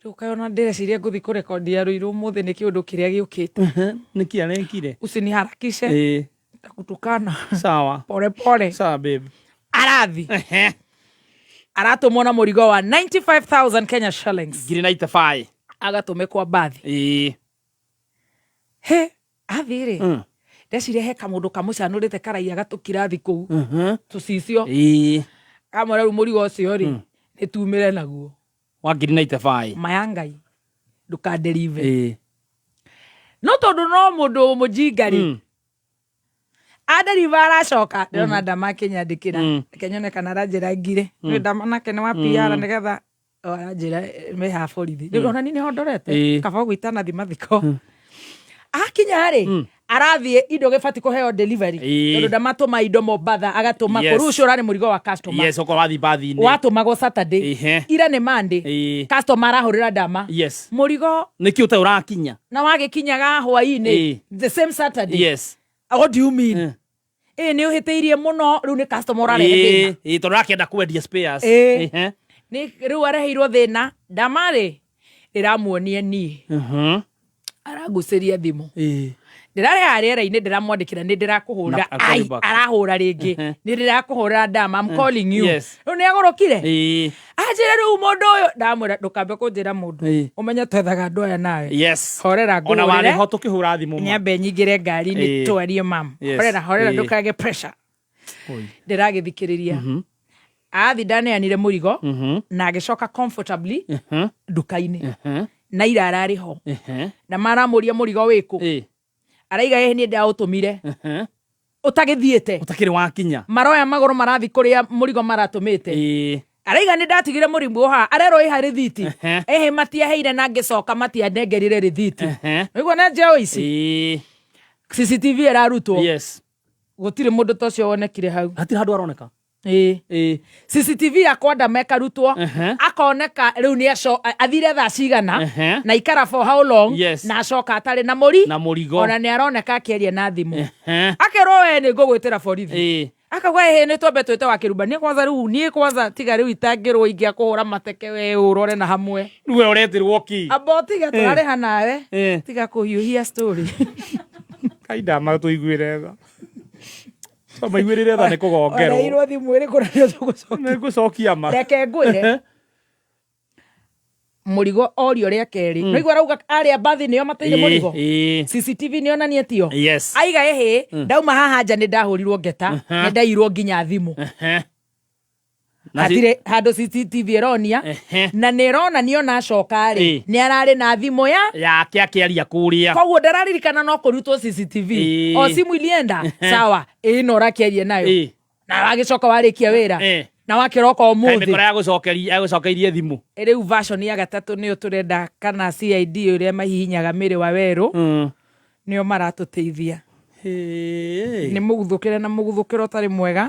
Rĩu kayona ndĩreciria ngũthi kũrekondia rũirũ ũmũthĩ nĩ kĩũndũ kĩrĩa gĩũkĩte. Nĩkĩ arekire? Usiniharakishe. Takutukana. Sawa. Pole pole. Sawa babe. Arathi aratũmwo na mũrigo wa 95000 Kenya shillings. Ngiri 95. Agatũme kwa bathi. He athi rĩ, ndeciria he kamũndũ kamũcanũrĩte karaia gatũkirathi kũu tũcicio. Kamwĩra rĩu mũrigo ũcio rĩ, nĩ tumĩre naguo. Wa ngiri 95. Maya ngai ndũkanderive. No tondũ no mũndũ mũjinga rĩ, aderiva aracoka ndĩrona ndama akĩnyandĩkĩra. Reke nyone kana aranjĩra ngire. Nĩ ndama nake nĩ wa PR nĩgetha o aranjĩra me haha borithi. Rĩu ona niĩ nĩho ndorete. Kaba ũguo itanathi mathiko akinya rĩ, arathiĩ indo gĩbati kũheo delivery. Tondũ ndamatũma indo Mombatha, agatũma kũu. Rĩu ũcio ũrarĩ mũrigo wa customer. Yes, okorwo wathi bathi-inĩ. Watũmagwo Saturday. Ira nĩ Monday. Customer arahũrĩra ndama mũrigo. Nĩkĩ ũtarĩ ũrakinya? Na wagĩkinyaga hwaĩ-inĩ the same Saturday. What do you mean? Ĩ nĩ ũhĩtĩirie mũno, rĩu nĩ customer ũrarehe thĩna. Ĩĩ, tondũ arakĩenda kwendia spares. Nĩ rĩu areheirwo thĩna ndama rĩ, ndĩramuonia niĩ arangucĩria thimũ. Ndĩrarĩ rĩera-inĩ, ndĩramwandĩkĩra nĩ ndĩrakũhũrĩra. Na- I'll call you Ai, back. arahũra rĩngĩ. Nĩ ndĩrakũhũrĩra ndama, I'm calling you. Rĩu nĩ agũrũkire. Anjĩre rĩu mũndũ ũyũ, ndamwĩra ndũkambe kũnjĩra mũndũ. Ũmenye twethaga andũ aya nawe. Horera. Ona ngũhũrĩre. warĩ ho tũkĩhũra thimũ ma. Nyambe nyingĩre ngari-inĩ twarie mam. Horera, horera. Ndũkage pressure. Ndĩragĩthikĩrĩria athi ndaneanire mũrigo na agĩcoka comfortably nduka-inĩ na ira ararĩ ho na maramũria mũrigo wĩkũ. Araiga ĩhĩ niĩ ndaũtũmire ũtagĩthiĩte. Ũtakĩrĩ wakinya. Maroya magũrũ marathi kũrĩa mũrigo maratũmĩte. Araiga nĩ ndatigire mũrigo haha, arerwo ĩha rĩthiti. Ĩhĩ matiaheire na ngĩcoka matianengerire rĩthiti. Nĩguo na njaũ ici CCTV ĩrarutwo. Gũtirĩ mũndũ ta ũcio wonekire hau. Hatirĩ handũ aroneka. Ĩĩ. CCTV yakwa ndama ĩkarutwo akoneka rĩu nĩ aco athire thaa cigana na ikara for how long. Na acoka atarĩ na mũri Na mũrigo. Ona nĩ aroneka akĩaria na thimũ. Akerwo we nĩ ngũgwĩtĩra borithi. Akauga ĩhĩ nĩ twambe twĩte wa kĩrumba niĩ kwanza, rĩu niĩ kwanza tiga rĩu itangĩrwo ingĩakũhũra mateke we ũrore na hamwe. Rĩu we ũretĩrwo ki? Amba ũtige tũrarĩha nawe. Tiga kũhiũhia story. Kainda matũiguĩre tha. Maiguĩrĩre tha nĩ kũgongerwo. Oreirwo thimũ ĩrĩkũ na nĩ tũgũcokia? Nĩ ngũcokia ma. Reke ngwĩre, mũrigo orio rĩa kerĩ. No igua arauga arĩa mbathi nĩo mateire mũrigo. CCTV nĩ onanie tio. Aiga ĩhĩ ndauma haha nja nĩ ndahũrirwo ngeta, nĩ ndairwo nginya thimũ. Hatirĩ handũ CCTV ĩronia na nĩ ĩronania ona acoka rĩ, nĩ ararĩ na thimũ ya yake akĩaria kũrĩa. Koguo ndararirikana no kũrutwo CCTV. O simu ilienda sawa ĩno ũrakĩaria nayo na wagĩcoka warĩkia wĩra na wakĩroka Kaĩ ũmũthĩ. mĩkora yagũcokeirie thimũ. Rĩu version ya gatatũ nĩyo tũrenda kana CID ũrĩa mahihinyaga mĩrĩ wa werũ nĩo maratũteithia. Nĩ mũguthũkĩre na mũguthũkĩro ũtarĩ mwega.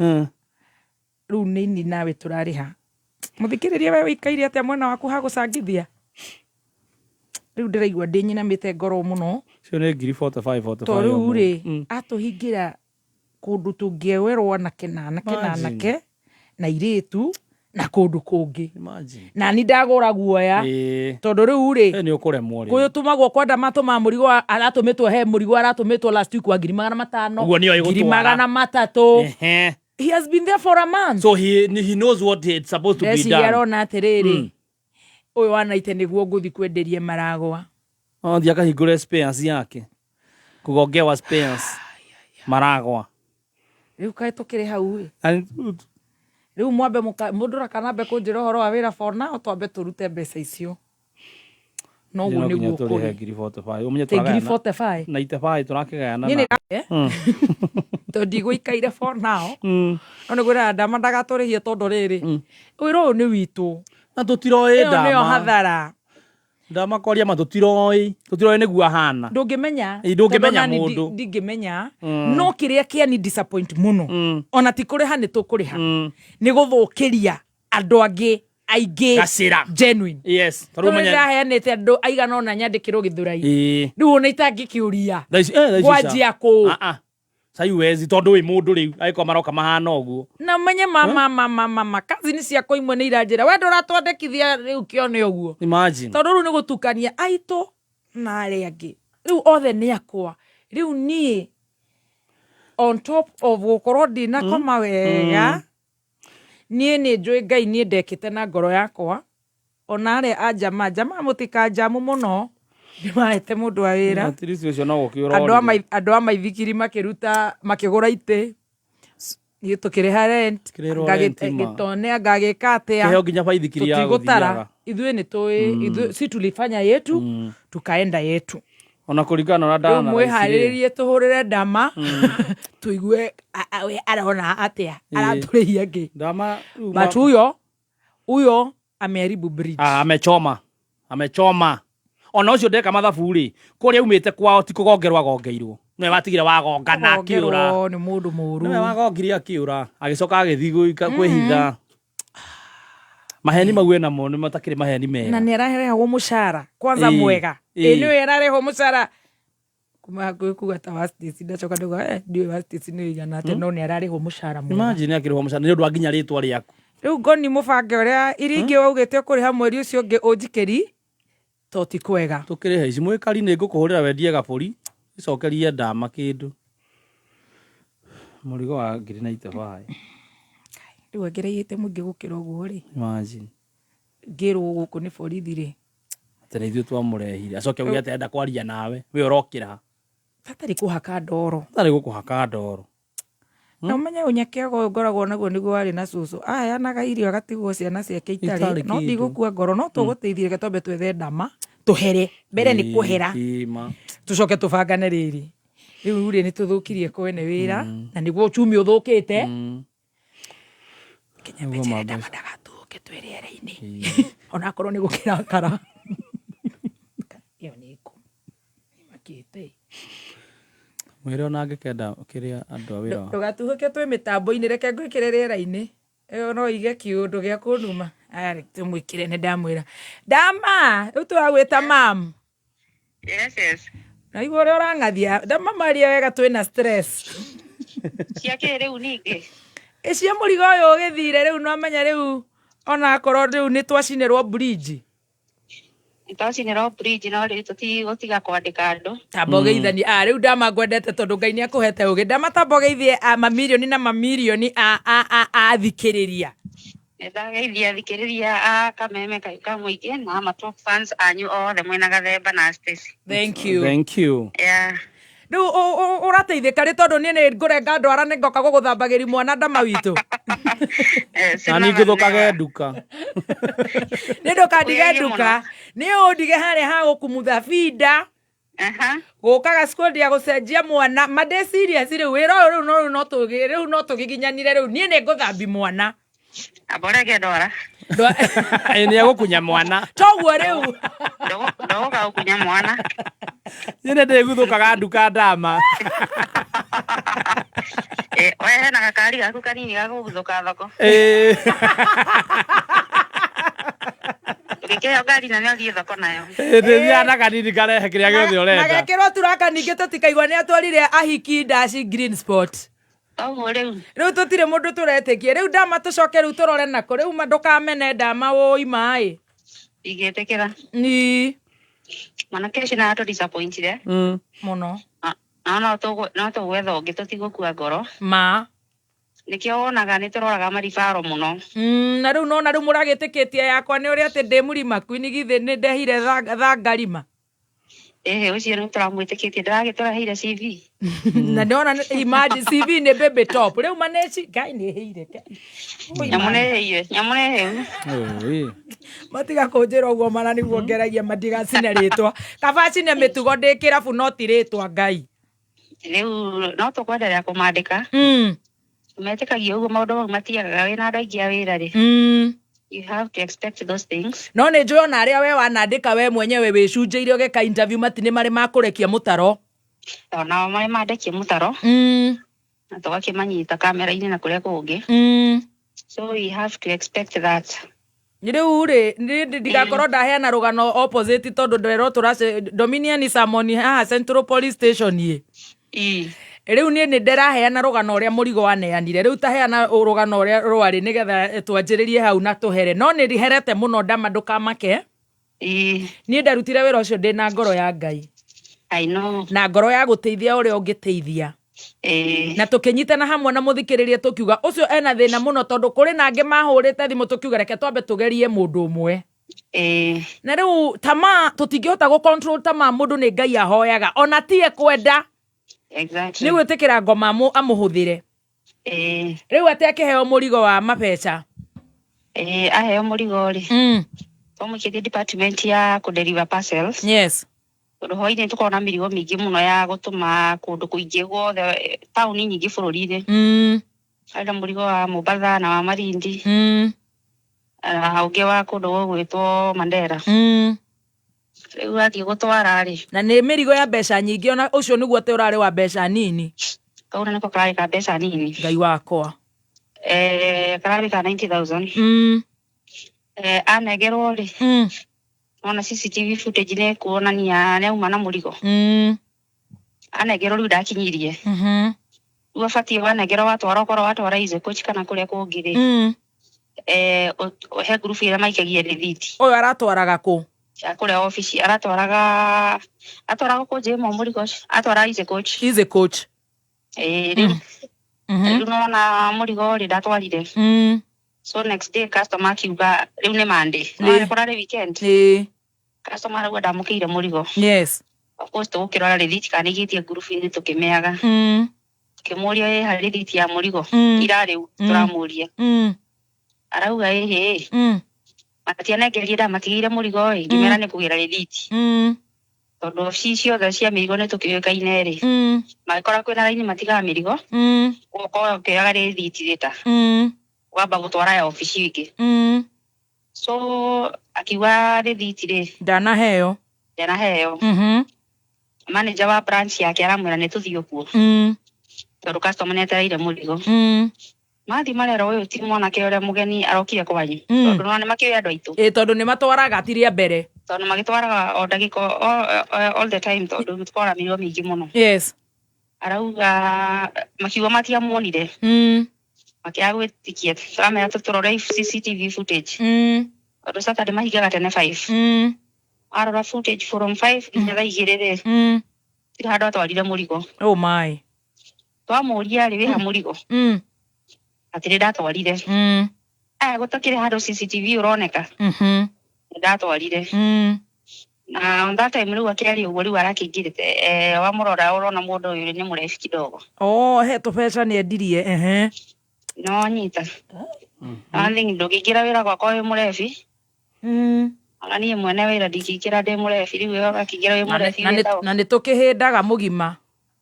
Rĩu nĩ ini nawe tũrarĩha mũthikĩrĩria we wĩikaire atĩa mwena waku hagũcangithia. Rĩu ndĩraigua ndĩ nyinamĩte ngoro mũno. Cio nĩ ngiri 45 45 To rĩu o rĩ, mũndũ. atũhingĩra kũndũ tũngĩewerwo anake na anake na Imagine. anake na irĩtu na kũndũ kũngĩ. Imagine. Na ni ndagũra guoya tondũ rĩu rĩ, Ĩ, nĩ ũkũremwo rĩ. kũyũ kwenda matũma mũrigo aratũmĩtwo, he mũrigo aratũmĩtwo last week wa 500,000, Ũguo nĩoĩ ngiri gũtwara. 300. He has been there for a month. So he knows what it's supposed to be Ndeciria done. arona atĩrĩrĩ, ũyũ wanaite nĩguo ngũthi kwenderie maragwa. Athiĩ akahingũre spares yake kũgongewa spares maragwa. Rĩu kaĩ tũkĩrĩ hau ĩ. Rĩu mwambe mũndũ rakanambe kũnjĩra ũhoro wa wĩra for now, twambe tũrute mbeca icio noguo No nginya nĩguo tũrĩhe kũrĩ. Ngiri 45 ũmenye. Tĩ ngiri Tũragayana 45. 95 tũrakĩgayana Niĩ na nĩ tondũ ndigũikaire for now. No nĩ kwĩraga ndama ndagatũrĩhie tondũ rĩrĩ wĩra ũyũ nĩ witũ na tũtiroĩ ĩyo nĩyo ndama hathara. Ndama kwaria ma tũtiroĩ tũtiroĩ nĩguo ahana. Ndũngĩmenya. Ĩ, ndũngĩmenya Tondũ nani mũndũ. Ndingĩmenya no kĩrĩa kĩani disappoint mũno ona ti kũrĩha nĩ tũkũrĩha nĩ gũthũkĩria andũ angĩ aingĩ Gacĩra. Genuine. Yes, tondũ tondũ ũmenye- ndĩraheanĩte andũ aigana ũna nyandĩkĩrwo gĩthũrai. Rĩu ona itangĩkĩũria Thaa ici- thaa ici ngwanjia kũ? Ah, ah. Sai wezi tondũ wĩ mũndũ rĩu angĩkorwo maroka mahana ũguo. Na menye mama mama mama kazini ciakwa imwe nĩ iranjĩra we ndũratwandĩkithia rĩu kĩone ũguo. Imagine. Tondũ rĩu nĩ gũtukania aitũ na arĩa angĩ rĩu othe nĩ akwa rĩu niĩ on top of gũkorwo ndinakoma wega niĩ nĩ njũĩ Ngai niĩ ndekĩte na ngoro yakwa ona arĩa a njama njama mũtikanjamu mũno ndĩmahete mũndũ wa wĩra. At least ũcio no gũkĩũra Andũ a orire. andũ a maithikiri makĩruta makĩgũra itĩ niĩ tũkĩrĩha rent. Kĩrĩhĩrwo rent, ma. Gĩtone ngagĩka atĩa. Kĩheo nginya baithikiri ya tũtigũtara gũthiaga. Ithuĩ nĩ tũĩ ithuĩ si tulifanya yetu tukaenda yetu. Ona kũringana na ũrĩa Rĩu ndana mwĩharĩrĩrie tũhũrĩre ndama tũigue we arona atĩa aratũrĩhia ngĩ. Ndama rĩu But huyo huyo ameharibu bridge. Ah, amechoma amechoma ona ũcio ndeka mathabu rĩ kũrĩa aumĩte kwao ti kũgongerwo agongeirwo nĩwe watigire wagongana akĩũra. Kũgongerwo nĩ mũndũ mũru. Nĩwe wagongire akĩũra agĩcoka agĩthiĩ kwĩhitha maheni mau enamo nĩ matakĩrĩ maheni Na mega. nĩ ararehwo mũcara kwanza mwega. Ĩ nĩwe ararehwo mũcara kuma hakuhĩ kuga ta wa Stacy ndacoka ndauga ndiũĩ wa Stacy nĩ ũigana atĩa no nĩ ararĩhwo mũcara mwega. Imagine akĩrĩhwo mũcara nĩ ũndũ wa nginya rĩtwa rĩaku. Rĩu ngoni mũbange ũrĩa iria ingĩ waugĩte ũkũrĩha mweri ũcio ũngĩ ũnjikĩri to ti kwega. Tũkĩrĩha ici mwĩkari nĩ ngũkũhũrĩra wendie gabũri icokerie ndama kĩndũ mũrigo wa ngiri na itebaĩ. Rĩu ongereire mũingĩ gũkĩra ũguo rĩ Imagine. Ngĩrwo gũkũ nĩ borithi rĩ. Atĩ nĩ ithuĩ twamũrehire acoke auge atĩ arenda kwaria nawe we ũrokĩra. Hatarĩ kũhaka ndoro. Hatarĩ gũkũhaka ndoro. Na ũmenye ũnyakĩaga ũyũ ngoragwo naguo nĩguo warĩ na cũcũ aheanaga irio agatigwo ciana ciake itarĩ Itarĩ no kĩndũ. ndigũkua ngoro no tũgũteithie reke twambe twethe ndama tũhere mbere nĩ kũhera Ĩĩ, ma. tũcoke tũbangane rĩrĩ rĩu rĩ nĩ tũthũkirie kwene wĩra na nĩguo uchumi ũthũkĩte. Nĩguo mambo. Ndagatuũke twĩ rĩera-inĩ onakorwo nĩ gũkĩrakara ĩyo nĩ kũ makĩte. Mwĩre ona angĩkenda kĩrĩa andũ a wĩra wa Ndũgatuhũke twĩ mĩtambo-inĩ reke ngwĩkĩre rĩera-inĩ ĩyo no ige kĩũndũ gĩa kũnuma aya reke tũmwĩkĩre nĩ ndamwĩra ndama rĩu tũragwĩta mam. Yes, yes. Naigua ũrĩa ũrang'athia ndama maria wega twĩna stress. Cia kĩ rĩu ningĩ? Ĩ cia mũrigo ũyũ ũgĩthire rĩu no menya rĩu onakorwo rĩu nĩ twacinĩrwo bridge. Nĩtwacinĩrwo bridge no rĩu tũtigũtiga kwandĩka andũ. Tamba ũgeithanie ah rĩu ndama ngwendete tondũ Ngai nĩ akũhete ũgĩ ndama tamba ũgeithie a mamirioni na mamirioni a a a a athikĩrĩria. Nĩndageithia athikĩrĩria a Kameme kaĩ ka mũingĩ na ama top fans anyu othe mwĩna Gathemba na Stacy. Thank you. Thank you. Yeah. Rĩu ũrateithĩka rĩ tondũ niĩ nĩ ngũrenga ndwara nĩ ngoka gũgũthambagĩri mwana ndama witũ. Na niĩ ngũthũkage nduka. Nĩ ndũkandige Wĩyarie nduka nĩ ũndige harĩa ha gũkumutha binda gũkaga squad ya gũcenjia mwana ma ndĩ serious rĩu wĩra ũyũ rĩu no rĩu no tũgĩ rĩu no tũgiginyanire rĩu niĩ nĩ ngũthambi mwana. Amba ũrenge ndwara. Ĩ nĩ egũkunya mwana. Toguo rĩu. Ndũgũka gũkunya mwana. Niĩ nĩ ndĩguthũkaga nduka ndama. Eh, we hena gakari gaku kanini ga kũguthũka thoko. Ĩ. Ũngĩkĩheo ngari nene ũthiĩ thoko nayo. Ĩ, ndĩthiaga na kanini karehe kĩrĩa gĩothe Na ũrenda. gekĩrwo turaka ningĩ tũtikaigua nĩ atwarire ahiki ndaci green spot. Toguo rĩu. Rĩu tũtirĩ mũndũ tũretĩkia rĩu ndama tũcoke rĩu tũrore nako rĩu ma ndũkamene ndama wũi maĩ. Ingĩtĩkĩra. Ni. Mwanake ũcio nĩ atũ-disappointire. Mũno. No no tũgwetha ũngĩ tũtigũkua ngoro. Ma. Nĩkĩo wonaga nĩ tũroraga maribaro mũno. Na rĩu nona rĩu mũragĩtĩkĩtie yakwa nĩ ũrĩa atĩ ndĩ mũrima kwini githĩ nĩ ndehire thangarima. Ĩhĩ ũcio nĩ tũramwĩtĩkĩtie ndĩragĩtũreheire CV. Na nĩona imagine CV nĩ baby top rĩu maneci ngai nĩ hĩire. Nyamũ nĩ hĩire, nyamũ nĩ hĩu. Matiga kũnjĩra ũguo mana nĩguo ngeragia matigacine rĩtwa kaba cine mĩtugo ndĩ kĩrabu no ti rĩtwa ngai. Rĩu no tũkwenderea kũmandĩka. Metĩkagia ũguo maũndũ mau matiagaga wĩna andũ aingĩ a wĩra rĩ. You have to expect those things. No nä njå ona arä a we wanandä ka we mwenyewe wä cunjä ire å geka interview mati nä marä makå rekia må taro. Onao marĩ mandekie mũtaro na tũgakĩmanyita kamera-inĩ na kũrĩa kũngĩ. So we have to expect that. Rä u rä ndigakorwo ndaheana rå gano opposite tondå nderwo tå Dominion Samoni haha Central Police Station ä rä u niä nä ndäraheana rå gano å rä a må rigo waneanire rä u taheana rå gano å rä a rwarä nä getha twanjä rä rie hau na tå here no nä herete må no ndama ndå kamake. Niä ndarutire wä ra å cio ndä na ngoro ya Ngai. I know. Na ngoro ya gå teithia å rä a å ngä teithia na tũkĩnyitana hamwe na mũthikĩrĩria tũkiuga ũcio ena thĩna mũno tondũ kũrĩ na angĩ mahũrĩte thimũ tũkiuga reke twambe tũgerie mũndũ ũmwe. Na rĩu tamaa tũtingĩhota gũ control tamaa mũndũ nĩ Ngai ahoyaga ona tie kwenda. Exactly. Nĩ gwĩtĩkĩra ngoma amũhũthĩre. Rĩu atĩ akĩheo mũrigo wa mabeca. Aheo mũrigo rĩ, twamũikĩtie department ya kũ-deliver parcels. Yes. Tondũ hwaĩ-inĩ tũkoragwo na mĩrigo mĩingĩ mũno ya gũtũma kũndũ kũingĩ guothe, taũni nyingĩ bũrũri-inĩ. Harĩ na mũrigo wa Mombatha na wa Malindi na ũngĩ wa kũndũ gũgwĩtwo Mandera. Rĩu athiĩ gũtwara rĩ, na nĩ mĩrigo ya mbeca nyingĩ ona ũcio nĩguo atĩ ũrarĩ wa mbeca nini. Kau nĩko kararĩ ka mbeca nini. Ngai wakwa. Kararĩ ka 90,000. Anengerwo rĩ, ona CCTV footage nĩ kuonania nĩ auma na mũrigo. Anengerwo rĩu ndakinyirie. Rĩu abatiĩ wanengerwo watwara okorwo watwara Easy Coach kana kũrĩa kũngĩ rĩ, he ngurubu ĩrĩa maikagia rĩthiti. Ũyũ aratwaraga kũ? Kũrĩa obici aratwaraga kũ Jemo mũrigo ũcio atwaraga Easy Coach. Easy Coach. Rĩu rĩu nona mũrigo rĩ ndatwarire. So next day customer akiuga rĩu nĩ Monday. No kũrarĩ weekend. Customer arauga ndamũkĩire mũrigo. Yes. Of course tũgũkĩrora rĩthiti kana nĩigĩtie ngurubu-inĩ tũkĩmĩaga. Tũkĩmũria ĩha rĩthiti ya mũrigo ira rĩu tũramũria. Arauga ĩhĩ matianengerie ndamatigĩire mũrigo ĩ ngĩmera nĩ kũgĩra rĩthiti. Tondũ obici ciothe cia mĩrigo nĩ tũkĩũĩkaine rĩ, magĩkora kwĩna raini matigaga mĩrigo, ũgakorwo ũkĩoyaga rĩthiti rĩta wamba gũtwara ya obici ĩngĩ. So akiuga rĩthiti rĩ ndanaheo. Ndanaheo. Manager wa branch yake aramwĩra nĩ tũthiĩ ũguo tondũ customer nĩ etereire mũrigo. Mathiĩ marerwo ũyũ ti mwanake ũrĩa mũgeni arokire kwanyu tondũ no nĩ makĩũĩ andũ aitũ. Ĩ tondũ nĩ matwaraga ti rĩa mbere. Tondũ magĩtwaraga o ndagĩka all the time tondũ tũkoragwo na mĩrigo mĩingĩ mũno. Yes. Arauga makiuga matiamuonire. Makĩaga gwĩtĩkia tũramera tũrore CCTV footage. Tondũ Saturday mahingaga tene 5. Arora footage from 5 nginya thaa 2 rĩ, gũtirĩ handũ atwarire mũrigo. Oh my. Twamũria rĩ wĩha mũrigo. Atĩ nĩ ndatwarire. Aya gũtakĩrĩ handũ CCTV ũroneka. Nĩ ndatwarire. Na on that time rĩu akĩaria ũguo rĩu arakĩingĩrĩte wamũrora ũrona mũndũ ũyũ nĩ mũrebi kidogo. Oh, he tũbeca nĩ endirie. No nyita. One thing ndũngĩingĩra wĩra gwakwa wĩ mũrebi. Ona niĩ mwene wĩra ndingĩingĩra ndĩ mũrebi rĩu we ũgakĩingĩra wĩ mũrebi wĩtagwo. Na nĩ tũkĩhĩndaga mũgima.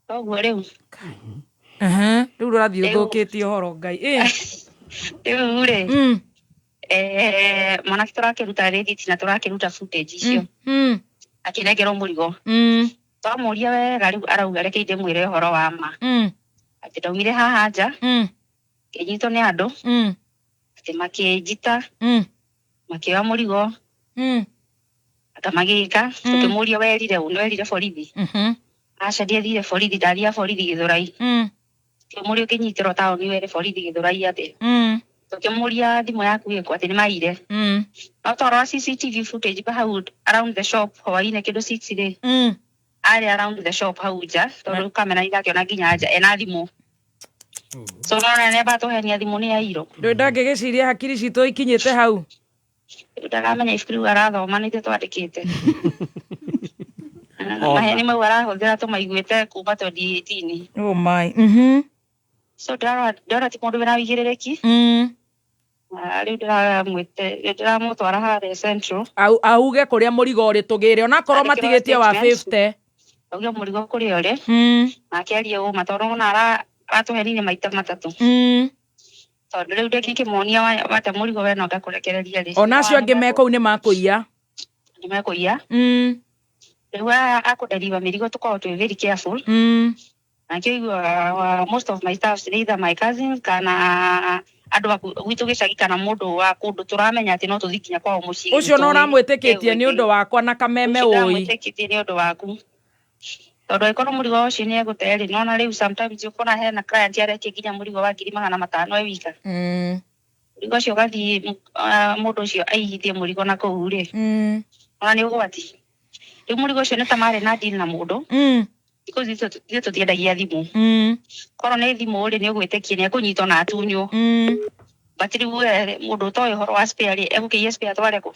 Koguo rĩu. Rĩu ũrathiĩ ũthũkĩtie ũhoro Ngai. Rĩu rĩ, mwanake tũrakĩruta rĩthiti na tũrakĩruta footage icio. Akĩnengerwo mũrigo. Twamũria wega rĩu arauga reke ndĩmwĩre ũhoro wa ma. Atĩ ndaumire haha nja. Ngĩnyitwo nĩ andũ. Atĩ makĩnjita. Makĩoya mũrigo. Anga magĩka. Tũkĩmũria werire ũ, nĩ werire borithi. Aca ndiathire borithi, ndathiaga borithi Gĩthũrai. Tũkĩmũria ũkĩnyitĩrwo taũni were borithi Gĩthũrai atĩa. Tũkĩmũria thimũ yaku ĩkũ atĩ nĩ maire. No twarora CCTV footage hau around the shop hwaĩ-inĩ kĩndũ 6 rĩ, arĩ around the shop hau nja tondũ kamera irakĩona nginya nja ena thimũ. So nona nĩ amba tũhenia thimũ nĩ yairwo. Ndũĩ ndangĩgĩciria hakiri citũ ikinyĩte hau. Rĩu ndaramenya ibuku rĩu arathoma nĩ ithuĩ twandĩkĩte. Maheni mau arahũthĩra tũmaiguĩte kuma 2018. Oh my. So ndĩrona ti mũndũ wĩna wĩigĩrĩrĩki. Rĩu ndĩramũtwara harĩa Central. Auge kũrĩa mũrigo ũrĩ tũgĩre onakorwo Andĩkĩrwo matigĩtie wa statement. 50. Auge mũrigo kũrĩa ũrĩ. Nake arie ũma tondũ ona aratũhenirie maita matatũ. Tondũ rĩu ndĩngĩkĩmonia wate mũrigo we no ngakũrekereria rĩ. Ona acio angĩ me kũu nĩ makũiya. Nĩ mekũiya. Rĩu aya a kũdeliver mĩrigo tũkoragwo twĩ very careful. Na nĩkĩo ũiguaga most of my staffs nĩ either my cousins kana andũ a gwitũ gĩcagi kana mũndũ wa kũndũ tũramenya atĩ no tũthiĩ nginya kwao mũciĩ. Ũcio no ũramwĩtĩkĩtie nĩ ũndũ wakwa na kameme Ũcio ũi. ndamwĩtĩkĩtie nĩ ũndũ waku. Tondũ angĩkorwo mũrigo ũcio nĩ egũte rĩ, nĩwona rĩu sometimes ũkona hena client aretia nginya mũrigo wa 500,000 e wika. Mũrigo ũcio ũgathiĩ mũndũ ũcio aigithie mũrigo na kũu rĩ, ona nĩ ũgwati. Rĩu mũrigo ũcio nĩ ta marĩ na deal na mũndũ. Thikũ ici ithuĩ tũtiendagia thimũ. Korwo nĩ thimũ rĩ, nĩ ũgwĩtĩkia nĩ ekũnyitwo na atunywo. But rĩu we mũndũ ũtoĩ ũhoro wa spare rĩ, egũkĩiya spare atware kũ?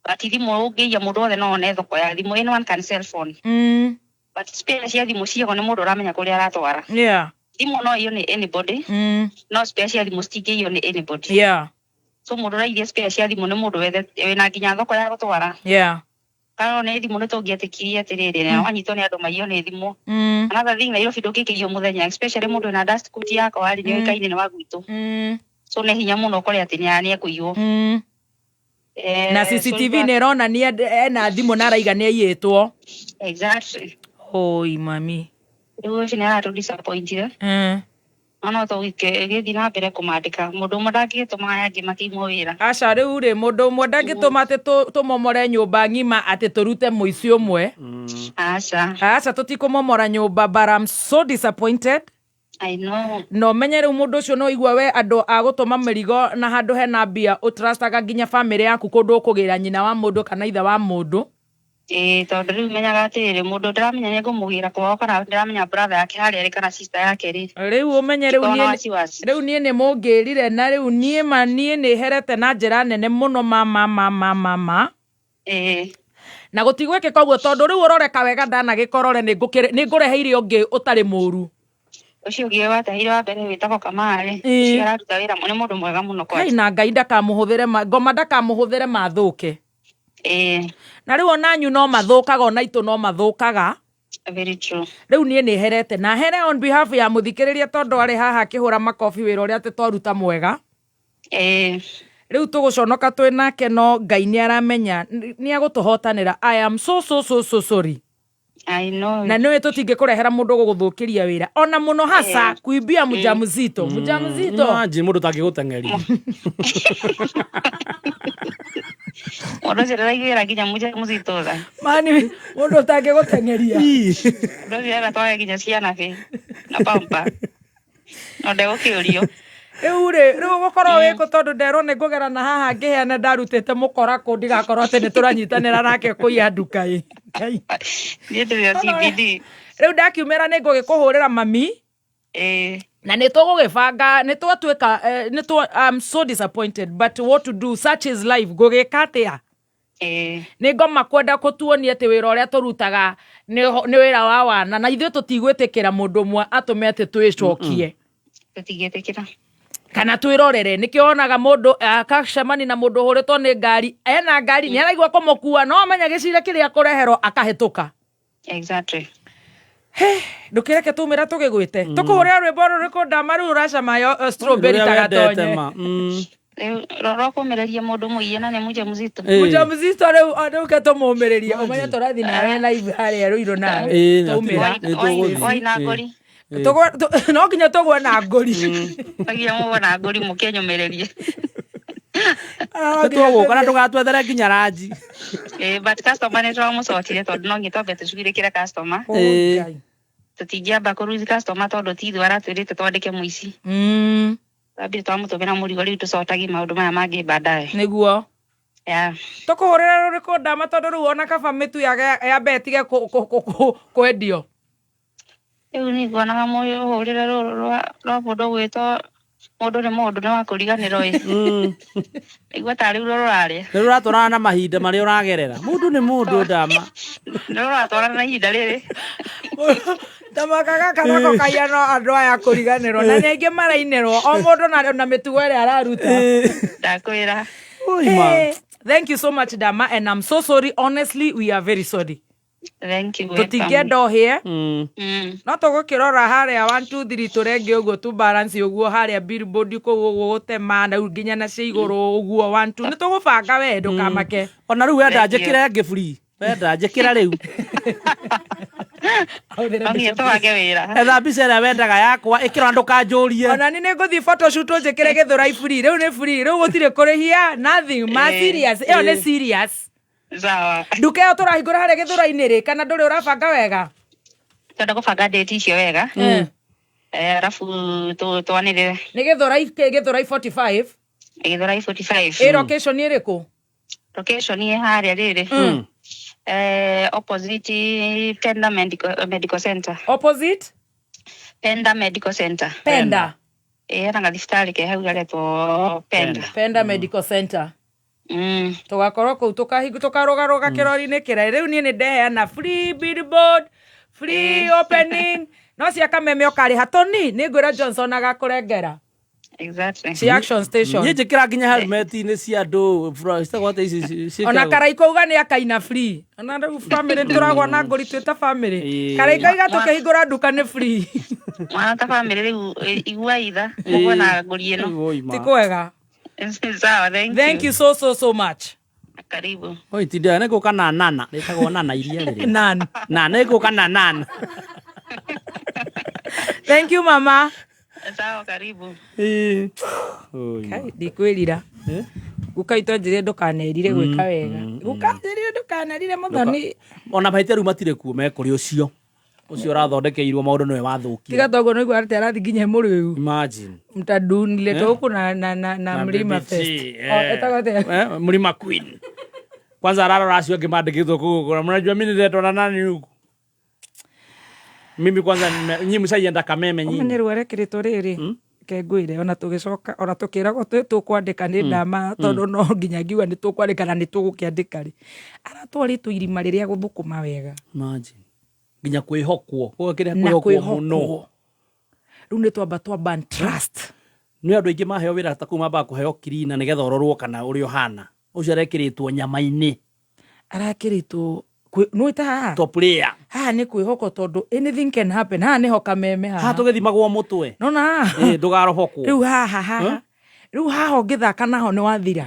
But thimũ ũngĩiya mũndũ wothe no one thoko ya thimũ. Anyone can sell phone. But spare cia thimũ ciagwo nĩ mũndũ ũramenya kũrĩa aratwara. Thimũ no ĩiywo nĩ anybody. No spare cia thimũ citingĩiywo nĩ anybody. So mũndũ ũraigithia spare cia thimũ nĩ mũndũ wĩna nginya thoko ya gũtwara. Kana nĩ thimũ nĩ tũngĩetĩkirie atĩrĩrĩ, na wanyitwo nĩ andũ maiywo nĩ thimũ. Another thing, Nairobi ndũngĩikĩrio mũthenya, especially mũndũ wĩna dust coat yakwa rĩ, nĩ ũĩkaine nĩ wa gwitũ. So nĩ hinya mũno ũkore atĩ nĩ ekũiywo. Na CCTV nĩ ĩronania ena thimũ na araiga nĩ aiyĩtwo. Exactly. Oi mami. Rĩu ũcio nĩ aratũ disappointire. No no tũgĩthiĩ na mbere kũmandĩka. Mũndũ ũmwe ndangĩgĩtũma aya angĩ makĩimwo wĩra. Aca rĩu rĩ, mũndũ ũmwe ndangĩtũma atĩ tũmomore nyũmba ng'ima atĩ tũrute mũici ũmwe. Aca. Aca tũtikũmomora nyũmba, but I'm so disappointed. I know. Na ũmenye rĩu mũndũ ũcio no igua we andũ a gũtũma mĩrigo na handũ hena mbia ũtrustaga nginya famĩlĩ yaku kũndũ ũkũgĩra nyina wa mũndũ kana ithe wa mũndũ. Ĩĩ, tondũ rĩu menyaga atĩrĩrĩ, mũndũ ndĩramenya nĩ ngũmũgĩra kwao kana ndĩramenya brother yake harĩa arĩ kana sister yake rĩ. Rĩu ũmenye rĩu Ndikoragwo na niĩ wasiwasi. rĩu niĩ nĩ mũngĩrire na rĩu niĩ ma niĩ nĩ herete na njĩra nene mũno ma ma ma ma ma ma. Na gũtigwĩkĩka ũguo tondũ rĩu ũroreka wega ndanagĩkorore nĩ ngũreheire ũngĩ ũtarĩ mũru. Ũcio ũngĩ watahire wa mbere wĩtagwo Kamarĩ. Ũcio araruta wĩra nĩ mũndũ mwega mũno Kai kwanja. na Ngai ndakamũhũthĩre ngoma ndakamũhũthĩre mathũke. Na rĩu ona anyu no mathũkaga ona itũ no mathũkaga. Very true. Rĩu niĩ nĩ herete na here on behalf ya mũthikĩrĩria tondũ arĩ haha akĩhũra makobi wĩra ũrĩa atĩ twaruta mwega. Rĩu tũgũconoka twĩ nake no Ngai nĩ aramenya nĩ agũtũhotanĩra. I am so so so so sorry. I know. Na nĩũĩ tũtingĩkũrehera mũndũ ũgũgũthũkĩria wĩra ona mũno hasa kuibia mjamzito. Mjamzito. Imagine mũndũ ũtangĩgũteng'eria. Mũndũ ũcio ndaraiguĩra nginya mũjamzito tha. Mani mũndũ ũtangĩgũteng'eria. Mũndũ ũcio arenda twage nginya ciana bĩ na pamper. No ndegũkĩũrio. Rĩu rĩ, rĩu ũgũkorwo wĩkũ tondũ nderwo nĩ ngũgera na haha ngĩheana ndarutĩte mũkora kũ ndigakorwo atĩ nĩ tũranyitanĩra nake kũiya nduka ĩ. Ngai. Niĩ ndĩrĩ o CBD. Rĩu ndakiumĩra nĩ ngũgĩkũhũrĩra mami. Na nĩ tũgũgĩbanga, nĩ twatuĩka, nĩ twa, I'm so disappointed but what to do, such is life, ngũgĩka atĩa? Nĩ ngoma kwenda kũtuonia atĩ wĩra ũrĩa tũrutaga nĩ wĩra wa wana na ithuĩ tũtigwĩtĩkĩra mũndũ ũmwe atũme atĩ twĩcokie. Tũtingĩtĩkĩra. Kana twĩrorere. Nĩkĩo wonaga mũndũ akacemania na mũndũ ũhũrĩtwo nĩ ngari, ena ngari nĩ araigua kũmũkua no amenya gĩcira kĩrĩa akũreherwo akahĩtũka. Exactly. He, ndũkĩreke tumĩra tũgĩgwĩte. Tũkũhũrĩra rwĩmbo rũrĩkũ ndama rĩu ũracama yo strawberry Rũrĩa ta wendete gatonye. ma. Rĩu rora ũkũmĩrĩria mũndũ mũiye na nĩ mũjamzito. Mũjamzito rĩu rĩu ke tũmũmĩrĩrie. Ũmenye tũrathiĩ nawe live harĩa Ruiru nawe. Twaumĩra. Oi na ngori. No nginya tũgwe na ngori. No nginya mũgwe na ngori mũkĩnyũmĩrĩrie. Nĩ tũgũka na ndũgatwethere nginya ranji. But customer nĩ tũramũcokire tondũ no nginya twambe tũcugurĩkĩre customer. Tũtingĩamba kũ lose customer tondũ ti ithuĩ aratwĩrĩte twandĩke mũici. Twambire twamũtũmĩra mũrigo rĩu tũcotagie maũndũ maya mangĩ baadaye. Nĩguo. Tũkũhũrĩra rũrĩkũ ndama tondũ rĩu ona kaba mĩtu yambe ĩtige kwendio. Rĩu niĩ nguonaga mũhũrĩre rũrũ rwa mũndũ ũgwĩtwo mũndũ nĩ mũndũ nĩ wa kũriganĩrwo ĩ. Nĩguo tarĩ ruo rũrarĩa. Nĩ rũratwarana na mahinda marĩa ũragerera. Mũndũ nĩ mũndũ ndama. Nĩ rũratwarana na ihinda rĩrĩ. Tamaka gaka nako kahiana andũ aya kũriganĩrwo na nĩ aingĩ marainĩrwo o mũndũ na mĩtugo ĩrĩa araruta. Ndakwĩra. Hey, thank you so much Dama and I'm so sorry, honestly we are very sorry. Thank you. Tũtingĩenda ũhĩe. No tũgũkĩrora harĩa 1 2 3 tũrenge ũguo tu balance ũguo harĩa billboard kũu ũguo gũtema na rĩu nginya na cia igũrũ ũguo 1 2 nĩ tũgũbanga we ndũkamake. Ona rĩu wenda Thank you. njĩkĩre ĩngĩ free, wenda njĩkĩra rĩu. Nginya tũbange wĩra. Etha mbica ĩrĩa wendaga yakwa ĩkĩra ndũkanjũrie. Ona ni nĩ ngũthiĩ photoshoot njĩkĩre gĩthũrai free, rĩu nĩ free, rĩu gũtirĩ kũrĩhia nothing ma serious, ĩyo nĩ serious. Sawa. Nduka ĩyo tũrahingũra harĩa gĩthũrai-inĩ rĩ, kana ndũrĩ ũrabanga wega? Twenda kũbanga date icio wega. Arabu twanĩrĩre. Nĩ gĩthũrai gĩthũrai 45. Gĩthũrai 45. Ĩ location ĩrĩkũ? Location ĩ harĩa rĩrĩ. Opposite Penda Medical Center. Opposite? Penda Medical Center. Penda. Ĩ hena gathibitarĩ ke hau garetwo Penda. Penda Medical Center. Tũgakorwo kũu tũkarũgarũga kĩrori-inĩ kĩraya. Rĩu niĩ nĩ ndeheana free billboard, free opening, no cia kameme ũkarĩha toni, nĩ ngwĩra Johnson agakũrengera. Exactly. Cia Action Station. Niĩ njĩkĩra nginya helmet-inĩ cia andũ citagwo atĩa ici ciĩkĩragwo? Ona Karaiko uga nĩ akaina free. Ona rĩu family tũragwa na ngũri twĩ ta family. Karaiko iga tũkĩhingũra nduka nĩ free. Mwana ta family rĩu igua itha mũgwe na ngũri ĩno. Ti kwega. Sawa, thank you. Thank you so so so much. Karibu. Oi tindia nĩ ngũka na nana rĩtagwo nana iria rĩrĩ. Nan. Na nĩ ngũka na nana. Thank you mama. Sawa, karibu. Kai ndikwĩrira. Guka witũ anjĩrire ndũkanerire gwĩka wega. Guka anjĩrire ndũkanerire mũthoni. Ona mahĩtia rĩu matirĩ kuo me kũrĩ ũcio. Ũcio ũrathondekeirwo maũndũ nĩwe wathũkia. Tiga toguo nĩguo atĩ arathiĩ nginya mũrĩu. Imagine. Mtadunile gũkũ na Mlima BBT, Fest. Oh, ĩtagwo atĩa? Mlima Queen. Kwanza ararora acio angĩ mandĩkĩtwo kũu gũkũ. Mnajua mimi nĩndetwo na nani huku? Mimi kwanza nyinyi mshaienda Kameme Ũmenye nyinyi. rĩu arekĩrĩtwo rĩrĩ ke ngwĩre ona tũgĩcoka ona tũkĩragwo twĩ tũkwandĩka nĩ ndama tondũ no nginya ngiuga nĩ tũkwandĩka na nĩ tũgũkĩandĩka rĩ, aratwarĩtwo irima rĩrĩa gũthũkũma wega. Imagine. Nginya kwĩhokwo. Koguo kĩrĩa Na kwĩhokwo mũno. kwĩhokwo. Rĩu nĩ twamba twa ban trust. Nĩ andũ aingĩ maheo wĩra ta kũu mambaga kũheo cleaner nĩgetha ũrorwo kana ũrĩa ũhana. Ũcio arekĩrĩtwo nyama-inĩ. Arakĩrĩtwo nĩ ta haha. Top layer. Haha nĩ kwĩhokwo tondũ anything can happen. Haha nĩho Kameme haha. Haha tũgĩthimagwo mũtwe. Nona haha. Ndũgarobokwo. Rĩu haha haha. Rĩu haha ũngĩthaka naho nĩ wathira.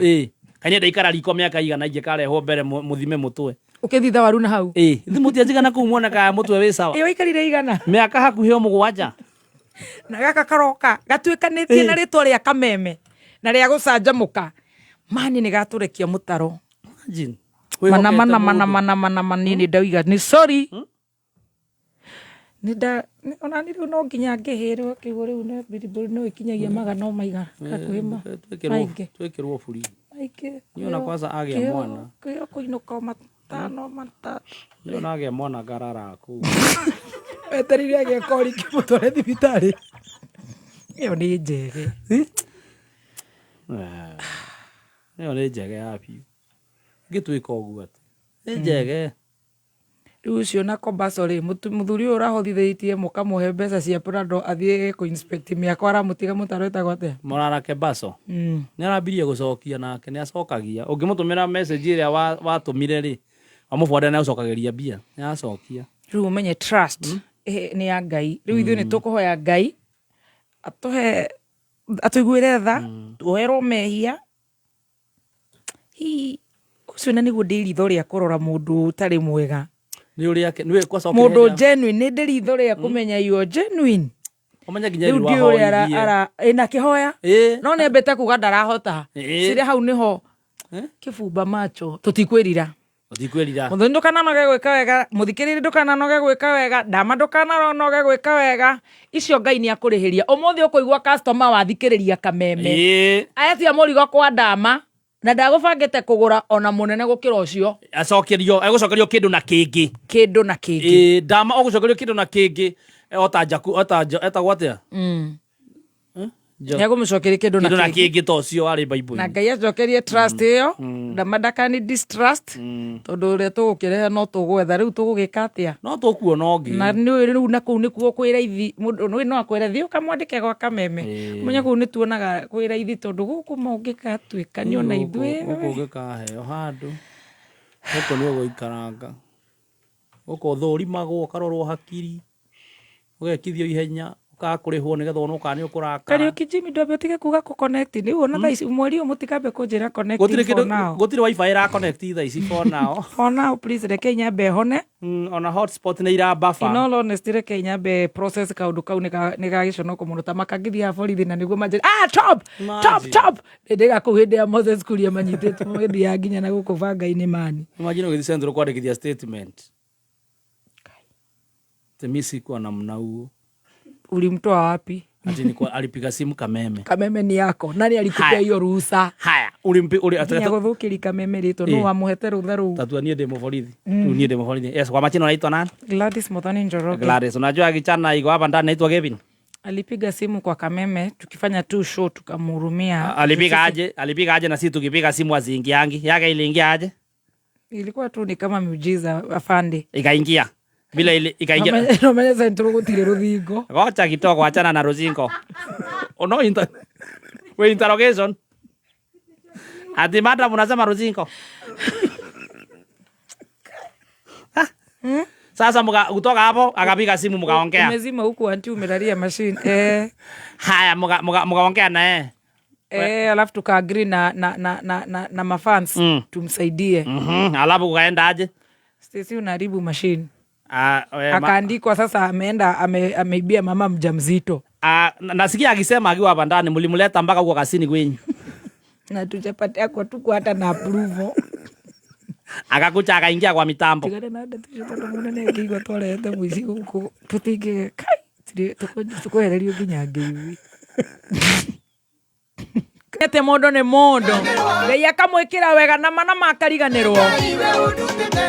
Kanye ndaikara riko mĩaka igana ingĩkarehwo mbere mũthime mũtwe. Ũkĩthitha waru na hau. Ithuĩ mũtianjigana kũu muone kana mũtwe wĩ sawa. Ĩ waikarire igana. Mĩaka hakuhĩ o mũgwanja. Na gaka karoka gatuĩkanĩtie na rĩtwa rĩa Kameme na rĩa gũcanjamũka. Mani nĩ gatũrekia mũtaro. Imagine. Mana Wĩhokete mana mana mũndũ. mana mana mana nĩ ndauga nĩ sorry. Nĩ nda ona nĩ rĩu no nginya ngĩhĩrwo kiugo rĩu nĩ billboard no ĩkinyagia magana o maigana hakuhĩ ma maingĩ. Twĩkĩrwo buri. Maingĩ. Niĩ ona kwanza agĩa mwana. Kĩo kũinũka o matano matatũ. Niĩ ona agĩa mwana ngarara kũu. Wetereire agĩe kori kĩmũtware thibitarĩ. Ĩyo nĩ njege. Ĩyo nĩ njege ya biũ. Ngĩtuĩka ũguo atĩ. Nĩ njege. Rĩu ũcio na Kombaco rĩ, mũthuri ũyũ ũrahothithĩtie mũkamũhe mbeca cia Prado athiĩ kũ inspect mĩako aramũtiga mũtaro ĩtagwo atĩa? Morara Kebaso. Nĩ arambirie gũcokia nake nĩ acokagia. Ũngĩmũtũmĩra message ĩrĩa watũmire rĩ, wamũbwatĩra nĩ agũcokagĩria mbia. Nĩ aracokia. Rĩu ũmenye trust nĩ ya Ngai. Rĩu ithuĩ nĩ tũkũhoya Ngai atũhe atũiguĩre tha, tuoherwo mehia. Hihi ũcio na nĩguo ndĩ ritho rĩa kũrora mũndũ ũtarĩ mwega. Nĩ ũrĩa nĩwe kwacokire Mũndũ hĩndĩ ya- genuine, nĩ ndĩ ritho rĩa kũmenya you are genuine. Ũmenye nginya Rĩu rĩu ndiũĩ ũrĩa wahoithie. ĩna kĩhoya. No nĩ ambĩte kuga ndarahota. Cire hau nĩho kĩbumba macho tũtikwĩrira. Tũtikwĩrira. Mũthoni ndũkananoge gwĩka wega, mũthikĩrĩria ndũkananoge gwĩka wega, ndama ndũkananoge gwĩka wega. Icio Ngai nĩ akũrĩhĩria. Ũmũthĩ ũkũigua customer wathikĩrĩria Kameme. Aetia mũrigo kwa ndama na ndagũbangĩte kũgũra ona mũnene gũkĩra ũcio. Acokerio, egũcokerio kĩndũ na kĩngĩ. Kĩndũ na kĩngĩ. Ndama ũgũcokerio kĩndũ na kĩngĩ, ota njaku, ota etagwo atĩa? Nĩegũmũcokeria kĩndũ na Kĩndũ na kĩngĩ. kĩngĩ ta ũcio warĩ Bible-inĩ. Na Ngai acokerie trust ĩyo, ndama ndakani distrust, tondũ ũrĩa tũgũkĩrehe no tũgwetha, rĩu tũgũgĩka atĩa? No tũkuona ũngĩ. Na nĩũĩ rĩu na kũu nĩkuo kwĩ raithi, mũndũ nĩũĩ no akwĩre thiĩ ũkamwandĩke gwa Kameme. Ũmenye kũu nĩtuonaga kwĩ raithi tondũ gũkũ mũngĩgatuĩka nĩ ona ithuĩ. Gũkũ ũngĩkaheo handũ, gũkũ nĩ ũgũikaranga. Ũka ũthũrimagwo, ũkarorwo hakiri, ũgekithio ihenya, ũkaga kũrĩhwo nĩgetha wonwo kana nĩ ũkũrakara. Kariuki Jimmy ndwambe ũtige kuga kũ connect rĩu ona thaa ici mweri ũyũ mũtikambe kũnjĩra connecting Gũtirĩ for kĩndũ, now. gũtirĩ wifi ĩra connect thaa ici for now. For now please reke nyambe hone. Ona hotspot nĩ ira buffer. In all honesty reke nyambe process kaũndũ kau nĩ ga gĩconoko mũno ta makangithia borithi na nĩguo manjĩre ah top top Imagine. top ndĩga kũu hĩndĩ ya Moses Kuria manyitĩtwo magĩthiaga nginya na gũkũ banga-inĩ mani. Imagine ũgĩthiĩ Central kwandĩkithia statement. Ati mi sikuwa namna huo. Ulimtoa wapi? Ati ni kwa alipiga simu Kameme. Kameme ni yako. Nani alikupea Haya. hiyo ruhusa? Haya, ulimpi uli Nginya gũthũkĩria Kameme rĩtwa nũ wamũhete rũtha rũu? Tatua niĩ ndĩ mũborithi. Rĩu niĩ ndĩ mũborithi. Yes, kwa majina unaitwa nani? Gladys Muthoni Njoroge. Gladys. Unajua kijana iko hapa ndani anaitwa Kevin. Alipiga simu kwa Kameme tukifanya tu show tukamhurumia. Alipiga aje? Alipiga aje na sisi tukipiga simu aziingiangi. Yake iliingia aje? Ilikuwa tu ni kama miujiza afande. Ikaingia. Bila ile ikaingia. Nomenye Central gũtirĩ rũthingo. Gocha kitoko achana na ruzingo. Ono inter we interrogation. Ati madam unasema ruzingo. Sasa muka, kutoka hapo akapiga simu mukaongea. Umezima huku anti umelalia machine. Eh. Haya mukaongea na yeye. Eh, alafu tukaagree na mafans tumsaidie. Alafu kukaenda aje? Stacy unaharibu machine. Ah, Akaandikwa sasa ameenda ameibia mama mjamzito. Ah, nasikia akisema akiwa hapa ndani mlimleta mpaka huko kasini kwenyu. Na tuchapatia kwa tuko hata na approval. Akakuja akaingia kwa mitambo. Tigana na ndeto icio tondũ mũnene angĩigua twarehete mũici gũkũ tũtingĩ kai tũkwehererio nginya ngeithi. Ete mũndũ nĩ mũndũ Ngai akamwĩkĩra wega na mana makariganĩrwo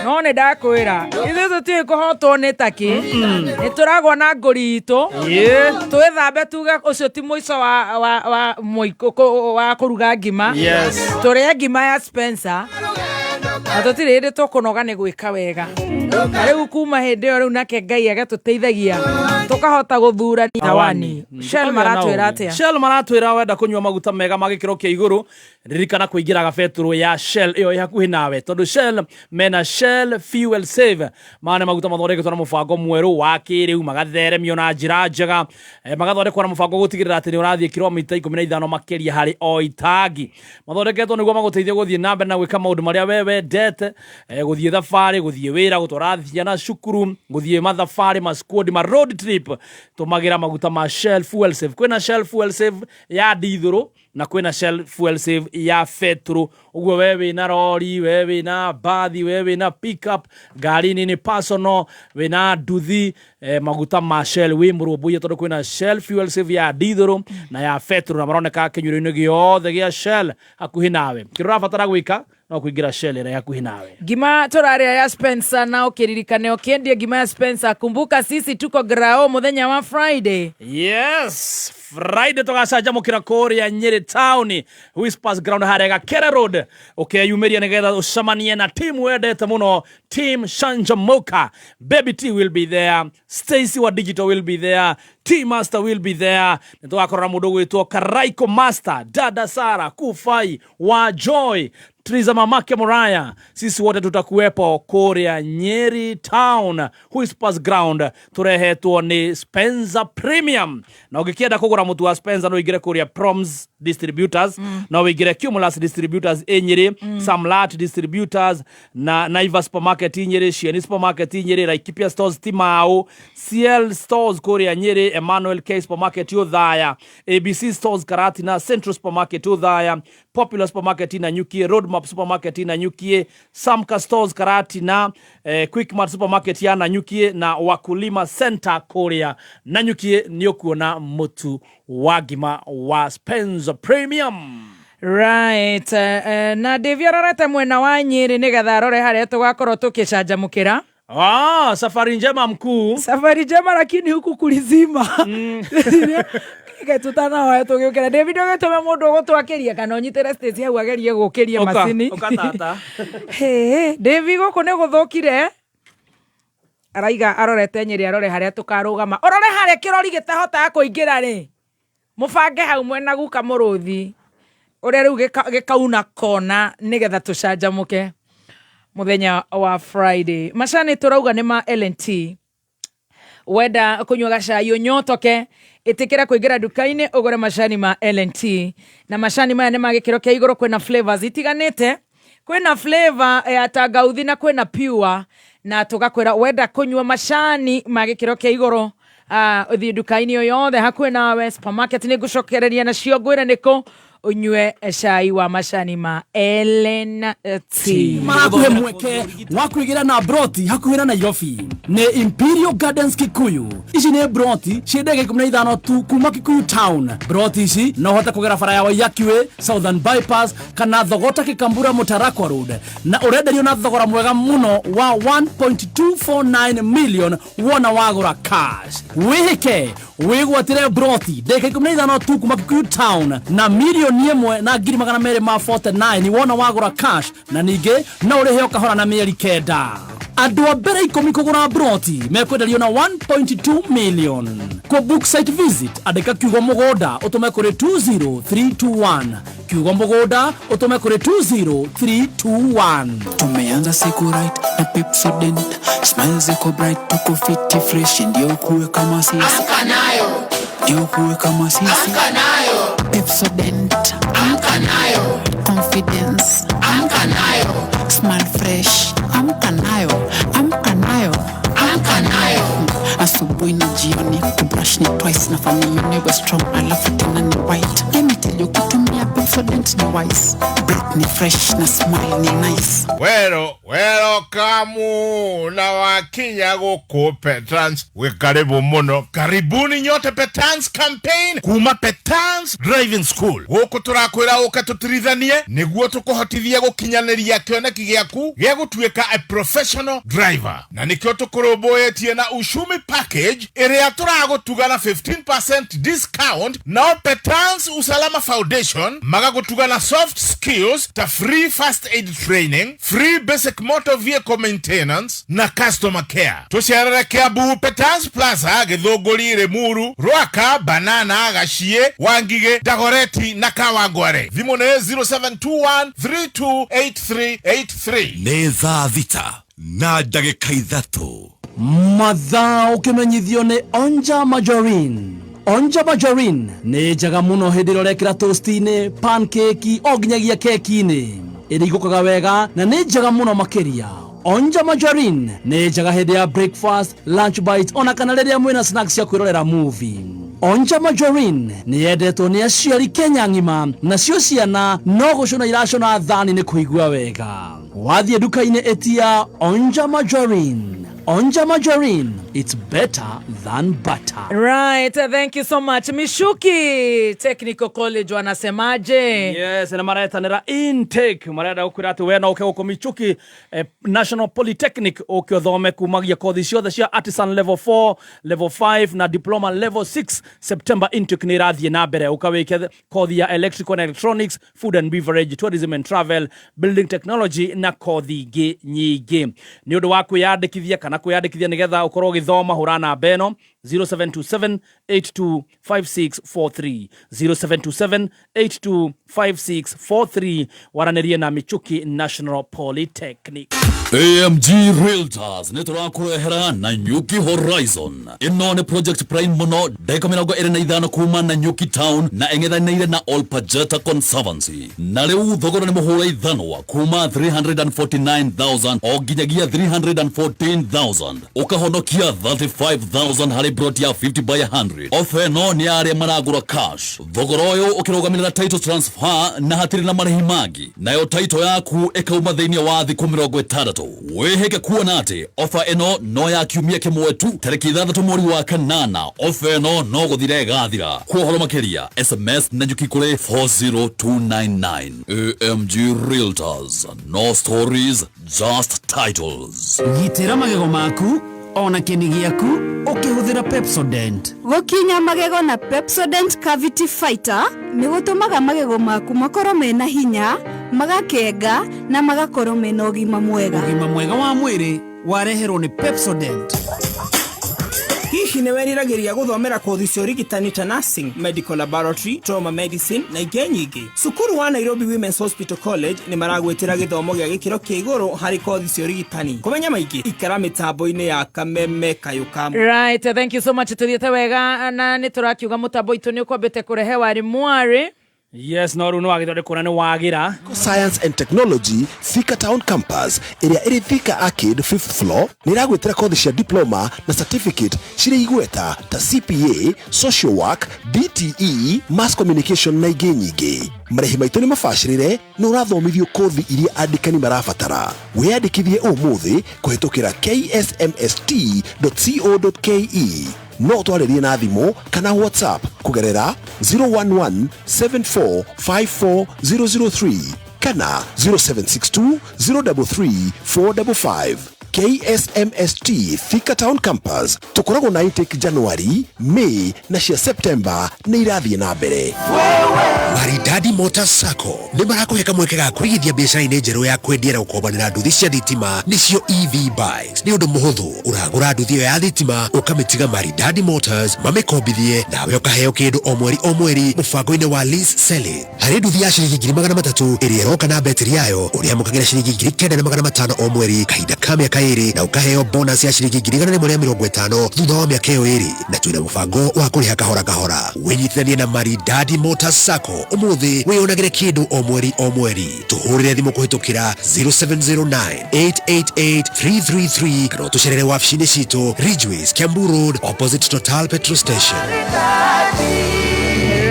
no nĩ ndakwĩra ithuĩ tũtiũĩ kũhotwo nĩ takĩ nĩ tũragwa na ngũri itũ twĩthambe tuge ũcio ti mũico wa kũruga ngima. Yes. Tũrĩe ngima ya Spencer na tũtirĩ hĩndĩ tũkũnoga nĩ gwĩka wega na rĩu kuma hĩndĩ ĩyo rĩu nake Ngai agatũteithagia tũkahota gũthura tawani. Shell maratwĩra atĩa? Shell maratwĩra wenda kũnyua maguta mega ma gĩkĩro kĩa igũrũ ririkana kũingĩraga betũrũ ya Shell ĩyo ĩ hakuhĩ nawe tondũ Shell mena Shell Fuel Save maya nĩ maguta mathondeketwo na mũbango mwerũ wa kĩrĩu magatheremio na njĩra njega magathondekwo na mũbango gũtigĩrĩra atĩ nĩ ũrathiĩ kilomita 15 makĩria harĩ o itangi mathondeketwo nĩguo magũteithie gũthiĩ na mbere na gwĩka maũndũ marĩa we wendete gũthiĩ thabarĩ gũthiĩ wĩra gũtwara ciana cukuru gũthiĩ mathabarĩ ma squad ma road trip tũmagĩra maguta ma Shell Fuel Save. Kwĩna Shell Fuel Save ya ndithũrũ na kwĩna Shell Fuel Save ya betũrũ ũguo we wĩna rori we wĩna bathi we wĩna pickup ngari nini personal wĩna nduthi maguta ma Shell wĩ mũrũmbũiye tondũ kwĩna Shell Fuel Save ya ndithũrũ na ya betũrũ na maroneka kĩnyuĩro-inĩ gĩothe gĩa Shell hakuhĩ nawe kĩrĩa ũrabatara gwĩka no kũingĩra Shell ĩrĩa hakuhĩ nawe. Ngima tũrarĩa ya Spencer na ũkĩririkane ũkĩendia ngima ya Spencer kumbuka sisi tuko grao mũthenya wa Friday. Yes, Friday tũgacanjamũkĩra kũrĩa Nyĩrĩ Town Whispers Ground harĩa Gakere Road ũkeyumĩria nĩgetha ũcemanie na team wendete mũno Team Shanjamoka. Baby T will be there, Stacy wa Digital will be there, T Master will be there. Nĩ tũgakorwo na mũndũ ũgwĩtwo Karaiko Master, Dada Sara, Kufai wa Joy, Triza mamake Muraya, sisi wote tutakuwepo kũrĩa Nyeri Town Whispers Ground tũrehetwo nĩ Spencer Premium na ũngĩkĩenda kũgũra mũtu wa Spencer no ũingĩre kũrĩa Proms Distributors no ũingĩre Cumulus Distributors ĩ Nyĩrĩ Samlat Distributors na Naivas Supermarket ĩ Nyĩrĩ Shieni Supermarket ĩ Nyĩrĩ Laikipia Stores Timau CL Stores kũrĩa Nyĩrĩ Emmanuel K Supermarket Othaya ABC Stores Karatina Central Supermarket Othaya Popular Supermarket Nanyukie Roadmap Supermarket Nanyukie Samka Stores Karatina Quickmart Supermarket ya Nanyukie na Wakulima Center kũrĩa Nanyukie nĩ ũkuona mũtu wa ngima wa Spencer Premium. Right na Davy arorete mwena wa Nyĩrĩ nĩgetha arore harĩa tũgakorwo tũkĩcanjamũkĩra. Ah, safari njema mkuu. Safari njema lakini huku kulizima. Ke tutanahoya tũgĩũkĩra David ũgĩtũme mũndũ ũgũtwakĩria kana ũnyitĩre Stacy hau agerie gũkĩria macini. Ũka tata. Hĩ, David gũkũ nĩ gũthũkire araiga arorete Nyĩrĩ arore harĩa tũkarũgama ũrore harĩa kĩrori gĩtahotaga kũingĩra rĩ mũbange hau mwena guka mũrũthi ũrĩa rĩu gĩkauna kona nĩgetha tũcanjamũke. Muthenya wa Friday macani turauga nĩ ma L&T. Wenda kunyua gacai unyotoke, itikira kuingira nduka-inĩ ũgũre macani ma L&T. Na macani maya nĩ ma gĩkĩro kĩa igũrũ, kwĩna flavors itiganĩte, kwĩna flavor ya tangauthi na kwĩna pure, na tũgakwĩra wenda kũnyua macani ma gĩkĩro kĩa igũrũ, ũthiĩ nduka-inĩ o yothe hakuhĩ nawe, supermarket, nĩ ngũcokereria nacio ngwĩre nĩkũ ũnyue cai wa macani ma L&T. Marakuhe mweke wa kwĩgĩra na broti hakuhĩ na Nairobi nĩ Imperial Gardens Kikuyu. Ici nĩ broti ciĩ ndagĩka 15 tu kuma Kikuyu town. Broti ici no ũhote kũgera bara ya Waiyaki Way, Southern Bypass kana Thogota Kikambura Mũtarakwa Road, na ũrenderio na thogora mwega mũno wa 1.249 million wona wagũra cash. Wĩhĩke wĩgwatĩre broti ndagĩka 15 tu kuma Kikuyu town na 1,249,000 wona wagũra cash, na ningĩ no ũrĩhe o kahora na mĩeri 9. Andũ a mbere 10 kũgũra broti mekwenderio na 1.2 million. Kũ book site visit, andĩka kiugo mũgũnda ũtũme kũrĩ 20321, kiugo mũgũnda ũtũme kũrĩ 20321. Tumeanza siku right na Pepsodent, smile ziko bright, tuko fiti fresh, ndio kuwe kama sisi. Amka nayo. Ndio kuwe kama sisi. Amka nayo. Pepsodent. Amka nayo. Confidence. Amka nayo. Smile fresh. Amka nayo. Amka nayo. Amka nayo. Asubuhi na jioni kubrush ni twice, na familia niwe strong alafu tena ni white. Let me tell you, kutumia Pepsodent ni wise, breath ni fresh na smile ni nice. Wero welcome na wakinya gũkũ Petrans, wĩ karibu mũno. Karibuni nyote Petrans campaign kuma Petrans Driving School. Gũkũ tũrakwĩra ũke tũtirithanie nĩguo tũkũhotithie gũkinyanĩria kĩoneki gĩaku gĩa gũtuĩka a professional driver, na nĩkĩo tũkũrũmbũyĩtie na Ushumi package ĩrĩa tũragũtuga na 15% discount, nao Petrans Usalama Foundation magagũtuga na soft skills ta free first aid training, free basic motor vehicle maintenance na customer care. Tũcerere Kiambu Petrans Plaza, Gĩthũngũri, Limuru, Rwaka, Banana, Gachie, Wangige, Dagoretti na Kawangware. Thimũ nĩ 0721 328383. Nĩ thaa 6 na ndagĩka 3. Mathaa ũkĩmenyithio nĩ Onja Margarine. Onja Margarine nĩ njega mũno hĩndĩ ĩrĩa ũrekĩra toast-inĩ, pancake o nginyagia keki-inĩ. Ĩrigũkaga wega na nĩ njega mũno makĩria. Onja Margarine nĩ njega hĩndĩ ya breakfast, lunch bite ona kana rĩrĩa mwĩna snacks cia kwĩrorera movie. Onja Margarine nĩ yendetwo nĩ aciari Kenya ng'ima, nacio ciana no gũcũna iracũna thani nĩ kũigua wega. Wathiĩ nduka-inĩ ĩtia Onja Margarine. Onja Margarine, it's better than butter. Right, thank you so much. Michuki Technical College wanasemaje? Yes, na maretanĩra intake, marenda gũkwĩra atĩ we no ũke gũkũ Michuki National Polytechnic ũke ũthome kumagia kothi ciothe cia artisan level 4, level 5 na diploma level 6. September intake nĩ ĩrathiĩ na mbere, ũka wĩke kothi ya electrical and electronics, food and beverage, tourism and travel, building technology na kothi ingĩ nyingĩ. Nĩ ũndũ wa kwĩyandĩkithia kana kwĩyandĩkithia nĩgetha ũkorwo ũgĩthoma, hũra namba ĩno 0727 825643, 0727 825643, waranĩrie na Michuki National Polytechnic. AMG Realtors nĩ tũrakũrehera Nanyuki Horizon. Ĩno nĩ project prime mũno, ndagĩka 25 kuma Nanyuki town na ĩng'ethanĩire na Olpajeta Conservancy, na rĩu thogora nĩ mũhũra ithanwa kuma 349,000 o nginyagia 314,000, ũkahonokia 35,000 harĩ plot ya 50 by 100. Ofa ĩno nĩ ya arĩa maragũra cash. Thogora ũyũ ũkĩrũgamĩrĩra title transfer na hatirĩ na marĩhi mangĩ, nayo title yaku ĩkauma thĩinĩ wa thikũ 60. Wĩhĩke kuona atĩ ofa ĩno no ya kiumia kĩmwe tu, tarĩki 6 mweri wa 8. Ofa ĩno no gũthira ĩgathira. Kwa ũhoro makĩria, SMS Nanyuki kũrĩ 40299. AMG Realtors, no stories, just titles. Gitĩra magego maku ona kĩni gĩaku ũkĩhũthĩra Pepsodent. Gũkinya magego na Pepsodent Cavity Fighter nĩ gũtũmaga magego maku makorwo mena hinya, magakenga na magakorwo mena ũgima mwega. Ũgima mwega wa mwĩrĩ wareherwo nĩ Pepsodent. Hihi nĩ weriragĩria gũthomera kothi cia ũrigitani ta nursing, medical laboratory, trauma medicine na ingĩ nyingĩ? Cukuru wa Nairobi Women's Hospital College nĩ maragwĩtĩra gĩthomo gĩa gĩkĩro kĩa igũrũ harĩ kothi cia ũrigitani. Kũmenya maingĩ, ikara mĩtambo-inĩ ya Kameme Kayũ ka. Right, thank you so much. Tuthiĩte wega na nĩ tũrakiuga mũtambo itũ nĩ ũkwambĩte kũrehe wari mwarĩ. Yes, no rĩu nĩ wagĩthondekwo na nĩ wagĩra. Science and Technology Thika Town Campus ĩrĩa ĩrĩ Thika Arcade 5th floor nĩ ĩragwĩtĩra kothi cia diploma na certificate cirĩ igweta ta CPA, Social Work, DTE, Mass Communication na ingĩ nyingĩ. Marĩhi maitũ nĩ mabacĩrĩre na ũrathomithio kothi iria andĩkani marabatara. Wĩyandĩkithie ũmũthĩ kũhĩtũkĩra ksmst.co.ke. No ũtwarĩrie na thimũ kana WhatsApp kũgerera 011 7454003 kana 0762 033 455. KSMST Thika Town Campus tũkoragwo na intake January, May na cia September nĩ irathiĩ na mbere. Maridadi Motors Sacco nĩ marakũhe kamweke ga kũigithia biacara-inĩ njerũ ya kwendia na gũkombanĩra nduthi cia thitima, nĩcio EV bikes. Nĩ ũndũ mũhũthũ, ũragũra nduthi ĩyo ya thitima ũkamĩtiga Maridadi Motors mamĩkombithie, nawe ũkaheo kĩndũ o mweri o mweri mũbango-inĩ wa lease selling. Harĩ nduthi ya ciringi 300,000 ĩrĩa ĩroka na betiri yayo, ũrĩamũkagĩra ciringi 9,500 o mweri kahinda ka mĩaka 2, na ũkaheo bonus ya ciringi 150,000 thutha wa mĩaka ĩyo 2, na twĩna mũbango wa kũrĩha kahora kahora. Wĩnyitithanie na Maridadi Motors Sacco ũmũthĩ wĩyonagĩre kĩndũ o mweri o mweri. Tũhũrĩre thimũ kũhĩtũkĩra 0709 888 333 kana ũtũcerere wabici-inĩ citũ Ridgeways, Kiambu Road, opposite Total petrol station.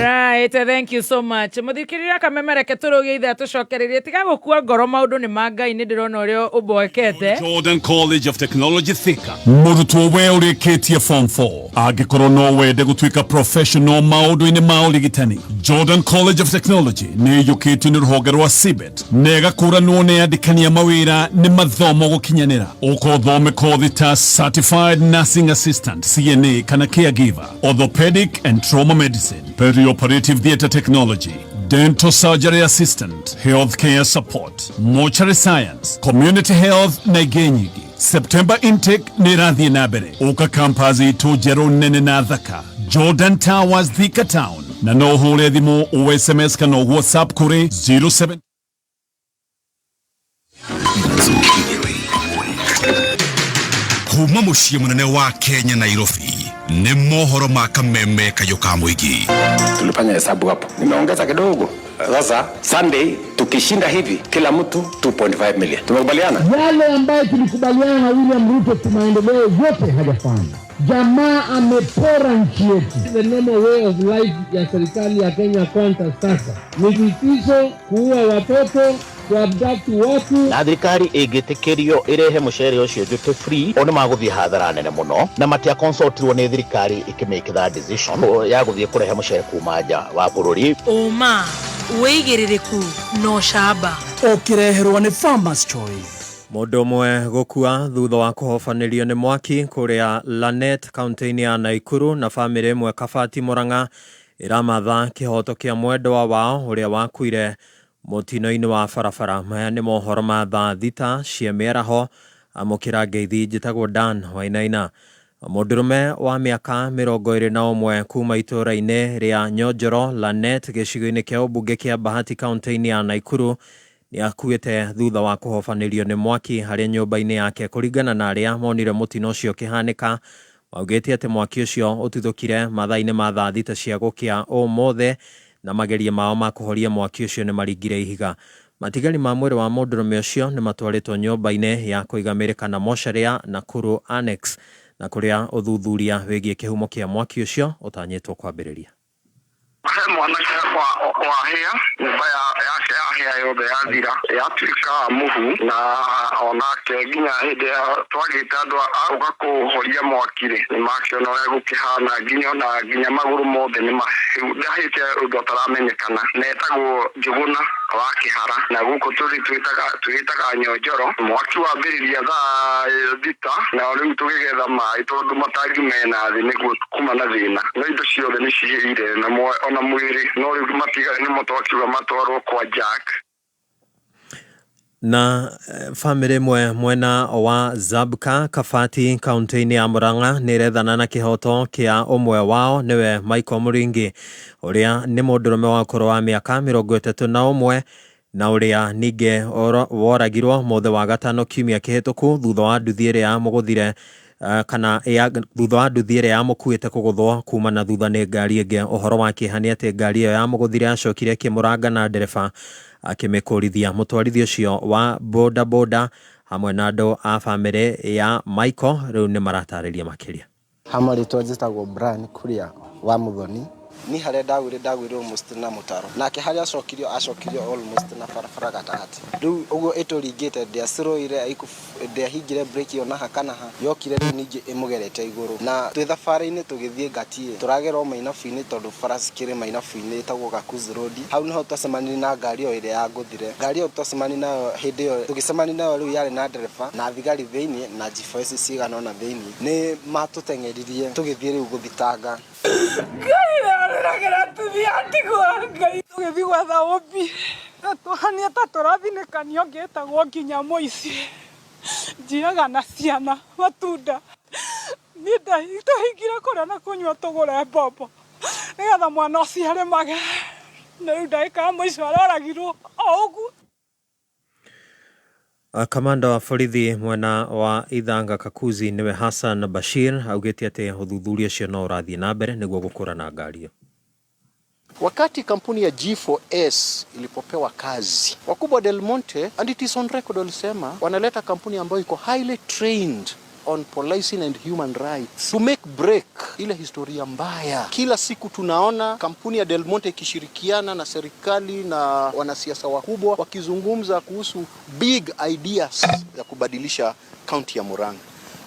Right, thank you so much. Muthikiriria kamemereke turugie ithaa tucokererie tiga gukua ngoro, maundu ni ma Ngai, ni ndirona uria uboekete. Jordan College of Technology Thika. Mũrutwo we ũrĩkĩtie form 4, angĩkorwo no wende gũtuĩka professional maũndũ-inĩ ma ũrigitani, Jordan College of Technology nĩ ĩiyũkĩtio nĩ rũhonge rwa CBET na ĩgakũranwo nĩ andĩkani a mawĩra nĩ mathomo gũkinyanĩra. Ũka ũthome kothi ta Certified Nursing Assistant, CNA kana Caregiver, Orthopedic and Trauma Medicine, Perioperative Theatre Technology, Dental Surgery Assistant, Healthcare Support, Mortuary Science, Community Health na ingĩ nyingĩ. September intake nĩ ĩrathiĩ na mbere. Ũka campus itũ njerũ nene na thaka, Jordan Towers, Thika Town, na no ũhũre thimũ, o SMS kana WhatsApp kũrĩ 07 Kuma mũciĩ mũnene wa Kenya, Nairobi, nĩ mohoro ma Kameme Kayũ ka mũingĩ. Tulifanya hesabu hapo, nimeongeza kidogo. Sasa Sunday tukishinda hivi, kila mtu 2.5 million. Tumekubaliana? Yale ambayo tulikubaliana na William Ruto kimaendeleo yote hajafanya. Jamaa amepora nchi yetu. The normal way of life ya serikali ya Kenya Kwanza sasa ni vitisho, kuua watoto, kuabduct watu. Na thirikari ĩngĩtĩkĩrio ĩrehe mũcere ũcio duty free, o nĩ magũthiĩ hathara nene mũno, na matia consultirwo nĩ thirikari ĩkĩmake that decision ya gũthiĩ kũrehe mũcere kuma nja wa bũrũri. Ũma, wĩigĩrĩrĩku na ũcamba. Ũkĩreherwo nĩ Farmers Choice. Mũndũ ũmwe gũkua thutha wa kũhobanĩrio nĩ mwaki kũrĩa Lanet kaunti-inĩ ya Naikuru, na bamĩrĩ ĩmwe Kabati Murang'a ĩramatha kĩhoto kĩa mwendwa wao ũrĩa wakuire mũtino-inĩ wa barabara. Maya nĩ mohoro ma thaa 6 cia mĩaraho. Amũkĩra ngeithi, njĩtagwo Dan Wainaina. Mũndũrũme wa mĩaka 21 kuma itũũra-inĩ rĩa Nyonjoro, Lanet, gĩcigo-inĩ kĩa ũmbunge kĩa Bahati kaunti-inĩ ya Naikuru nĩ akuĩte thutha wa kũhobanĩrio nĩ mwaki harĩ nyũmba-inĩ yake. Kũringana na arĩa monire mũtino ũcio ũkĩhanĩka, maugĩte atĩ mwaki ũcio ũtuthũkire mathaa-inĩ ma thaa 6 cia gũkĩa ũmũthĩ, na mageria mao ma kũhoria mwaki ũcio nĩ maringire ihiga. Matigari ma mwĩrĩ wa mũndũrũme ũcio nĩ matwarĩtwo nyũmba-inĩ ya kũiga mĩrĩ kana mocarĩ ya Nakuru Annex, na kũrĩa ũthuthuria wĩgiĩ kĩhumo kĩa mwaki ũcio ũtanyĩtwo kwambĩrĩria. He mwanake wahĩa nyũmba yake yahĩa yothe yathira yatuĩka mũhu, na onake nginya hĩndĩ ya twagĩte andũ a gũka kũhoria mwaki rĩ, nĩ makĩona ũrĩa gũkĩhana, nginya ona nginya magũrũ mothe nĩ mahĩu, ndahĩte ũndũ ataramenyekana, na etagwo Njũgũna wa Kĩhara, na gũkũ tũrĩ twĩtaga Nyonjoro. Mwaki wambĩrĩria thaa 6, na rĩu tũgĩgetha maĩ tondũ matangi mena thĩ nĩguo kuma na thĩna, no indo ciothe nĩ cihĩire na ona mwĩrĩ, no rĩu matigari nĩmo twakiuga matwarwo kwa Jack. Na bamĩrĩ ĩmwe mwena wa Zabka Kabati kaunti-inĩ ya Murang'a nĩ ĩrethana na kĩhoto kĩa ũmwe wao nĩwe Michael Mũringi ũrĩa nĩ mũndũrũme wa ũkũrũ wa mĩaka 31 na ũrĩa ningĩ woragirwo mũthĩ wa gatano kiumia kĩhĩtũku thutha wa nduthi ĩrĩa yamũgũthire kana thutha wa nduthi ĩrĩa yamũkuĩte kũgũthwo kuma na thutha nĩ ngari ĩngĩ. Ũhoro wa kĩeha nĩ atĩ ngari ĩyo yamũgũthire yacokire ĩkĩmũranga na ndereba akĩmĩkũrithia. Mũtwarithia ũcio wa boda boda hamwe na andũ a bamĩrĩ ya Michael rĩu nĩ maratarĩria makĩria. Hama rĩtwa njĩtagwo Brian Kuria wa Muthoni. Ni harĩa ndagwire ndagwire almost na mũtaro, nake harĩa acokirio acokirio almost na barabara gatagatĩ. Rĩu ũguo ĩtũringĩte ndĩacirũire, ndĩahingire breki ona ha kana ha, yokire rĩu ningĩ ĩmũgerete igũrũ. Na twĩ thabarĩ-inĩ tũgĩthiĩ Ngatie, tũragera o mainabu-inĩ tondũ bara cikĩrĩ mainabu-inĩ ĩtagwo Gakuzi Road. Hau nĩho twacemanirie na ngari ĩyo ĩrĩa yangũthire. Ngari ĩyo twacemanirie nayo hĩndĩ ĩyo tũgĩcemania nayo rĩu yarĩ na ndereba na thigari thĩiniĩ na G4S cigana ũna thĩiniĩ. Nĩ matũteng'eririe tũgĩthiĩ rĩu gũthitanga. Ngai arĩragĩra atumia atigwo Ngai tũgĩthiĩ gwetha ũmbi na tũhanie ta tũrathinĩkanio ngĩtagwo nginya mũici njiaga na ciana matunda niĩ twahingire kũrĩa na kũnyua tũgũre mbombo nĩgetha mwana ũcio arĩmage na rĩu ndagĩka ya mũico aroragirwo o ũguo. Kamanda wa borithi mwena wa Ithanga Kakuzi nĩwe Hassan Bashir augĩte atĩ ũthuthuria ũcio no ũrathiĩ na mbere nĩguo gũkũrana ngari ĩyo. Wakati kampuni ya G4S ilipopewa kazi, wakubwa Del Monte, and it is on record, walisema wanaleta kampuni ambayo iko highly trained on policing and human rights to make break ile historia mbaya. Kila siku tunaona kampuni ya Del Monte ikishirikiana na serikali na wanasiasa wakubwa wakizungumza kuhusu big ideas ya kubadilisha kaunti ya Murang'a.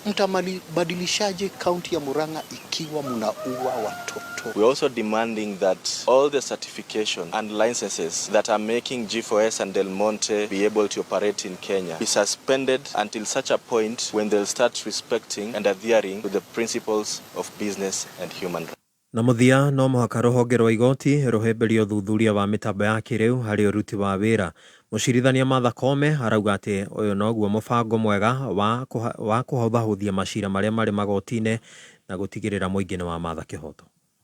Mtamabadilishaje kaunti ya Murang'a ikiwa mnaua watoto? We're also demanding that all the certification and licenses that are making G4S and Del Monte be able to operate in Kenya be suspended until such a point when they'll start respecting and adhering to the principles of business and human rights. Na mũthia no mũhaka rũhonge rwa igoti rũhĩmbĩrie ũthuthuria wa mĩtambo ya kĩrĩu harĩ ũruti wa wĩra. Mũcirithania Martha Koome arauga atĩ ũyũ noguo mũbango mwega wa kũhũthahũthia macira marĩa marĩ magoti-inĩ na gũtigĩrĩra mũingĩ nĩ wamatha kĩhoto.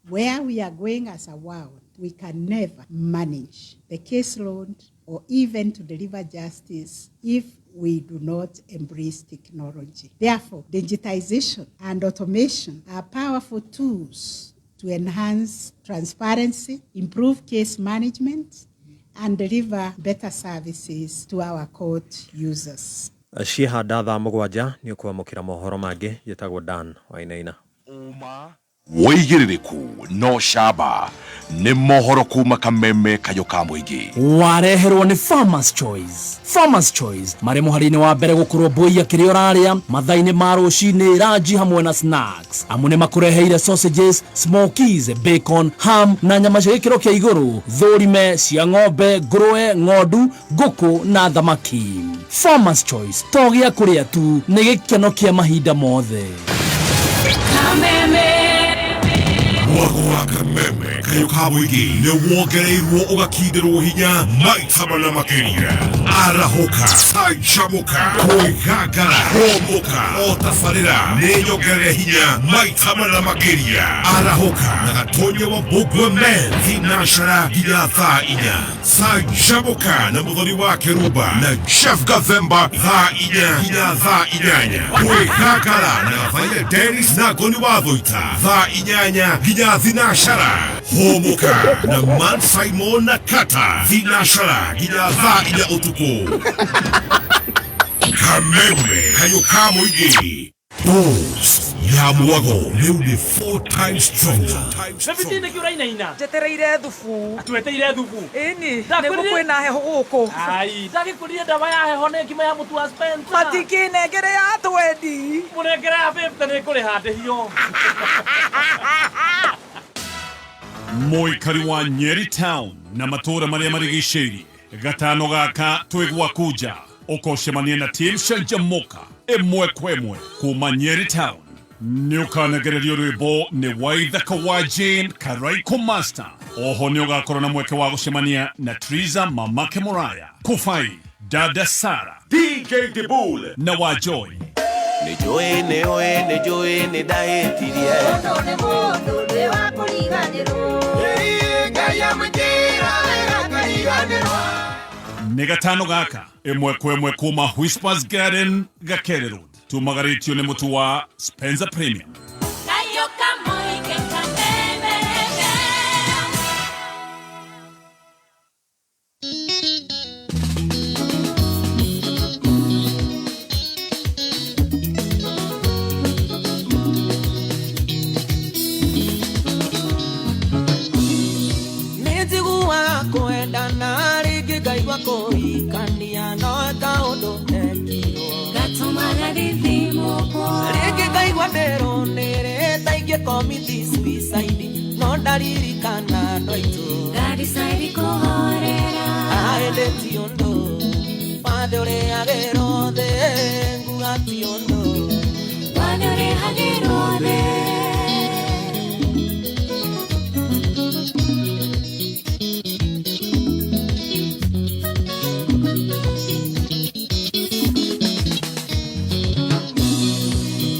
Where we are going as a world, we can never manage the caseload or even to deliver justice if we do not embrace technology. Therefore, digitization and automation are powerful tools to enhance transparency, improve case management, and deliver better services to our court users. Ciehanda thaa 7 nĩ ũkwamũkĩra mohoro mangĩ. Njĩtagwo Dan Wainaina. Wĩigĩrĩrĩku no camba nĩ mohoro kuma kameme kayũ ka mũingĩ. Wareherwo nĩ Farmers Choice. Farmers Choice marĩ mũhari-inĩ wa mbere gũkũrwo mbũiya kĩrĩa ũrarĩa mathaa-inĩ ma rũcinĩ, ranji hamwe na snacks. Amu nĩ makũreheire sausages, smokies, bacon, ham na nyama cia gĩkĩro kĩa igũrũ, thũrime cia ng'ombe, ngũrũwe, ng'ondu, ngũkũ na thamaki. Farmers Choice to gĩa kũrĩa tu, nĩ gĩkeno kĩa mahinda mothe. Kameme. Mwago wa kameme kayũ ka mũingĩ nĩ wongereirwo ũgakindĩrwo hinya maita mana makĩria. Arahũka, canjamũka, kwĩgangara, hũmũka, o tabarĩra nĩ nyongerere hinya maita mana makĩria. Arahũka na Gatonya wa Mbũngwe Men thinacara nginya thaa 4. Canjamũka na Mũthoni wa Kĩrumba na Jeff Gathemba thaa 4 nginya thaa 8. Kwĩgangara na Gathaia Dennis na Ngoni wa Thũita thaa 8 nginya thinacara. Hũmũka na Man Simon na Kata thinacara nginya thaa 4 ũtukũ. Kameme kayũ ka mũingĩ. Bose ya mwago rĩu nĩ 4 times stronger. David nĩkĩ ũrainaina? Njetereire thubu. Tweteire thubu. Ĩni, nĩguo kwĩna heho gũkũ. Ai, ndagĩkũrire ndawa ya heho nĩ ngima ya mũtu wa Spencer. Matikĩnengere ya twendi. Mũnengere ya 50 nĩ kũrĩha ndĩhio. Mũikari wa Nyeri Town na matũũra marĩa marigicĩirie gatano gaka twĩ gwaku nja ũkocemania na team Canjamũka ĩmwe kwa ĩmwe kuma Nyeri Town. Nĩ ũkanegererio rwĩmbo nĩ Waithaka wa Jane Karaiko Master. Oho nĩ ũgakorwo na mweke wa gũcemania na Triza Mamake Muraya, Kũbai, Dada Sara, DJ Dibul na Wajoy. Nĩ njũĩ nĩ ũĩ nĩ njũĩ nĩ ndahĩtirie. Mũndũ nĩ mũndũ ndĩ wa kũriganĩrwo. Ngai amũnjĩra wega ngariganĩrwo. Nĩ gatano gaka ĩmwe kwa ĩmwe kuma Whispers Garden, Gakere Road. Tumagarĩtio nĩ mũtu wa Spencer Premium. Kayo kamoike kamemere. Nĩnjiguaga kwendana rĩngĩ ngaigua kũhikania no kaũndũ ekirwo Gatũmaga thithimũkwo. Rĩngĩ ngaigua ndĩrũnĩrĩ ta ingĩkomiti suicide no ndaririkana andũ aitũ. Ngadicaidi kũhorera. Aĩndĩ ti ũndũ wathe ũrĩhagĩrwo thĩ, nguga ti ũndũ wathe ũrĩhagĩrwo thĩ.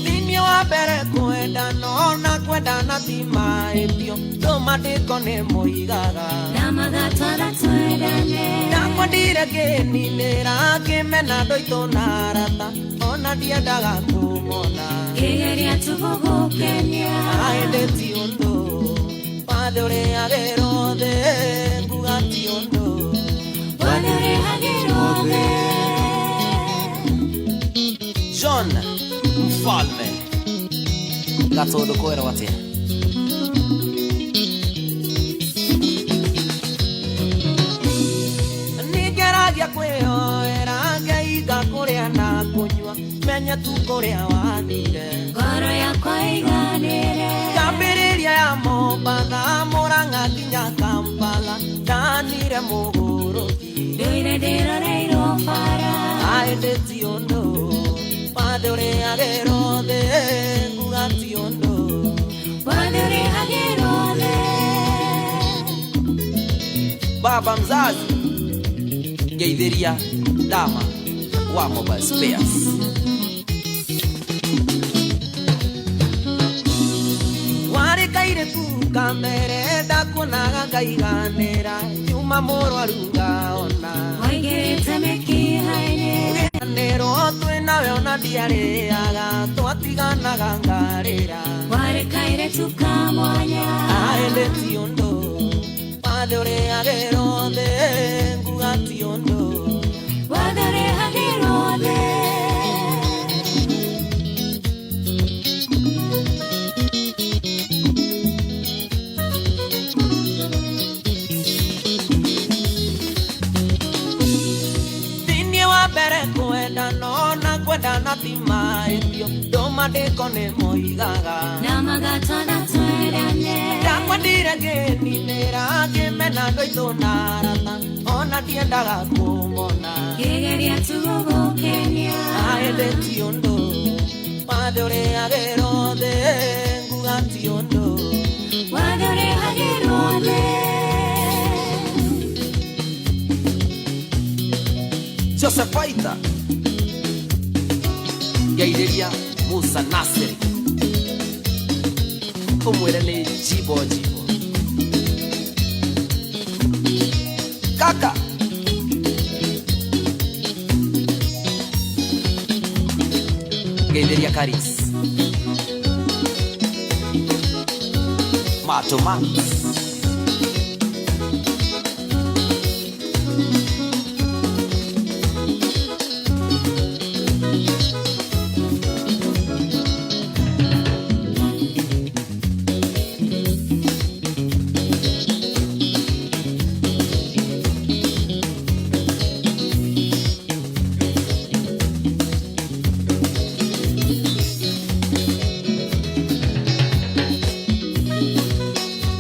Thĩinĩ wa mbere kwendana ona kwendana ti mahĩtio ndũmandĩko nĩ moigaga. Na magatwara twendane. Ndakwendire ngĩninĩra ngĩmena andũ aitũ na arata ona ndiendaga kũmona. Ngĩgeria tu gũgũkenia. Aĩndĩ ti ũndũ wathe ũrĩhagĩrwo thĩ, nguga ti ũndũ wathe ũrĩhagĩrwo thĩ. John Mfalme gatũndũ kwĩrwo atĩa? Nĩngeragia kwĩhoera ngeiga kũrĩa na kũnyua menye tu kũrĩa wathire. Ngoro yakwa ĩiganĩre. Ngambĩrĩria ya Mombatha, Mũrang'a nginya Kampala ndanire mũgũrũki. Ndũire ndĩroreirwo bara. Aĩndĩ ti ũndũ wathe ũrĩhagĩrwo thĩ, nguga ti ũndũ wathe ũrĩhagĩrwo thĩ. Baba mzazi ngeithĩria Dama wa Mobile Spares. Warĩ kairĩtu kamere ndakuonaga ngaiganĩra nyuma mũrwaru ngaona. Waingĩrĩte mĩkiha-inĩ. Nĩrwo twĩ nawe ona ndiarĩaga twatiganaga ngarĩra. Warĩ kairĩtu ka mwanya. Aĩndĩ ti ũndũ wathe ũrĩhagĩrwo thĩ, nguga ti ũndũ wathe ũrĩhagĩrwo thĩ. Thĩinĩ wa mbere kwendana ona kwendana ti mahĩtio ndũmandĩko nĩ moigaga. Na magatwara twendane. Ndakwendire ngĩninĩra ngĩmena andũ aitũ na arata ona ndiendaga kũmona. Ngĩgeria tu gũgũkenia. Aĩndĩ ti ũndũ wathe ũrĩhagĩrwo thĩ, nguga ti ũndũ wathe ũrĩhagĩrwo thĩ. Joseph Aita ngeithĩria Musa Nasiri ũmwĩre nĩ jibo jibo kaka. Ngeithĩria Karis Mato Max.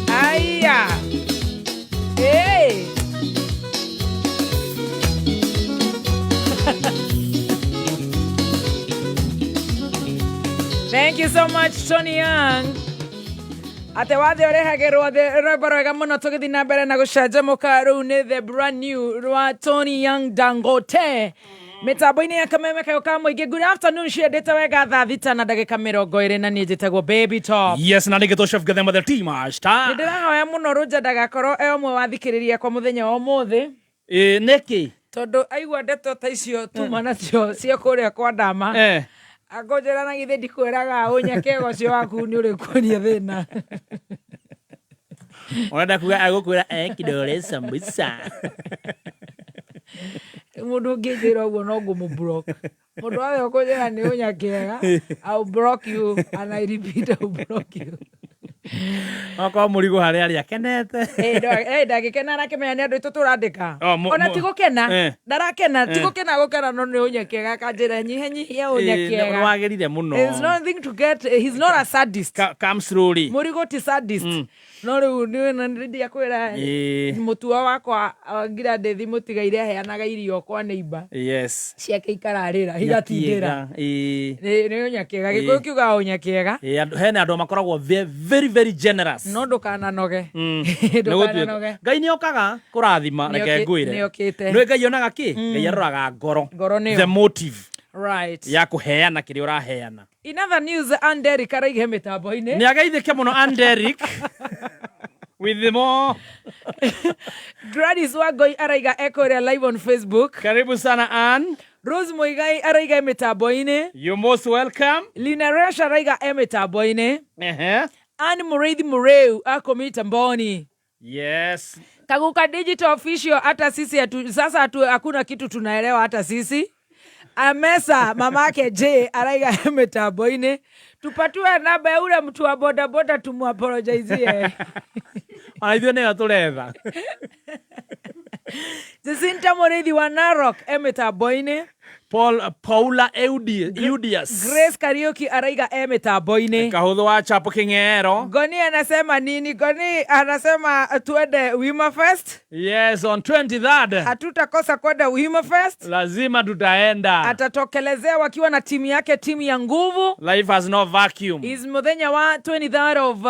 Aya. Hey. Thank you so much, Tony Young. Atä wathe å rehagärwo thä rwĩmbo rwega må no tå gä thiä na mbere na gå canjamå rä u nä the brand new rwa Tony Young Dangote mitambo-inä ya kameme kayo ka må ingä. Good afternoon, ciendete wega thaa 6 na ndagä ka 20 na niä njä tagwo Baby Top. Yes, na nä chef Gathema the team master. Nä ndä rahoya må no rå nja ndagakorwo e å mwe wathikä rä ria kwa må thenya wa å må thä. Ä nä tondå aigua ndeto ta icio tuma nacio cia kå rä a kwa ndama Eh. akånjä ra na githä ndikwä raga å nyakega å cio waku nä å rä kuonia thä na. Ũrenda kuga agũkwĩra eh, kidole sambusa. Må ndå å ngä njä ra å guo no ngå må må ndå wothe å kå njä ra nä å nyakega, I'll block you and I repeat, I'll block you. Okorwo mũrigo harĩa arĩ akenete. Ndangä kena arakĩmenya nä andå aitå tå randä ka. Oh, Ona ti gå kena Eh. ndarakena ti Eh. gå kena gå kena no nä å nyakega akanjä ra nyihe nyihia å Nĩ nyakega. wagĩrire mũno. There's nothing to get, he's not a sadist. Come slowly. Mũrigo ti sadist. No rĩu nĩ ndiakwĩra mũtuo wakwa ngira ndĩthi mũtigaire aheanaga irio kwa neighbor ciake ikararĩra igatindĩra. Nĩ ũnyakĩega gĩkũyũ kiugaga ũnyakĩega. Hena andå makoragwo very very generous. No ndũkananoge. Nĩ gũtuĩka. Ndũkananoge. Ngai nä okaga kå rathima reke ngwä re. Nĩokĩte. Nä Ngai onaga kä Ngai aroraga ngoro. Ngoro nĩyo. The motive ya kå heana kä rä a å raheana. In other news, Anderik araige mĩtambo-inĩ. Nä ageithä må no Anderik with more. Gladys Wangoi araiga ekũrĩa live on Facebook. Karibu sana Ann. Rose Muigai araiga e mĩtambo-inĩ. You most welcome. Lina Resha araiga e mĩtambo-inĩ. Ehe. Ann Mũrĩithi Mũrĩu ako mitamboni. Yes. Kaguka Digital Official, hata sisi sasa hakuna kitu tunaelewa hata sisi. Amesa mamake J araiga e mĩtambo-inĩ. Tupatiwe namba ya ule mtu wa bodaboda tumuapologizie. Ona ithuä nä yo tå retha. Jacinta Mũrĩithi wa Narok e mĩtambo-inĩ. Paul Paula Eudias. Grace Kariuki araiga e mĩtambo-inĩ. Kahũthũ wa Chapo King'ero. Goni anasema nini? Goni anasema tuende Wima Fest. Yes, on 23rd. Hatutakosa kwenda Wima Fest. Lazima tutaenda. Atatokelezea wakiwa na timu yake, timu ya nguvu. Life has no vacuum. Is muthenya wa 23rd of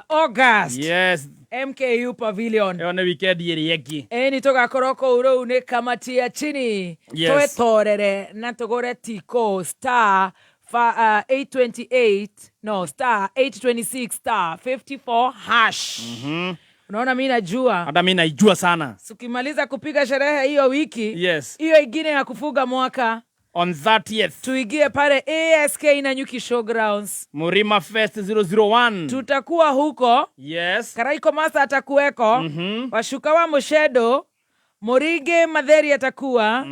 August. Yes. MKU Pavilion. Ĩyo nĩ weekend ĩrĩa ĩngĩ. Ĩni tũgakorwo kũu rĩu nĩ kamati ya chini. Yes. Twĩtorere na tũgũre tiko star 828 no star 826 star 54 hash. Unaona mi najua. Hata mi naijua sana. Tukimaliza kupiga sherehe hiyo wiki hiyo ingine ya kufuga mwaka on 30th tuingie pale ASK na Nyuki Showgrounds. Murima Fest 001. Tutakuwa huko. Yes. Karaiko Master atakuweko. Washuka wa Mushedo, Murige Matheri atakuwa,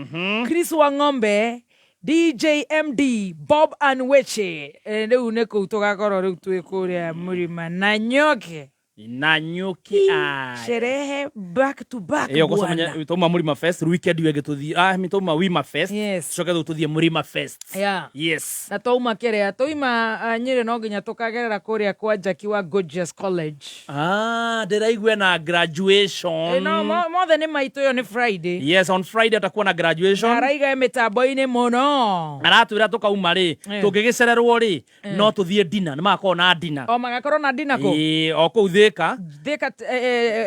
Chris Wang'ombe, DJ MD, Bob Anweche. Rĩu nĩ kũu tũgakorwo rĩu twĩ kũrĩa Mũrima na Nyoke. Na Nyuki ai. Sherehe back to back, Ĩyo bwana. gũcemania twauma Murima Fest weekend ĩyo ĩngĩ tũthiĩ twauma Wima Fest. Yes. Tucoke rĩu tũthiĩ Murima Fest. Yeah. Yes. Na twauma kĩrĩa twauma Nyĩrĩ no nginya tũkagerera kũrĩa kwa Jackie wa Gorgeous College. Ah, ndĩraigua na graduation. No, mothe nĩ maitũ ĩyo nĩ Friday. Yes, on Friday atakuwa na graduation. Araiga mĩtambo-inĩ mũno. Aratwĩra tũkauma rĩ tũngĩgĩcererwo rĩ no tũthiĩ dina nĩ magakorwo na dina. O magakorwo na dina kũ? Ĩĩ, o kũu Thĩka. Thĩka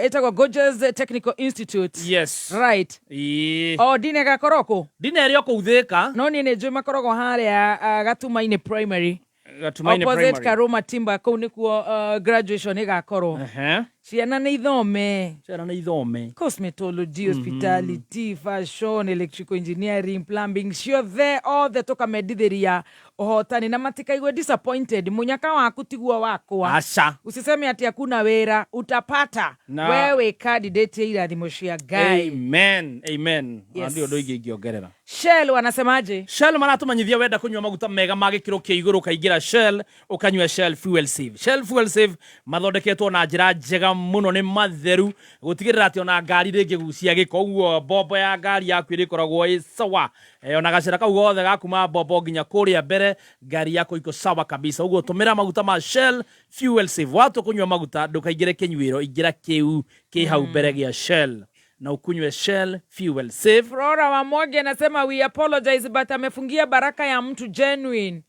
ĩtagwo Gorgeous Technical Institute. Yes. Right. Ĩĩ. O dina ĩgakorwo kũ? Dina ĩrĩ o kũu Thĩka. No niĩ nĩ njũĩ makoragwo harĩa Gatumainĩ Primary. Gatumainĩ Opposite Primary. Karuma Timber kũu nĩkuo graduation ĩgakorwo. Ehe. Ciana nĩ ithome. Ciana nĩ ithome. Cosmetology, hospitality, fashion, electrical engineering, plumbing, ciothe othe tũkamendithĩria ũhotani na matikaigue disappointed. Munyaka waku tiguo wakwa. Aca. Usiseme ati hakuna wĩra, utapata. Na- Wewe candidate ya irathimo cia Ngai. Amen. Amen. Yes. Ndio ũndũ ingĩ ingĩongerera. Shell wanasemaje? Shell maratũmenyithia wenda kũnyua maguta mega ma gĩkĩro kĩa igũrũ ũkaingĩra Shell ũkanyua Shell Fuel Save. Shell Fuel Save mathondeketwo na njĩra njega mũno nĩ matheru gũtigĩrĩra atĩ ona ngari ndĩngĩgucia gĩko ũguo mbombo ya ngari yaku ĩrĩkoragwo ĩ sawa. Ona gacĩra kau gothe ga kuma mbombo nginya kũrĩa mbere ngari yako iko sawa kabisa. Ũguo tũmĩra maguta ma Shell Fuel Save. Watua kũnyua maguta ndũkaingĩre kĩnyuĩro ingĩra kĩu kĩ hau mbere gĩa Shell. Na ukunywe Shell Fuel Save. Flora wa Mwangi anasema, "We apologize, but amefungia baraka ya mtu genuine."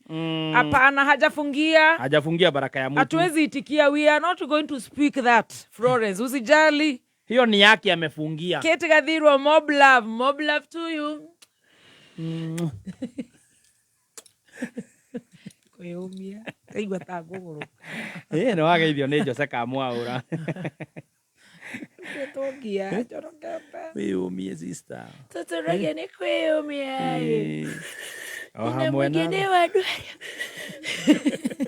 Hapana, hajafungia. Hajafungia baraka ya mtu. Hatuwezi itikia. We are not going to speak that. Florence, usijali. Hiyo ni yake amefungia. Kate Gathirwa, mob love, mob love to you. Kwĩyũmia aigua ta ngũgũrũka. Ĩ, nĩ wageithio nĩ Jose Kamwaũra. Tũngia njorokete. Wĩyũmie, sister. Tũtũragia nĩ kwĩyũmia. Ĩ. O hamwe na Nĩ wandu.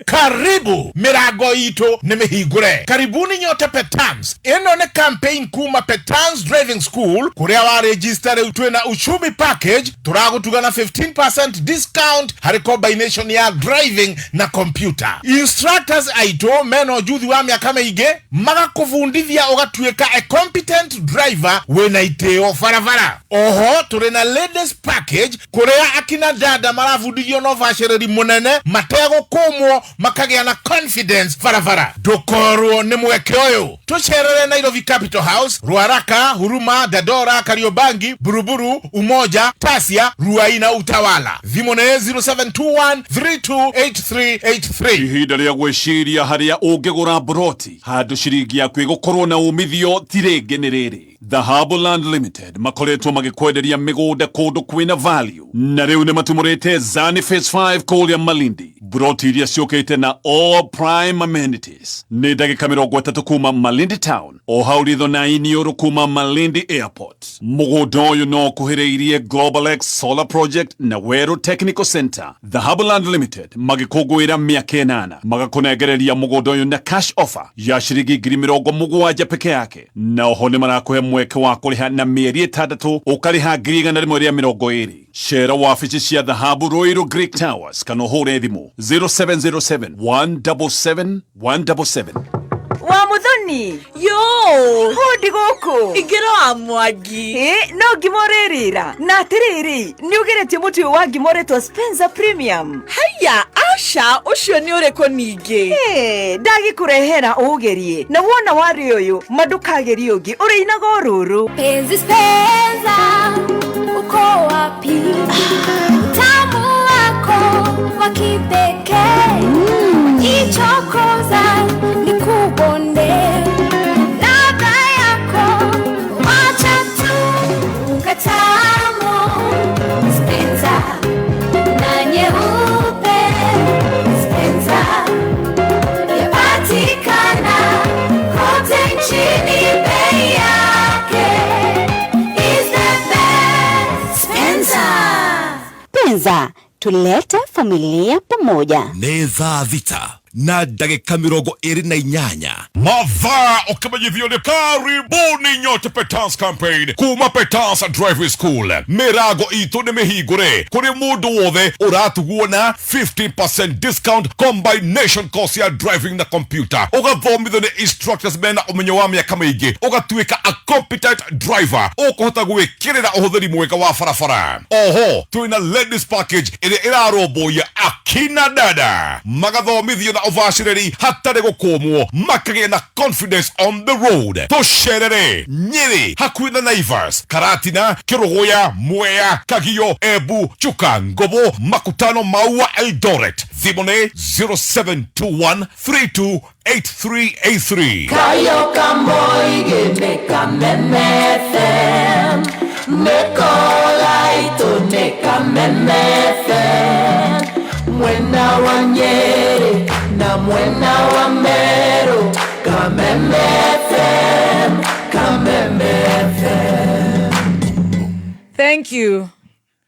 Karibu, mirango itũ nĩ mĩhingũre. Karibuni nyote Petans. Ĩno nĩ campaign kuma Petans Driving School, kũrĩa wa register rĩu twĩna uchumi package, tũragũtuga na 15% discount harĩ combination ya driving na computer. Instructors aitũ mena ũjuthi wa mĩaka mĩingĩ, magakũbundithia ũgatuĩka a competent driver wĩna itĩo barabara. Oho tũrĩ na ladies package, kũrĩa akina dada marabundithio na ũbacĩrĩri mũnene mategũkũmwo, makagĩa na confidence barabara. Ndũkorwo nĩ mweke ũyũ. Tũcerere Nairobi Capital House, Ruaraka, Huruma, Dandora, Kariobangi, Buruburu, Umoja, Tasia, Ruai na Utawala. Thimũ nĩ 0721 328383. Ihinda rĩa gwĩciria harĩa ũngĩgũra mburoti handũ ciringi yaku ĩgũkorwo na umithio ti rĩngĩ nĩ rĩrĩ. Dhahabu Land Limited makoretwo magĩkwenderia mĩgũnda kũndũ kwĩna value, na rĩu nĩ matumũrĩte Zani Phase 5 kũrĩa Malindi, mburoti iria ciũkĩte na all prime amenities. Nĩ ndagĩka 30 kuma Malindi town, o hau ritho na iniũrũ kuma Malindi Airport. Mũgũnda ũyũ no ũkuhĩrĩirie Global X Solar Project na Weru Technical Center. Dhahabu Land Limited magĩkũngũĩra mĩaka 8, magakũnengereria mũgũnda ũyũ na cash offer ya ciringi 70,000 peke yake, na oho nĩ marakũhe mweke wa kũrĩha na mĩeri 6, ũkarĩha 120,000. Cera wabici cia Dhahabu, Ruiru Greek Towers, kana ũhũre thimũ 0707 177 177. Wa Muthoni yo. Hundi gũkũ. Ingĩra wa Mwangi. Ĩ, no ngima ũrĩrĩra na atĩrĩrĩ, nĩ ũgeretie mũtu ũyũ wa ngima ũretwo Spencer Premium? Haiya, aca, ũcio nĩ ũrĩkũ ningĩ? Ĩ, ndagĩkũrehera ũũgerie, na wona warĩ ũyũ ma ndũkagerie ũngĩ, ũrĩinaga o rũrũ. Penzi Spencer, uko wapi? Utamu wako wa kipekee, ichokoza nikubonde, ladha yako wacha tu katamu. Spencer na nyeupe, Spencer yapatikana kote nchini, bei yake is the best. Spencer. Penza, tulete familia pamoja. Nĩ thaa 6:28. Mathaa ũkĩmenyithio nĩ karibuni nyote Petans campaign kuma Petans Driving School. Mĩrango itũ nĩ mĩhingũre kũrĩ mũndũ wothe ũratugwo na 50% discount combination course ya driving na computer, ũgathomithio nĩ instructors mena ũmenyo wa mĩaka mĩingĩ, ũgatuĩka a competent driver ũkũhota gwĩkĩrĩra ũhũthĩri mwega wa barabara. Oho twĩna ladies package ĩrĩa ĩrarũmbũiya akina dada, magathomithio na ũbacĩrĩri hatarĩ gũkũmwo, makagĩa na confidence on the road. Tũcerere Nyĩrĩ hakuhĩ na Naivas, Karatina, Kĩrũgũya, Mwea, Kagio, Embu, Chuka, Ngobo, Makutano, Maua, Eldoret. Thimũ nĩ 0721 328383. Kayo kamoige ne Kameme FM, Nekola ito ne Kameme FM, Mwena wa Nyeri na mwena wa Meru, Kameme FM, Kameme FM. Thank you.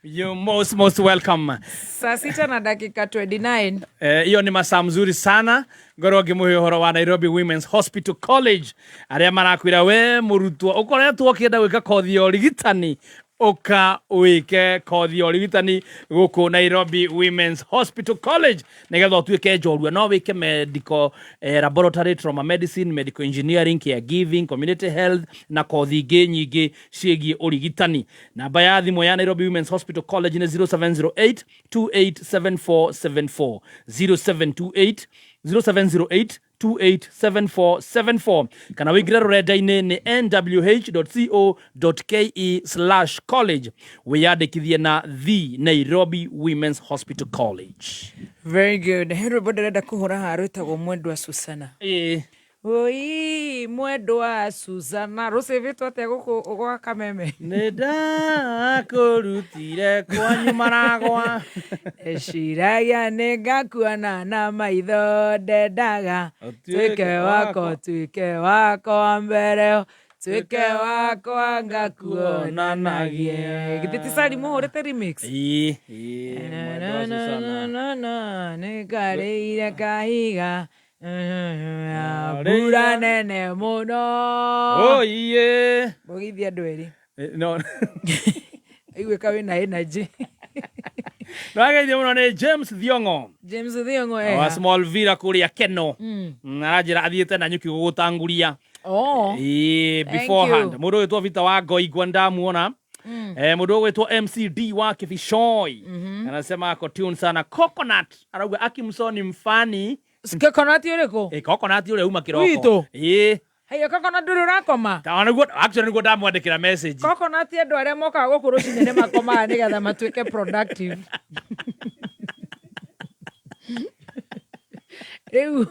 You most most welcome. Saa 6:29. Hiyo ni masaa mzuri sana ngorwo ngĩmũhe ũhoro wa Nairobi Women's Hospital College, arĩa marakwĩra we mũrutwo ũkoretwo ũkĩenda gwĩka kothi ya ũrigitani, ũka wĩke kothi ya ũrigitani gũkũ Nairobi Women's Hospital College, nĩgetha ũtuĩke njorua. No wĩke medical laboratory, trauma medicine, medical engineering, caregiving, community health na kothi ingĩ nyingĩ ciĩgiĩ ũrigitani. Namba ya thimũ ya Nairobi Women's Hospital College nĩ 0708 287474, 0728 0708. 287474 kana wĩingĩre rũrenda-inĩ nĩ nwh.co.ke/college wĩyandĩkithie na The Nairobi Women's Hospital College. Very good. He rwĩmbo ndĩrenda kũhũra haha rwĩtagwo Mwendwa Susana. Ĩĩ. Oi, mwendwa Susana. Rũcĩbĩtwo atĩa gũkũ gwa Kameme? Nĩ ndakũrutire kwanyu maragwa. Eciragia nĩ ngakuona na maitho ndendaga tuĩke wakwa tuĩke wakwa wa mbere tuĩke wakwa ngakuonanagie. Githĩ ti Salim ũhũrĩte remix? Ĩĩ, ĩĩ, Mwendwa Susana. Na, na, na, nĩngarĩire kahiga mbura nene mũno. Oiye. Mũgithi andũ erĩ. No. Aiguĩka wĩna energy. Nĩwageithio mũno nĩ James Thiong'o. James Thiong'o Wa eha. Small Villa kũrĩa Keno. Mm. Aranjĩra athiĩte na nyuki gũgũtanguria. Oh. Ĩĩ, Thank beforehand. you. Mũndũ ũgwĩtwo Vita wa Ngoigwa ndamuona. Mm. Mũndũ ũgwĩtwo MCD wa Kibishoi. Anasema ako tune sana Coconut. Arauga Akimsoni mfani. Coconut ũrĩkũ? Coconut ũrĩa uma kĩroko. Witũ? Ĩĩ. Haiya coconut ndũrĩ ũrakoma? Ta nĩguo actually nĩguo ndamwandĩkĩra message. Coconut andũ arĩa mokaga gũkũ rũcinĩ nĩ makomaga nĩgetha matuĩke productive. Rĩu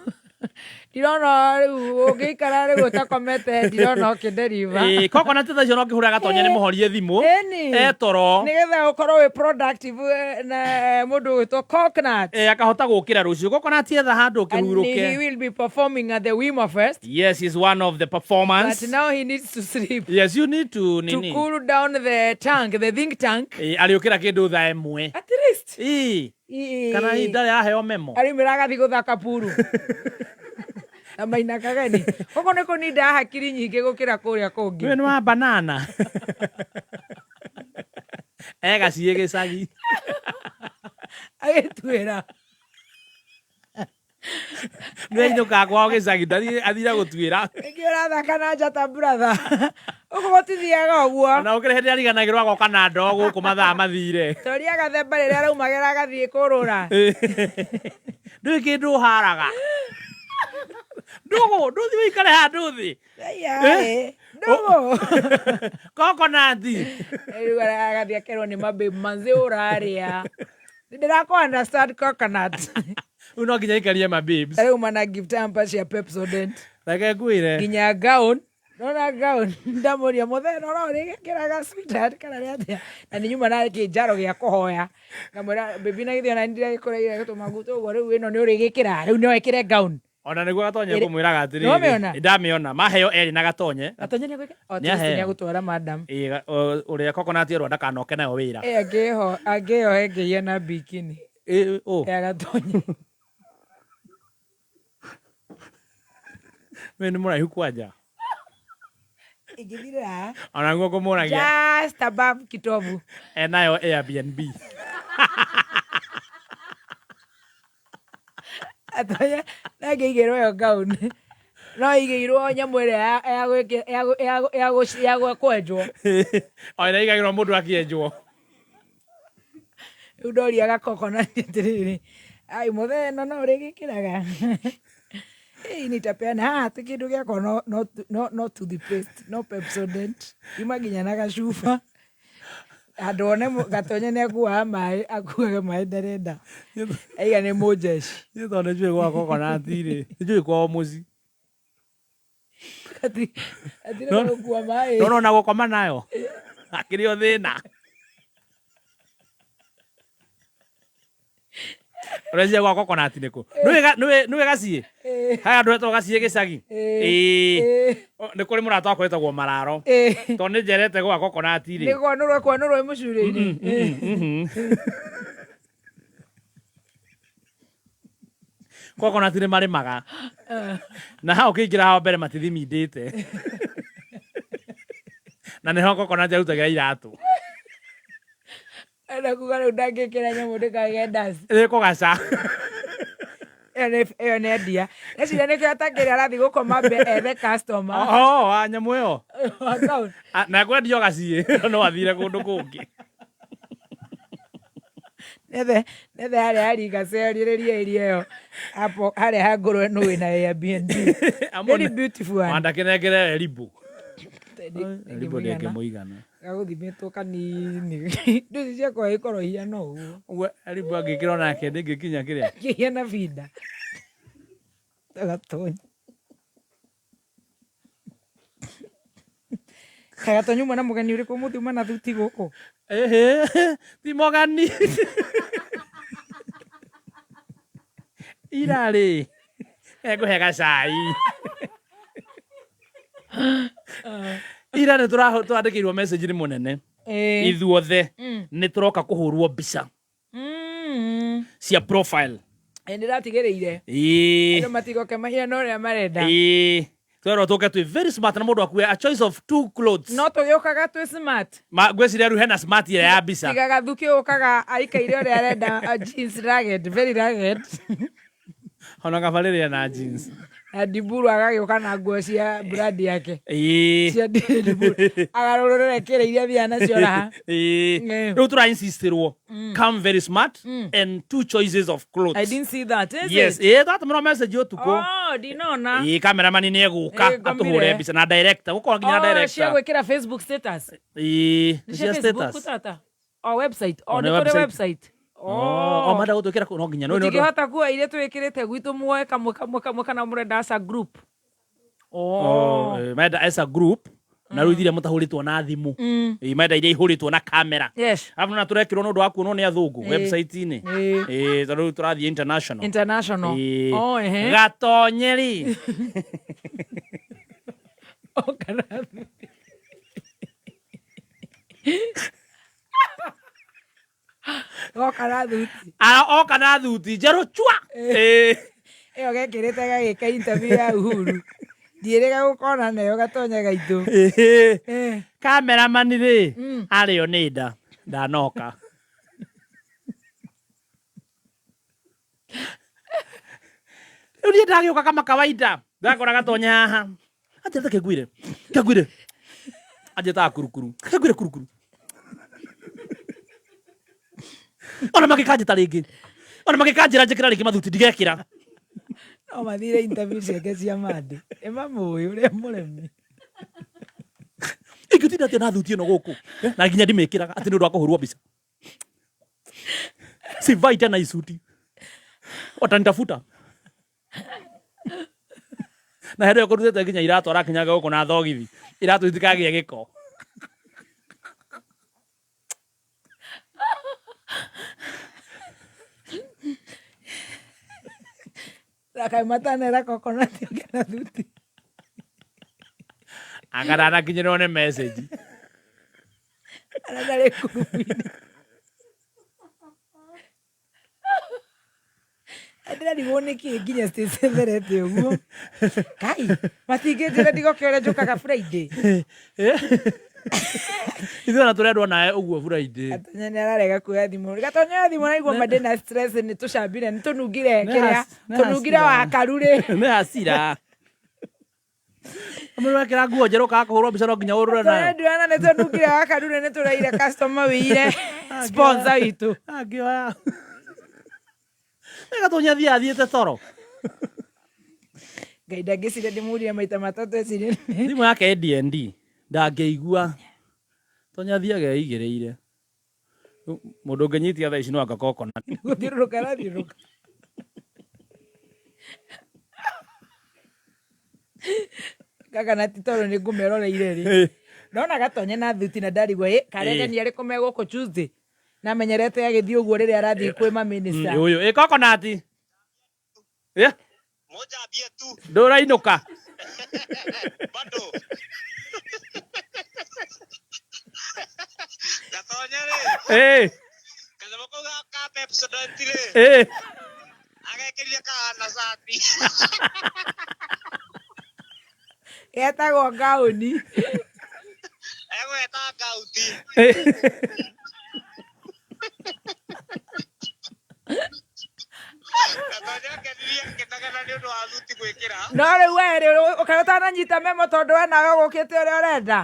ndirona rĩu ũngĩikara rĩu ũtakomete ndirona ũkĩnderiva. Ĩĩ, coconut thaa icio no ngĩhũra gatonya nĩ mũhorie thimũ. Ĩni. Etoro. Nĩgetha ũkorwo wĩ productive na mũndũ ũgwĩtwo coconut. Akahota gũkĩra rũciũ. Coconut etha handũ And he ũkĩhurũke. will be performing at the Wima Fest. Yes, he's one of the performers. But now he needs to sleep. Yes, you need to To nini. cool down the tank, the think tank. Ĩĩ, arĩũkĩra kĩndũ thaa ĩmwe. At least. Ĩĩ. Ĩĩ. Kana hihi ndarĩ aheo memo. Araumĩra agathiĩ gũthaka puru. Na maina kageni. Gũkũ nĩ kũninda hakiri nyingĩ gũkĩra kũrĩa kũngĩ. Ũyũ nĩ wa banana. Egaciĩ gĩcagi. Agĩtuĩra. Nĩ ainũkaga kwao gĩcagi athire gũtuĩra. Nĩkĩ ũrathaka na njata brother? Gũkũ gũtithiaga ũguo. Ona gũkĩrĩ hĩndĩ ariganagĩrwo agoka na ndoo gũkũ mathaa mathire. Toria gathemba rĩrĩa araumagĩra agathiĩ kũrũra. Ndũĩ kĩndũ ũharaga. Ndũgũ, ndũthiĩ ũikare handũ thĩ. Aya, ndũgũ. Coconut. Rĩu agathiĩ akerwo nĩ mababe manze ũrarĩa. Nĩndĩrakũ understand coconut. Rĩu no nginya aikarie mababes. Rĩu mana gift hamper cia Pepsodent. Reke ngwĩre. Nginya gown. Nona gown ndamũria mũthee no ũrĩgĩkĩraga sweetheart kana nĩ atĩa na nĩ nyuma na kĩnjaro gĩa kũhoya ngamwĩra baby na githĩ ona nĩndĩragĩkũreire tũmaguta ũguo rĩu ĩno nĩ ũrĩgĩkĩra rĩu no ĩkĩre gown. Ona nĩguo gatonye ngũmwĩraga atĩrĩrĩ. Nĩwamĩona? Ndamĩona. Maheo erĩ na gatonye. Gatonye nĩegwĩka? O, Nĩaheo. nĩegũtwara madam. Ĩĩ, ũrĩa coconut erwo ndakanoke nayo wĩra. Ĩ angĩho angĩyo ĩngĩgĩa na bikini. Ĩ, ũ. Ya gatonye. We nĩ mũraihu kwanja. Ingĩthirĩra haha. Ona nĩguo ngũmũragia. Just above kitovu. Enayo Airbnb. Atonya no ĩngĩigĩrwo ĩyo gown. No ĩigĩirwo nyamũ ĩrĩa ya kwenjwo. O ĩrĩa ĩigagĩrwo mũndũ akĩenjwo. Rĩu ndoria coconut atĩrĩrĩ, ai mũthee ĩno no ũrĩgĩkĩraga. Ĩĩ nitapeana haha ti kĩndũ gĩakwa no toothpaste, no Pepsodent. Yuma nginya na gacuba. Handũ one gatonye nĩ akuaga maĩ, akuaga maĩ ndarenda. Aiga nĩ mũnjeshi. Niĩ tondũ nĩnjũĩ gwa coconut rĩ, nĩnjũĩ kwao mũciĩ. Atirĩ gũkua maĩ. No nona gũkoma nayo. Akĩrĩ o thĩna. Ũreciria gwa coconut nĩkũ? Nĩũĩ gaciĩ? Haya andũ etagwo gaciĩ gĩcagi. Ĩĩ. Nĩ kũrĩ mũrata wakwa wĩtagwo Mararo. Tondũ nĩ njerete gwa coconut rĩ. Nĩ kwanũrwo kwanũrwo mũcurĩ-inĩ. Coconut nĩ marĩmaga. Na hau ũkĩingĩra hao mbere matithimindĩte. Na nĩho coconut arutagĩra iratũ. Enda kuga rĩu ndangĩkĩra nyamũ ndĩkagĩe dust. Ĩ kũgaca. Ĩyo nĩ endia. Eciria nĩkĩo atakĩrĩ arathiĩ gũkoma mbe ethe customer. Oh, wa nyamũ ĩyo. Account. Na ekwendio gaciĩ no athire kũndũ kũngĩ. Nethe nethe harĩa haringa cerĩrĩria area ĩyo hapo harĩa ha ngũrwe nũ wĩna Airbnb. Very beautiful one. Wandakĩnengere Elibu. Elibu ndĩngĩmũigana. Gagũthimĩtwo kanini. Ndũci ciakwa ikorwo ihana ũguo. Ũguo Elibu angĩkĩrwo nake ndĩngĩkinya kĩrĩa. Kĩhiana binda. Gatonya. Kaĩ Gatonya uma na mũgeni ũrĩkũ ũmũthĩ uma na thuti gũkũ? Ĩhĩ, ti mũgeni. Ira rĩ, engũhe gacai. Ira nĩ twandĩkĩirwo message nĩ mũnene. Ĩĩ. Ithuothe nĩ tũroka kũhũrwo mbica cia profile. Ĩ ndĩratigĩrĩire. Ĩĩ. Andũ matigoke mahiana ũrĩa marenda. Ĩĩ. Twerwo tũke twĩ very smart na mũndũ akue a choice of two clothes. No tũgĩũkaga twĩ smart. Ma ngwĩciria rĩu hena smart ĩrĩa ya mbica. Tiga gathuki ũkaga aikaire ũrĩa arenda a jeans ragged, very ragged. Ona kaba rĩrĩa na jeans. Na Ndiburu agagĩũka na nguo cia brand yake. Ĩĩ. Cia Ndiburu. Agarũrũre kĩrĩa iria athiaga nacio raha. Ĩĩ. Rĩu tũra insistirwo come very smart and two choices of clothes. I didn't see that. Is Yes, it? ĩĩ twatũmĩrwo message ũtukũ. Oh, ndinona. Ĩĩ cameraman nĩ egũka Ĩĩ, ngomire. atũhũre mbica na director gũkorwo nginya Oh, cia director. gwĩkĩra Facebook status. Ĩĩ, Nĩ nĩ cia Facebook status. tata. O website. O O, nĩ nĩ kũrĩ website. website. Oh, manda gũtwĩkĩra kũ no nginya no nĩ ũndũ. Mũtingĩhota kuoya iria twĩkĩrĩte gwitũ muoe kamwe kamwe kamwe kana mũrenda as a group. Oh, menda as a group na rĩu iria mũtahũrĩtwo na thimũ. Ĩĩ, menda iria ihũrĩtwo na kamera. Yes. Arabu na tũrekĩrwo nĩ ũndũ wa kuonwo nĩ athũngũ Ĩĩ. website-inĩ. Ĩĩ. Ĩĩ, tondũ rĩu tũrathiĩ international. International. Ĩĩ. Oh, ehe. Gatonye rĩ. Oka na thuti. Oka na thuti njerũ chua. Ĩĩ. Ĩyo gekĩrĩte gagĩka interview ya Uhuru. Ndiĩrĩga gũkona nayo gatonya gaitũ. Ĩĩ. Cameraman rĩ, arĩo nĩ nda. Ndanoka. Rĩu niĩ ndagĩũka kama kawaida. Ndakora gatonya haha. Anjĩta kĩnguire. Kĩnguire. Anjĩtaga kurukuru. Kĩnguire kurukuru. Ona magĩkanjĩta rĩngĩ. Ona magĩkanjĩra njĩkĩra rĩngĩ mathuti ndigekĩra. No mathire interview ciake cia Monday. Nĩ mamũĩ ũrĩa mũremi. Ingĩtinda atĩa na thuti ĩno gũkũ? Na nginya ndimĩkĩraga atĩ nĩ ũndũ wa kũhũrwo mbica. Sivai tena hii suti. Watanitafuta. Na hĩndĩ ĩyo kũrutĩte nginya iratũ arakinyaga gũkũ na thogithi. Iratũ itikagĩe gĩko. Kaĩ matanera coconut ũngĩ na thuti. Anga ndanakinyĩrwo nĩ message. Arĩa ndarĩ ngurubu-inĩ. Ndĩrarigwo nĩkĩ nginya Stacy etherete ũguo. Kai, matingĩnjĩra ndigoke ũrĩa njũkaga Friday. Ithuĩ ona tũrendwo nawe ũguo Friday. Gatonya nĩ ararega kuoya thimũ. Gatonya oya thimũ naigua mande na stress nĩ tũcambire nĩ tũnungire Nĩ kĩrĩa nĩ tũnungire hasira. wakaru rĩ. Nĩ hasira. Mũndũ wekĩra nguo njerũ kaga kũhũrwo mbica no nginya ũrũre nayo. Tũrendwo na nĩ tũnungire wakaru rĩ nĩ tũraire customer wĩire sponsor witũ. Angĩoya. Nĩ Gatonya athiĩ athiĩte toro. Ngai ndangĩciria ndĩmũrire maita matatũ ecirie nĩ. Thimũ yake ĩ DND ndangĩigua. Tonya athiaga eigĩrĩire. Mũndũ ũngĩnyitia thaa ici no anga coconut. Gũthiũrũrũka arathiũrũrũka. Gaka na ti tondũ nĩ ngũmeroreire rĩ. Ndona gatonya na thuti na ndarigwo ĩ karege Ĩ. nĩ arĩkũ me gũkũ Tuesday. Na menyerete agĩthiĩ ũguo rĩrĩa arathiĩ kwĩ ma minister. Ũyũ ĩ coconut. Ĩ. Ndũrainũka. Ĩ. Ĩ. Getagwo ngaũni. No rĩu we rĩ ũkaĩ ũtananyita memo tondũ we nawe ũgũkĩte ũrĩa ũrenda.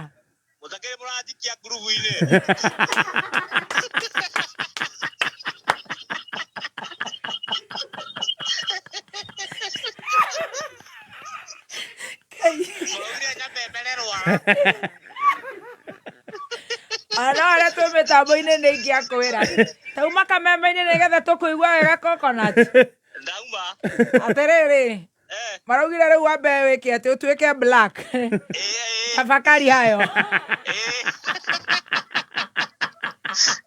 Ona no arĩa twĩ mĩtambo-inĩ nĩ ingĩakwĩra. Tauma kameme-inĩ nĩgetha tũkũigua wega coconut. Ndauma. Atĩrĩrĩ. Maraugire rĩu wambe wĩke atĩ ũtuĩke black. Tafakari hayo.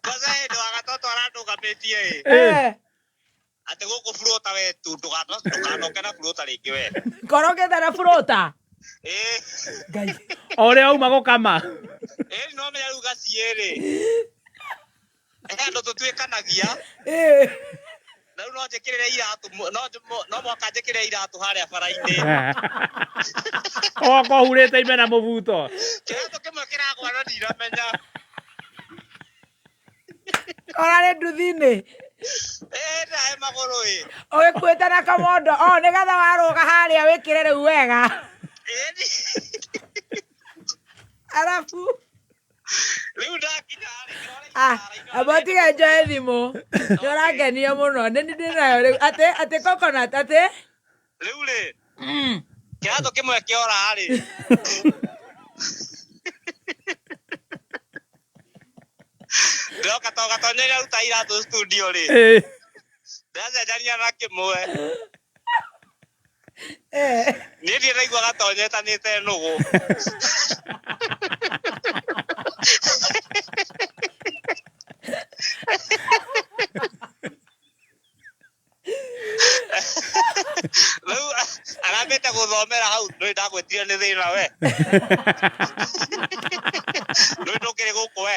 Kwanza hĩndĩ wa gatoto arandũgamĩtie ĩ. Atĩ gũkũ burũta we tu ndũkanoke na burũta rĩngĩ we. Korogete na burũta. Ngai. O ũrĩa auma gũkama. Ĩĩ no menya rĩu gaciĩ rĩ. He andũ tũtuĩkanagia. Na rĩu no njĩkĩrĩre iratũ no mũhaka njĩkĩrĩre iratũ harĩa bara-inĩ. Oka ũhurĩte ime na mũbuto. Kĩratũ kĩmwe kĩragwa no ndiramenya. Ora nĩ nduthi-inĩ. Ĩĩ ndahe magũrũ ĩ. Ũgĩkuĩte na kamondo. O nĩgetha warũga harĩa wĩkĩre rĩu wega. Arabu. Rĩu ndakinya Ah, amba tiga njoe thimũ. Nĩ ũrangenia mũno. Nĩ niĩ ndĩnayo rĩu. Atĩ atĩ coconut atĩ. Rĩu rĩ. Kĩratũ kĩmwe kĩora rĩ. Ndĩroka to gatonya iraruta iratũ studio rĩ. Ndĩracenjania na kĩmwe. Niĩ ndirĩ ndaigua gatonya ĩtanĩte nũgũ. Rĩu arambĩte gũthomera hau ndũĩ ndagwĩtire nĩ thĩna we. Ndũĩ ndũkĩrĩ gũkũ we.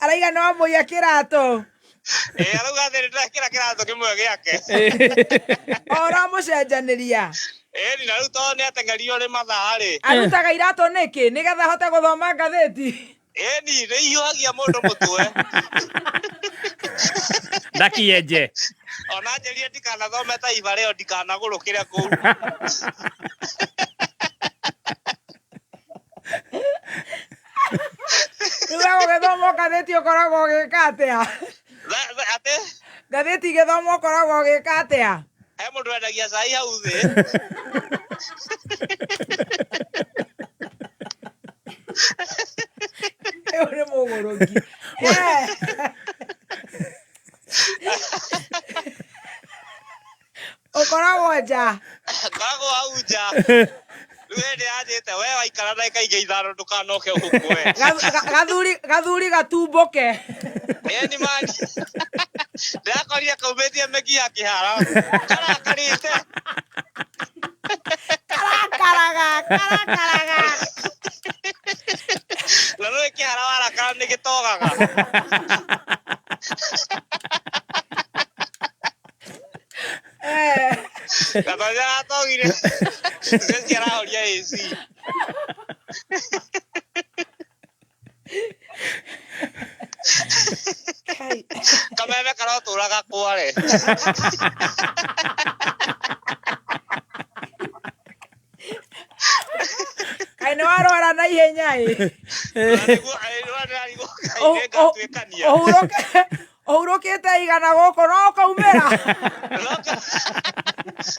Araiga nĩ wamũiya kĩratũ. Ĩĩ arauga atĩ nĩndĩrekĩra kĩratũ kĩmwe gĩake. Ũramũcenjanĩria. Ĩni na rĩu tondũ nĩateng'erio nĩ mathaa rĩ. Arutaga iratũ nĩkĩ? Nĩgetha ahote gũthoma ngathĩti. Ĩni nĩ ihiũhagia mũndũ mũtwe. Ndakienje. Ona njĩrire ndikanathome Taifa Leo ndikanagũrũkĩre kũu. Rĩu we gũgĩthoma ngathĩti ũkoragwo ũgĩka atĩa? Atĩ? Ngathĩti igĩthomwo ũkoragwo ũgĩka atĩa? He mũndũ wendagia cai hau thĩ. Ũyũ nĩ mũgũrũki. Ũkoragwo nja. Ngoragwo hau nja. Rĩu hĩndĩ yanjĩte we waikara ndagĩka ingĩ ithano ndũkanoke gũkũ we. Gathuri gathuri gatumbũke. Ĩni mani. Ndĩrakorire kaumĩtie mĩki ya kĩhara. Karakarĩte. Karakaraga, karakaraga. Na nĩũĩ kĩhara warakara nĩ gĩtogaga. Gatonya aratogire. Ceci arahoria AC. Kameme karotũraga kware. Kaĩ nĩ warwara na ihenya ĩ. Ũhurũke ũhurũkĩte igana gũkũ no ũkaumĩra.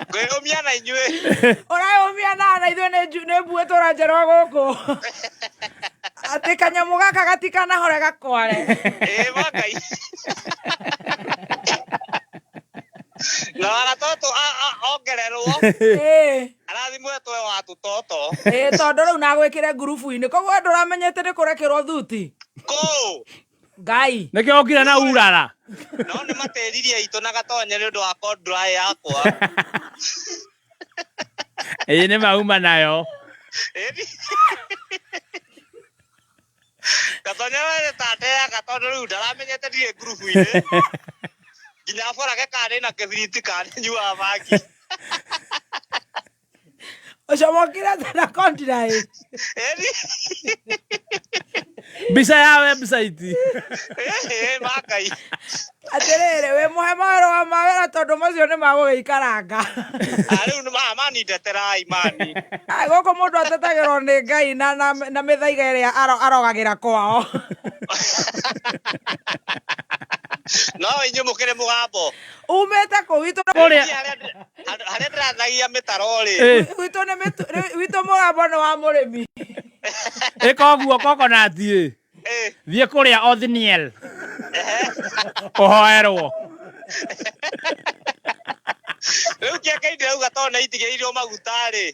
Ngwĩyũmia na inyuĩ. Ũreyũmia na na ithuĩ nĩ nĩ mbuĩ tũrenjerwo gũkũ. Atĩ kanyamũ gaka gatikanahore gakware. Ĩĩ ma Ngai. Na wagatoto ongererwo. Arathimwo etwo wa tũtoto. Ĩĩ tondũ rĩu nagwĩkĩre ngurubu-inĩ. Koguo we ndũramenyete nĩ kũrekĩrwo thuti. Kũũ. Ngai. Nĩkĩo okire na urara. No nĩ matĩririe itũ na gatonye nĩ ũndũ wa kondrai yakwa. Ĩĩ nĩ mauma nayo. Gatonya we tateaga tondũ rĩu ndaramenyete ndirĩ ngurubu-inĩ. Nginya borage kana ndĩna kĩbiriti kana nĩnyuaga bangi. Ũcomokire na kondrai. Mbica ya website. Ĩĩ ma Ngai. Atĩrĩrĩ wĩ mũhe marũa ma wĩra tondũ macio nĩ magũgĩikaranga. Ah, rĩu nĩ mani ndeterai mani. Ai, gũkũ mũndũ atetagĩrwo nĩ Ngai na, na, na mĩthaiga ĩrĩa arogagĩra kwao. No inyuĩ mũkĩrĩ mũgambo. Umĩte kũ witũ? Kũrĩa. Niĩ harĩa ndĩrathagia mĩtaro rĩ. Witũ nĩ mĩtu witũ mũgambo nĩ wa mũrĩmi. Ĩka ũguo coconut ĩ. Thiĩ kũrĩa Othniel. Ũhoerwo. Rĩu kĩangai ndĩrauga tondũ nĩ itigĩrĩirwo maguta rĩ.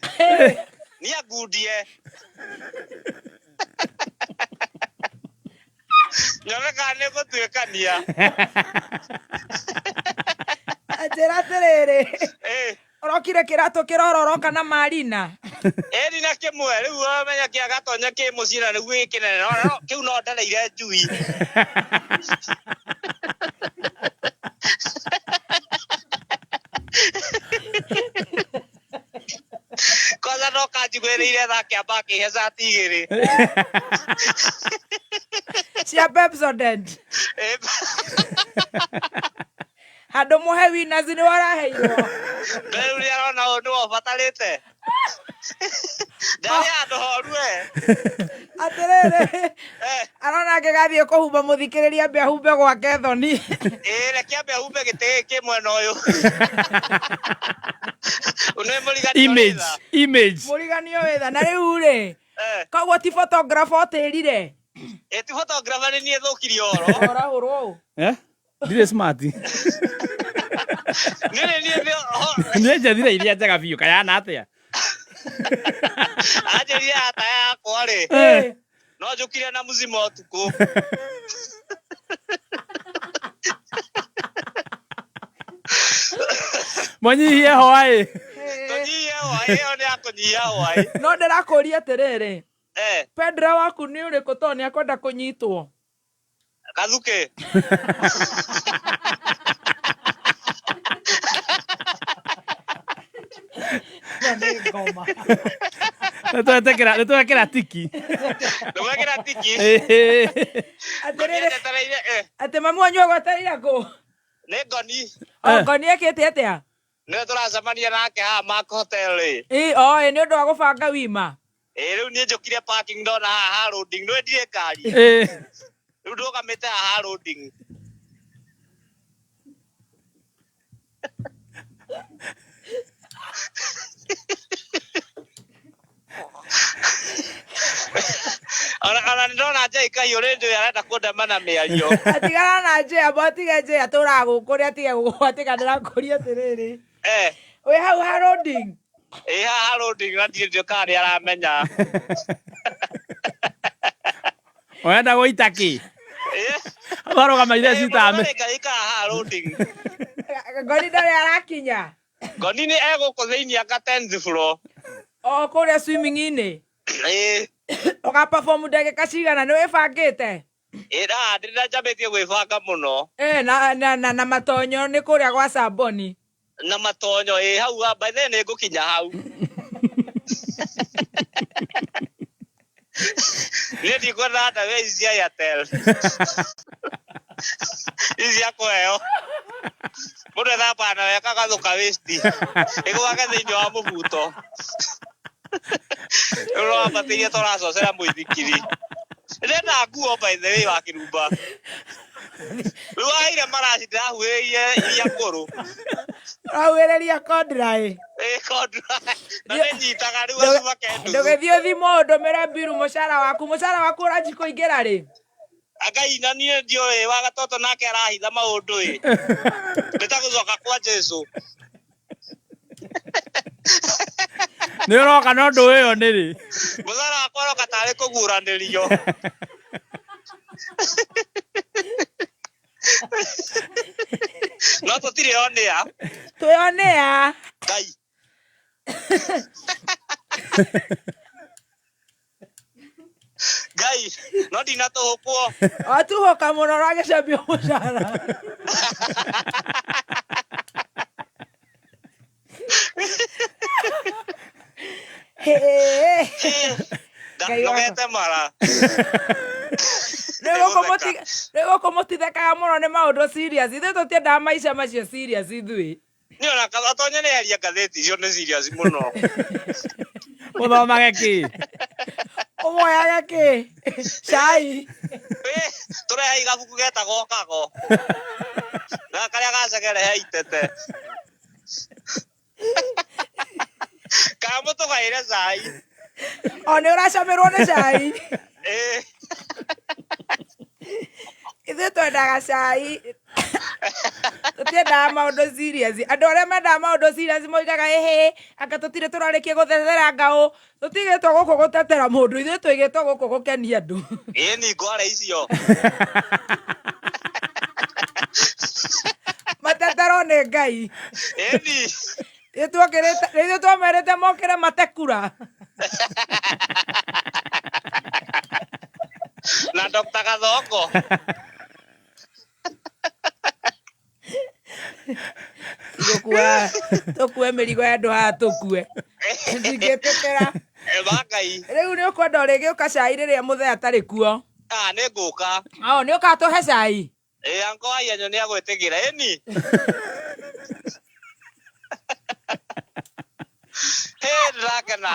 Niĩ angundie. Nyone kana nĩ ngũtuĩkania. Njĩra atĩrĩrĩ, ũrokire kĩratũ kĩrororoka na marina. Ĩni na kĩmwe rĩu wamenya kĩa gatonya kĩ mũciĩ na nĩguo gĩ kĩnene no no kĩu no ndereire njui. Kwanza no kanjiguĩrĩire tha kĩamba akĩhe cati igĩrĩ. Cia Pepsodent. Handũ mũhe winners nĩ waraheirwo. Rĩu nĩ arona ũyũ nĩwe ũbatarĩte. Ndarĩ handũ horu we. Atĩrĩrĩ, arona angĩgathiĩ kũhumba mũthikĩrĩria ambe ahumbe gwake thoni. Ĩĩ reke ambe ahumbe gĩtĩ gĩkĩ kĩ mwena ũyũ. Nĩ mũriganio Image, image. Mũriganio wĩ tha. Na rĩu rĩ, koguo ti photographer ũtĩrire? Ĩ ti photographer nĩ niĩ thũkirie ũhoro. Ũrahũrwo ũũ. Eh? Ndirĩ smart. Niĩ nĩ niĩ nĩ Niĩ njethire iria njega biũ kayana atĩa? Anjĩrire ataya yakwa rĩ. No njũkire na mũcima ũtukũ. Mũnyihie hwaĩ. Tũnyihie hwaĩ, ĩyo nĩ ya kũnyihia hwaĩ. No ndĩrakũria atĩrĩrĩ, Pedra waku nĩ ũrĩkũ tondũ nĩ akwenda kũnyitwo? Gathukĩ. Nĩ twekĩra tiki. Nĩ mwekĩra tiki. Atĩrĩrĩ, Njetereire, atĩ mamu wanyu agwetereire kũ? Nĩ ngoni. O ngoni ekĩte atĩa? Nĩwe tũracemania nake haha Mark Hotel rĩ. Ĩ, o ĩ nĩ ũndũ wa gũbanga wima. Ĩ rĩu niĩ njũkire parking ndona haha ha loading. Nĩwe ndirĩ ngari. Rĩu ndũgamĩte haha ha loading. Ona ona nĩ ndona Njai Kahiũ rĩndĩ arenda kũndema na mĩario. Atigana na Njĩa, amba ũtige Njĩa tũraga gũkũ rĩ atige gũgwatĩka ndĩrakũria atĩrĩrĩ. Wĩ hau ha loading? Ĩ haha ha loading na ndirĩ ndiũ kana nĩ aramenya. Ũrenda gũita kĩ? Warũgamaire citame. Ngai haha loading. Ngoni ndarĩ arakinya. Ngoni nĩ egũkũ thĩinĩ anga 10th floor. O kũrĩa swimming-inĩ. Ĩ. Ũga perform ndagĩka cigana nĩ wĩbangĩte? Ĩ na ndĩ njambĩtie gwĩbanga mũno. Ĩ na na na, na matonyo nĩ kũrĩa gwa Samboni. Na matonyo ĩ hau by the way nĩ ngũkinya hau. Niĩ ndikwenda ndawa ici cia Airtel. Ici cia kũheo. Mũndũ ethambaga nayo ĩkagathũka waste. Ĩgwake thĩinĩ wa mũbuto. Rĩu ũrambatĩirie ta ũracocera mũithikiri. Ndĩrenda nguo by the way wa kĩrumba. Rĩu waheire maraci ndĩrahuhĩrĩirie iria ngũrũ. Ũrahuhĩrĩria kondra ĩ. Ĩ kondra. Na nĩ nyitaga rĩu gacuma ke nuthu. Ndũgĩthiĩ ũthimwo ũndũmĩre mbiru mũcara waku. Mũcara waku ũranji kũingĩra rĩ? Ngai na niĩ ndiũĩ wa gatoto nake arahitha maũndũ ĩ. Nĩ ta gũcoka kwa Jesũ. Nĩ ũroka no ndũ ĩyo nĩ rĩ? Mũcara wakwa ũroka tarĩ kũguũranĩrio. No tũtirĩ onĩa. Twĩ onĩa. Ngai. Ngai, no ndinatũhũkwo. Watuhũka mũno ũragĩcambio mũcara. Hĩ. Ngai wakwa. Nogete mara. Rĩu gũkũ mũtithekaga mũno nĩ maũndũ serious. Ithuĩ tũtiendaga maica macio serious ithuĩ. Nĩ ona atonye nĩ eheria ngathĩti icio nĩ serious mũno. Ũthomage kĩ? Ũmoyage kĩ? Cai. Tũrehe gabuku getagwo kago. Na karĩa gacegerehe itete. Kana mũtũgaĩre cai. O nĩ ũracamirwo nĩ cai. Ĩĩ. Ithuĩ twendaga cai, tũtiendaga maũndũ serious. Andũ arĩa mendaga maũndũ serious moigaga ĩhĩ, anga tũtirĩ tũrarĩkia gũtetera ngaũ. Tũtigĩtwo gũkũ gũtetera mũndũ, ithuĩ tũigĩtwo gũkũ gũkenia andũ. Ĩĩ ni ngware icio. Mateterwo nĩ Ngai. Ĩni. Ithuĩ twamerĩte mokĩre matekura. Na Dr. Gathongo. Tũkua tũkue mĩrigo ya andũ haha tũkue. Ndingĩtĩkĩra. Ema Ngai. Rĩu nĩ ũkwenda ũrĩgĩũka cai rĩrĩa mũthee atarĩ kuo. Ah, nĩ ngũka. O nĩ ũkatũhe cai. Ĩĩ anko Waiyenyo nĩ agwĩtĩkĩra. Ĩni. Hĩ ndĩrakena.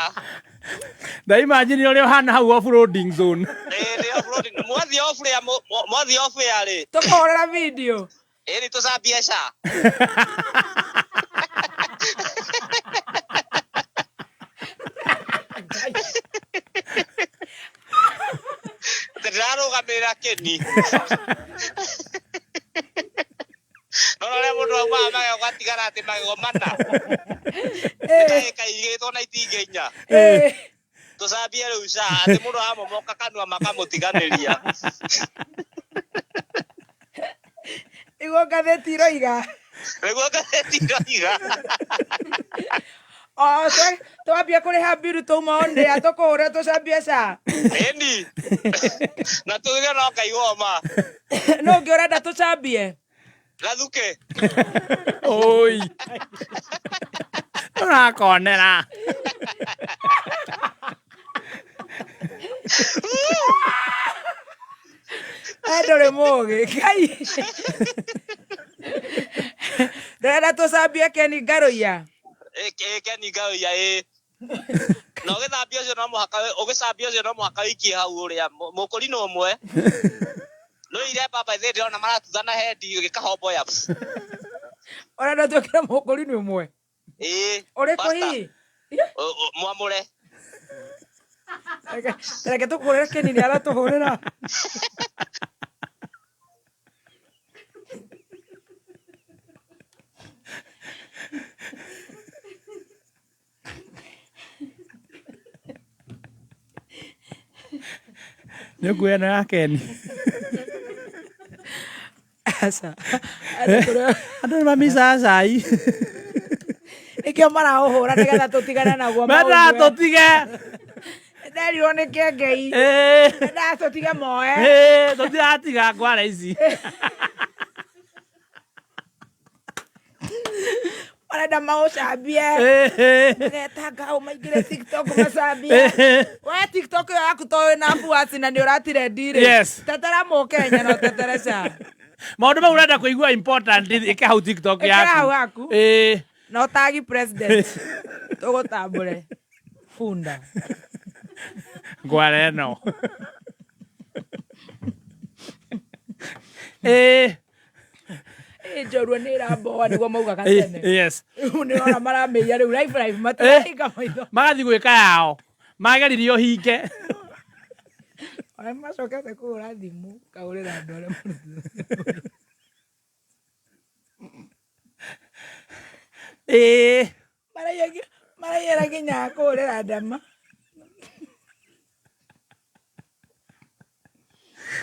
Ndaimagine ũrĩa ũhana hau off-roading zone. Ĩĩ ndĩ off-roading. Mwathiĩ off rĩa mwathiĩ off air rĩ. Tũkũhũrĩra video. Ĩni tũcambie ca. Ndĩrarũgamĩrĩra kĩni. No ũrĩa mũndũ aumaga magego atigara atĩ magego mana. Ndagĩka igĩrĩ na itingĩ inya. Tũcambie rĩu ca atĩ mũndũ amomoka kanua makamũtiganĩria. Nĩguo ngathĩti iroiga. Nĩguo ngathĩti iroiga. O twambia kũrĩha mbiru twauma on air tũkũhũre tũcambie ca. Ĩni. Na tuge no Ngai woma. Nũ ũngĩ ũrenda tũcambie? Gathukĩ. Oi. Ũrakonera. Ndũrĩ mũgĩ. Ngai. Ndĩrenda tũcambie Ken Ngarũiya. Ĩ Ken Ngarũiya ĩ. Na ũgĩthambia ũcio no mũhaka ũgĩcambia ũcio no mũhaka ũikie hau ũrĩa mũkũrinũ ũmwe. No ire baba ithe ndĩrona maratuthana hendi gĩkahomboya. Ũrenda twĩkĩre mũkũrinũ ũmwe? Ĩĩ. Ũrĩkũ Pastor. hihi? Mwamũre. Reke tũkũhũrĩre Ken nĩ aratũhũrĩra. Nĩ ũkuoya ĩno ya Ken. Aca. Andũ nĩ mamicaga cai. Nĩkĩo maraũhũra nĩgetha tũtigane naguo Mendaga tũtige. Nderirwo nĩ kĩengei. Mendaga tũtige moe. Tũtiratiga ngwara ici. Marenda maũcambie. Mageta ngao maingĩre TikTok macambie. We TikTok ĩyo yaku to wĩna afuasi na nĩ ũratirendi rĩ. Yes. Tetera mũkenya na ũtetere ca. Maũndũ mau ũrenda kũigua important ĩka hau TikTok Ĩkĩra yaku. hau haku. Ĩĩ. Na ũtagi president. Tũgũtambũre. Bunda. Ngwara ĩno. Ĩĩ. Ĩ njorua nĩ ĩramboa nĩguo maugaga tene. Yes. Rĩu nĩ ũrona maramĩiya rĩu live live matirahinga maitho. Magathiĩ gwĩka yao. Mageririe ũhinge. Ona nĩmacokete kũhũra thimũ kahũrĩra andũ arĩa Ĩĩ. Maraiyĩra nginya kũhũrĩra ndama.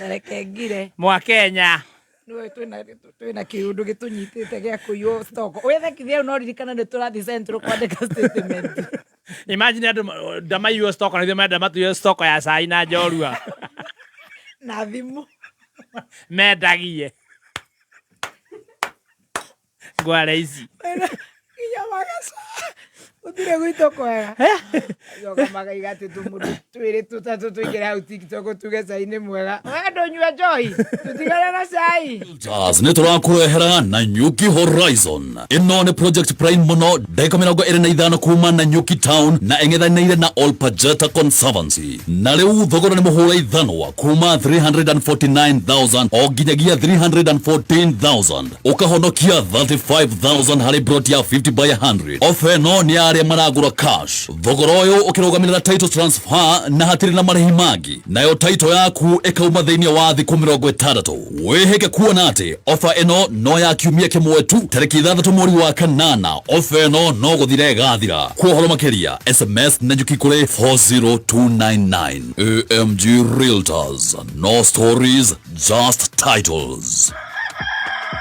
Reke ngire. Mwakenya. Nĩwe twĩna kĩũndũ gĩtũnyitĩte gĩa kũiywo stock. Wĩthekithie no ririkana nĩ tũrathiĩ Central kwandĩka statement. Imagine andũ ndamaiywo stock na ithuĩ menda matuiyo stock ya cai na njorua. Na thimũ. Mendagie. Ngware ici. Nginya magaca. Gũtirĩ gwitũ kwega. Yoga makaiga atĩ tũmũndũ twĩrĩ tũtatũ tũingĩre hau TikTok tuge cai nĩ mwega. We Ndũnyue njohi tũtigane na cai. Jazz nĩ tũrakũrehera Nanyuki Horizon. Ĩno nĩ project prime mũno, ndagĩka 25 kuma Nanyuki town na ĩng'ethanĩire na Olpajeta Conservancy. Na rĩu thogora nĩ mũhũra ithanwa kuma 349,000 o nginyagia 314,000, ũkahonokia 35,000 harĩ plot ya 50 by 100. Ofa ĩno nĩ ya arĩa maragũra cash. Thogora ũyũ ũkĩrũgamĩrĩra title transfer na hatirĩ na marĩhi mangĩ, nayo title yaku ĩkauma thĩinĩ wa thikũ 60. Wĩhĩke kuona atĩ ofa ĩno no ya kiumia kĩmwe tu, tarĩki 6 mweri wa 8. Ofa ĩno no gũthira ĩgathira. Kwa ũhoro makĩria, SMS Nanyuki kũrĩ 40299. AMG Realtors, no stories, just titles.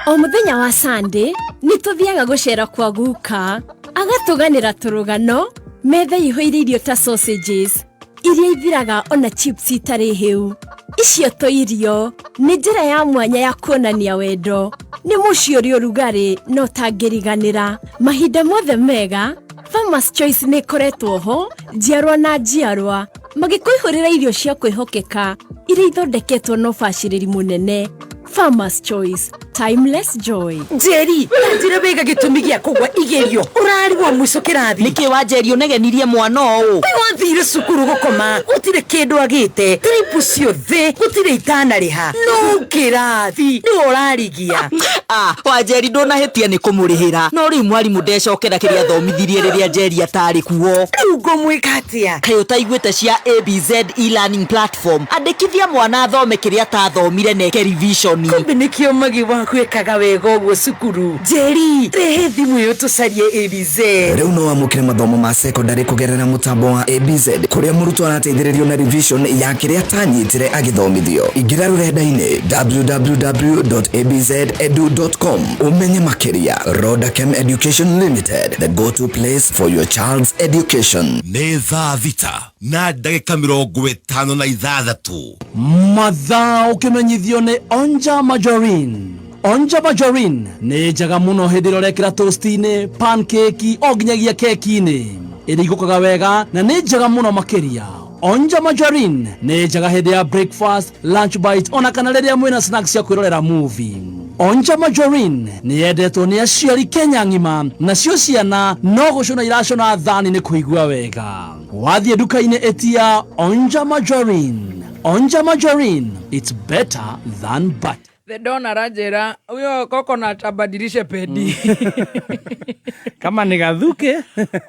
O mũthenya wa Sunday nĩ tũthiaga gũcera kwa guka, agatũganĩra tũrũgano, metha ihũire irio ta sausages iria ithiraga ona chips itarĩ hĩu. Icio to irio, nĩ njĩra ya mwanya ya kuonania wendo. Nĩ mũciĩ ũrĩ ũrugarĩ na ũtangĩriganĩra. Mahinda mothe mega, Farmers Choice nĩ ĩkoretwo ho njiarwa na njiarwa, magĩkũihũrĩra irio cia kwĩhokeka iria ithondeketwo na ũbacĩrĩri mũnene. Farmers Choice, timeless joy. Njeri, njĩra wega gĩtũmi gĩa kũgwa igerio ũrarĩ wa mũico kĩrathi. Nĩkĩ Wanjeri ũnegenirie mwana ũũ? Ũyũ wathire cukuru gũkoma, gũtirĩ kĩndũ agĩte, trip ciothe gũtirĩ itanarĩha, no kĩrathi nĩwe ũrarigia. Ah, Wanjeri ndũnahĩtia nĩ kũmũrĩhĩra, no rĩu mwarimũ ndecokera kĩrĩa athomithirie rĩrĩa Njeri atarĩ kuo. Rĩu ngũmwĩka atĩa? Kaĩ ũtaiguĩte cia ABZ e-learning platform? Andĩkithia mwana athome kĩrĩa atathomire na eke revision. Kumbe nĩkĩo magi waku ekaga wega ũguo cukuru. Njeri, rehe thimũ ĩyo tũcarie ABZ. Rĩu no wamũkĩre mathomo ma secondary kũgerera mũtambo wa ABZ, kũrĩa mũrutwo arateithĩrĩrio na revision ya kĩrĩa atanyitire agĩthomithio. Ingĩra rũrenda-inĩ www.abzedu.com ũmenye makĩria. Rodakem Education Limited, the go-to place for your child's education. Nĩ thaa 6:56. Mathaa ũkĩmenyithio nĩ Onja Margarine. Onja Margarine nĩ njega mũno hĩndĩ ĩrĩa ũrekĩra toast-inĩ, pancake o nginyagia keki-inĩ. Ĩrigũkaga wega na nĩ njega mũno makĩria. Onja Margarine nĩ njega hĩndĩ ya breakfast, lunch bite ona kana rĩrĩa mwĩna snacks cia kwĩrorera movie. Onja Margarine nĩ yendetwo nĩ aciari Kenya ng'ima, nacio ciana no gũcũna iracũna thani nĩ kũigua wega. Wathiĩ nduka-inĩ ĩtia Onja Margarine. Onja Margarine, it's better than butter. The Don aranjĩra huyo Coconut abadilishe pedi. Kama ni Gathuke.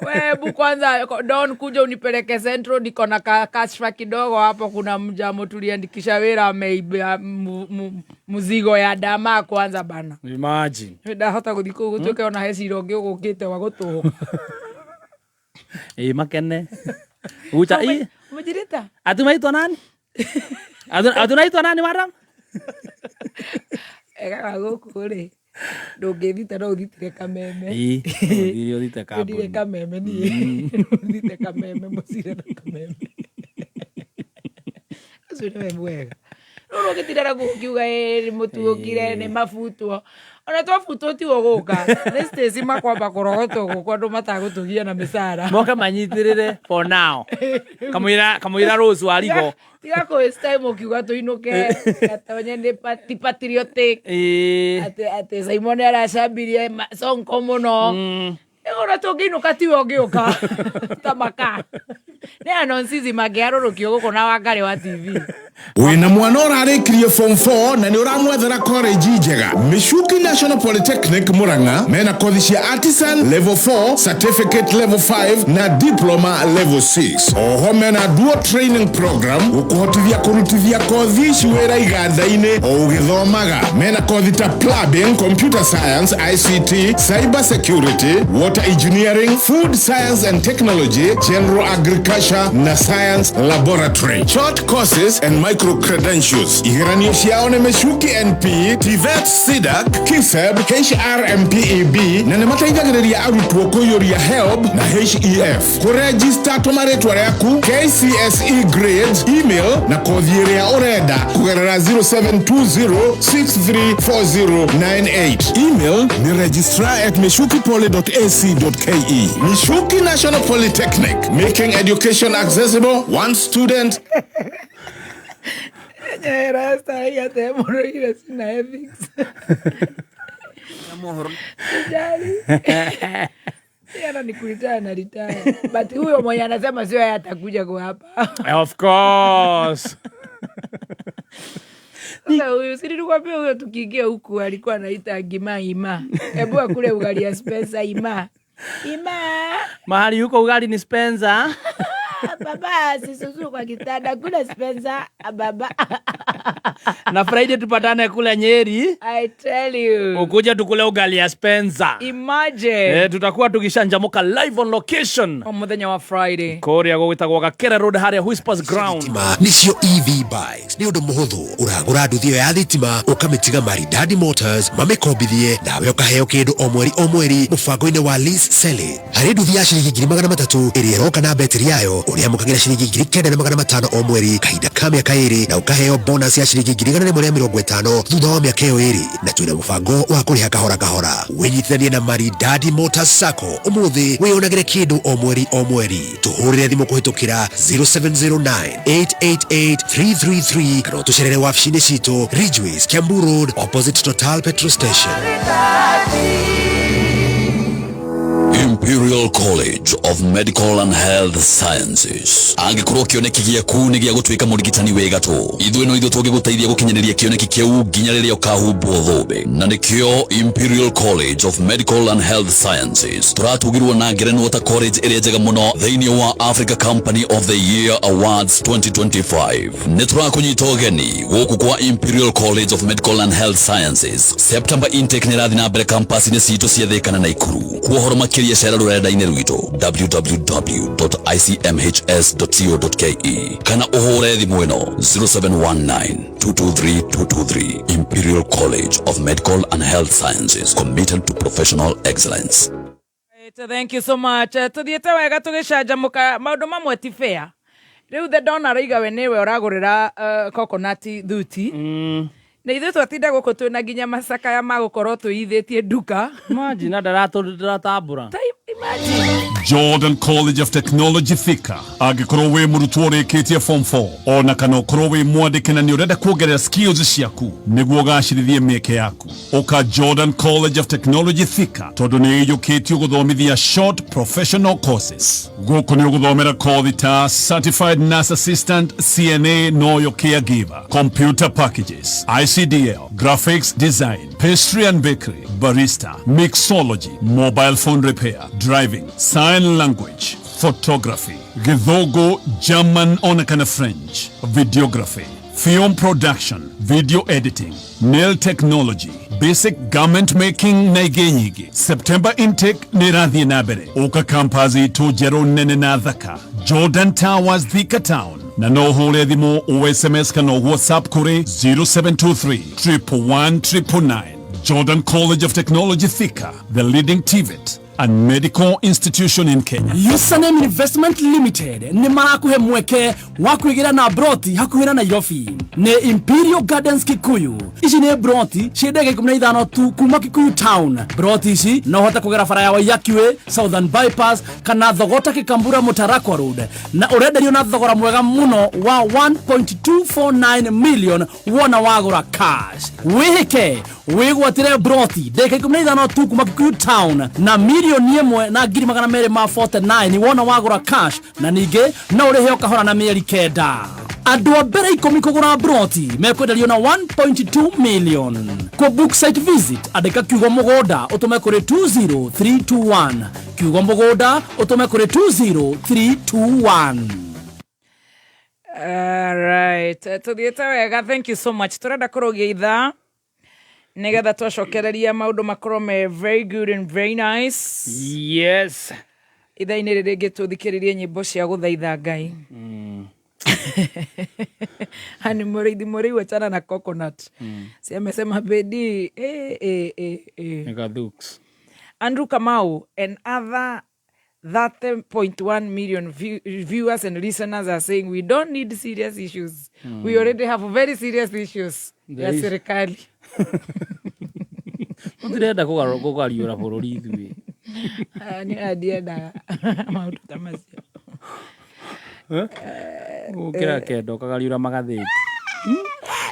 Webu kwanza Don, kuja unipeleke Central, niko na kashfa kidogo hapo. Kuna mjamo tuliandikisha wĩra ameiba mzigo ya dama kwanza bana. Imagine. Ndahota gũthiĩ kũu gũtuĩke ona he cira ũngĩ ũgũkĩte wa gũtũhũka. Ĩ makene. Ucha ĩ. Mujirita. Ati unaitwa nani? Ati unaitwa nani madam? Ekaga gũkũ rĩ, ndũngĩthita no ũthitire Kameme. Ĩ, ũthire ũthite Ũthire kambuni. Kameme niĩ. Ũthite Kameme mũcire na Kameme. Ũcio nĩwe mwega. Rĩu ũgĩtinda na gũkiuga ĩ nĩ mũtuũkire nĩ mabutwo. Ona twabutwo tiwe ũgũka. Nĩ Stacy makwamba kũrogotwo gũkũ andũ matagũtũgia na mĩcara. Moka manyitĩrĩre for now. Kamũira Rose wa Rigo. Tiga kũ waste time ũkiuga tũinũke gatonye nĩ ti patriotic. Atĩ Simon aracambirie Sonko mũno. Ona tũngĩinũka tiwe ũngĩũka ta maka. Nĩ anonsizi mangĩarũrũkio gũkũ na Wangarĩ wa TV. Wĩna mwana ũrarĩkirie form 4 na nĩ ũramwethera college njega, Michuki National Polytechnic Murang'a mena kothi cia artisan level 4, certificate level 5 na diploma level 6. Oho mena dual training program gũkũhotithia kũrutithia kothi ici wĩra iganda-inĩ o ũgĩthomaga. Mena kothi ta plumbing, computer science, ICT, cyber security, water engineering, food science and technology, general agriculture na science laboratory, short courses and micro credentials. Igeranio ciao nĩ Michuki NP, TVET, SIDAC, KISEB, HRMPEB na nĩ mateithagĩrĩria arutwo kũiyũria HELB na HEF. Kũrejista, tũma rĩtwa rĩaku, KCSE grades, email na kothi ĩrĩa ũrenda kũgerera 0720634098. Email ni registrar@michukipoly.ac.ke. Michuki National Polytechnic, making education accessible, one student. Nyera Esther mũrũire sina ethics. Sijali. Yana ni kuritaya na retire. But huyo mwenye anasema sio yeye atakuja kwa hapa. Of course. Sasa huyu si nilikwambia huyo tukiingia huku alikuwa anaita ngima ima. Hebu akule ugali ya Spencer ima. Ima. Mahali huko ugali ni Spencer. Baba sisusu kwa kitanda kule Spencer baba. Na Friday tupatane kule Nyeri. I tell you. Ukuja tukule ugali ya Spencer. Imagine. Tutakuwa tukishanjamuka live on location. Muthenya wa Friday. Kuria gwitagwo Gakere Road haria Whispers Ground. Thitima nicio EV bikes nĩ ũndũ mũhũthũ ũragũra nduthi ĩyo ya thitima ũkamĩtiga Maridadi Motors mamĩkombithie nawe ũkaheo kĩndũ o mweri o mweri mũbango-inĩ wa lease selling harĩ nduthi ya ciringi 300,000 ĩrĩa ĩroka na betiri yayo ũrĩamũkagĩra ciringi 9,500 o mweri kahinda ka mĩaka ĩrĩ na ũkaheo bonus ya ciringi 150,000 thutha wa mĩaka ĩyo ĩrĩ na twĩna mũbango wa kũrĩha kahora kahora wĩnyitithanie na Maridadi Motors Sacco ũmũthĩ wĩyonagĩre kĩndũ o mweri o mweri tũhũrĩre thimũ kũhĩtũkĩra 0709 888 333 kana ũtũcerere wabici-inĩ citũ Ridgeways, Kiambu Road opposite Total Petrol Station. Imperial College of Medical and Health Sciences angĩkorwo kĩoneki gĩaku nĩ gĩa gũtuĩka mũrigitani wĩ gatũ ithuĩ no ithuĩ tũngĩgũteithia gũkinyanĩria kĩoneki kĩu nginya rĩrĩa ũkahumbwo thũmbĩ na nĩkĩo Imperial College of Medical and Health Sciences tũratugirwo na ngerenwa ta college ĩrĩa njega mũno thĩinĩ wa Africa Company of the Year Awards 2025 nĩ tũrakũnyita ũgeni gũkũ kwa Imperial College of Medical and Health Sciences September intake nĩ ĩrathiĩ na mbere campus-inĩ citũ cia Thĩka na Naikuru kwa ũhoro makĩria cera rũrenda-inĩ rwitũ www.icmhs.co.ke kana ũhũre thimũ ĩno 0719 223 223 Imperial College of Medical and Health Sciences, committed to professional excellence. Thank you so much. Tuthiĩte wega tũgĩcanjamũka maũndũ mamwe ti fair. Rĩu the don araiga we nĩwe ũragũrĩra coconut thuti. Na ithuĩ twatinda gũkũ twĩna nginya macakaya ma gũkorwo twĩithĩtie nduka. Imagine ndaratambũra. Jordan College of Technology Thika angĩkorwo wĩ mũrutwo ũrĩkĩtie form 4 ona kana ũkorwo wĩ mwandĩke na nĩ ũrenda kuongerera skills ciaku nĩguo ũgacĩrithie mĩeke yaku ũka Jordan College of Technology Thika tondũ nĩ ĩiyũkĩtio gũthomithia short professional courses gũkũ nĩ ũgũthomera kothi ta Certified Nurse Assistant CNA noyo caregiver computer packages ICDL graphics design pastry and bakery barista mixology mobile phone repair driving sign language photography Githogo German ona kana French videography film production video editing nail technology basic garment making na ingĩ nyingĩ September intake nĩ ĩrathiĩ na mbere ũka campus itũ njerũ nene na thaka Jordan Towers Thika Town na no ũhũre thimũ o SMS kana WhatsApp kũrĩ 0723 111 999 Jordan College of Technology Thika, the leading TVET and medical institution in Kenya. Username Investment Limited nĩ marakũhe mweke wa kwĩgĩra na broti hakuhĩ na Nairobi nĩ Imperial Gardens Kikuyu. Ici nĩ broti ciĩ ndege 15 tu kuma Kikuyu Town. Broti ici no ũhote kũgera bara ya Waiyaki Way, Southern Bypass kana Thogota Kikambura Mutarakwa Road na ũrenderio na thogora mwega mũno wa 1.249 million wona wagũra cash. Wĩhĩke wĩgwatĩre broti ndagĩka 15 tu kuma Kikuyu Town na 1,249,000 wona wagũra cash na ningĩ no ũrĩhe o kahora na mĩeri 9. Andũ a mbere 10 kũgũra broti mekwenderio na 1.2 million. Kũ book site visit andĩka kiugo mũgũnda ũtũme kũrĩ 20321 kiugo mũgũnda ũtũme kũrĩ 20321. All right. Tuthiĩte wega thank you so much tũrenda kũrũgia ithaa nĩgetha twacokereria maũndũ makorwo me very good and very nice. Yes. Ithaa-inĩ rĩrĩ rĩngĩ tũthikĩrĩrie nyĩmbo cia gũthaitha Ngai. Ani mũrĩithi mũrĩi wachana na coconut. Si amesema bedi eh. Nĩgathuks. Andrew Kamau and other 30.1 million viewers and listeners are saying we don't need serious issues. We already have very serious issues There ya is. serikali. Tũtirenda kũgariũra bũrũri ithuĩ. Ah, nĩ ndiendaga maũndũ ta macio. Gũkĩra kenda ũkagariũra magathĩti.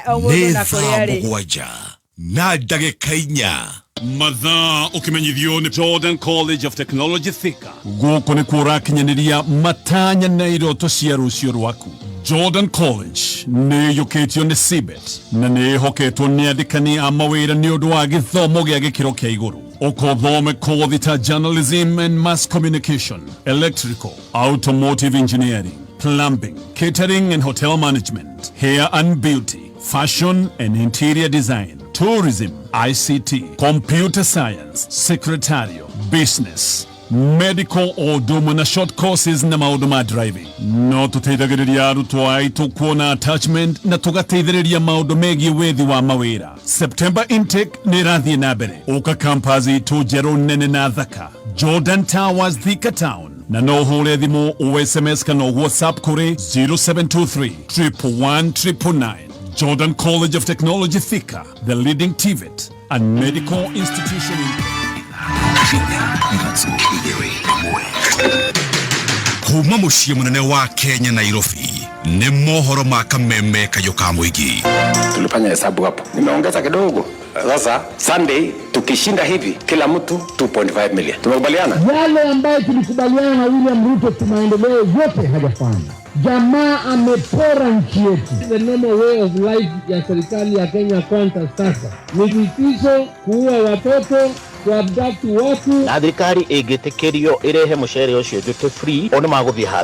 O mũndũ Nĩ na thaa kũrĩa arĩ. 7 na ndagĩka 4. Mathaa ũkĩmenyithio nĩ Jordan College of Technology Thika. Gũkũ nĩkuo ũrakinyanĩria matanya na iroto cia rũciũ rwaku. Jordan College nĩ ĩiyũkĩtio nĩ CBET na nĩ ĩhoketwo nĩ andĩkani a mawĩra nĩ ũndũ wa gĩthomo gĩa gĩkĩro kĩa igũrũ. Ũkothome kothi ta journalism and mass communication, electrical, automotive engineering, plumbing, catering and hotel management, hair and beauty, fashion and interior design, tourism, ICT, computer science, secretarial, business, medical o ũndũ na short courses na maũndũ ma driving. No tũteithagĩrĩria arutwo aitũ kuona attachment na tũgateithĩrĩria maũndũ megiĩ wethi wa mawĩra. September intake nĩ ĩrathiĩ na mbere. Ũka campus itũ njerũ nene na thaka, Jordan Towers, Thika Town, na no ũhũre thimũ o SMS kana WhatsApp kũrĩ 0723 111 999. Jordan College of Technology Thika, the leading TVET and medical institution in Kuma mũciĩ mũnene wa Kenya, Nairobi, nĩ mohoro ma kameme kayũ ka mũingĩ. Tulifanya hesabu hapo, nimeongeza kidogo. Sasa Sunday tukishinda hivi, kila mtu 2.5 million. Tumekubaliana? Yale ambayo tulikubaliana na William Ruto kimaendeleo yote hajafanya. Jamaa amepora nchi yetu. The normal way of life ya serikali ya Kenya Kwanza sasa ni vitisho, kuua watoto, kuabduct watu. Na thirikari ĩngĩtĩkĩrio ĩrehe mũcere ũcio duty free o nĩ magũthiĩ hathara.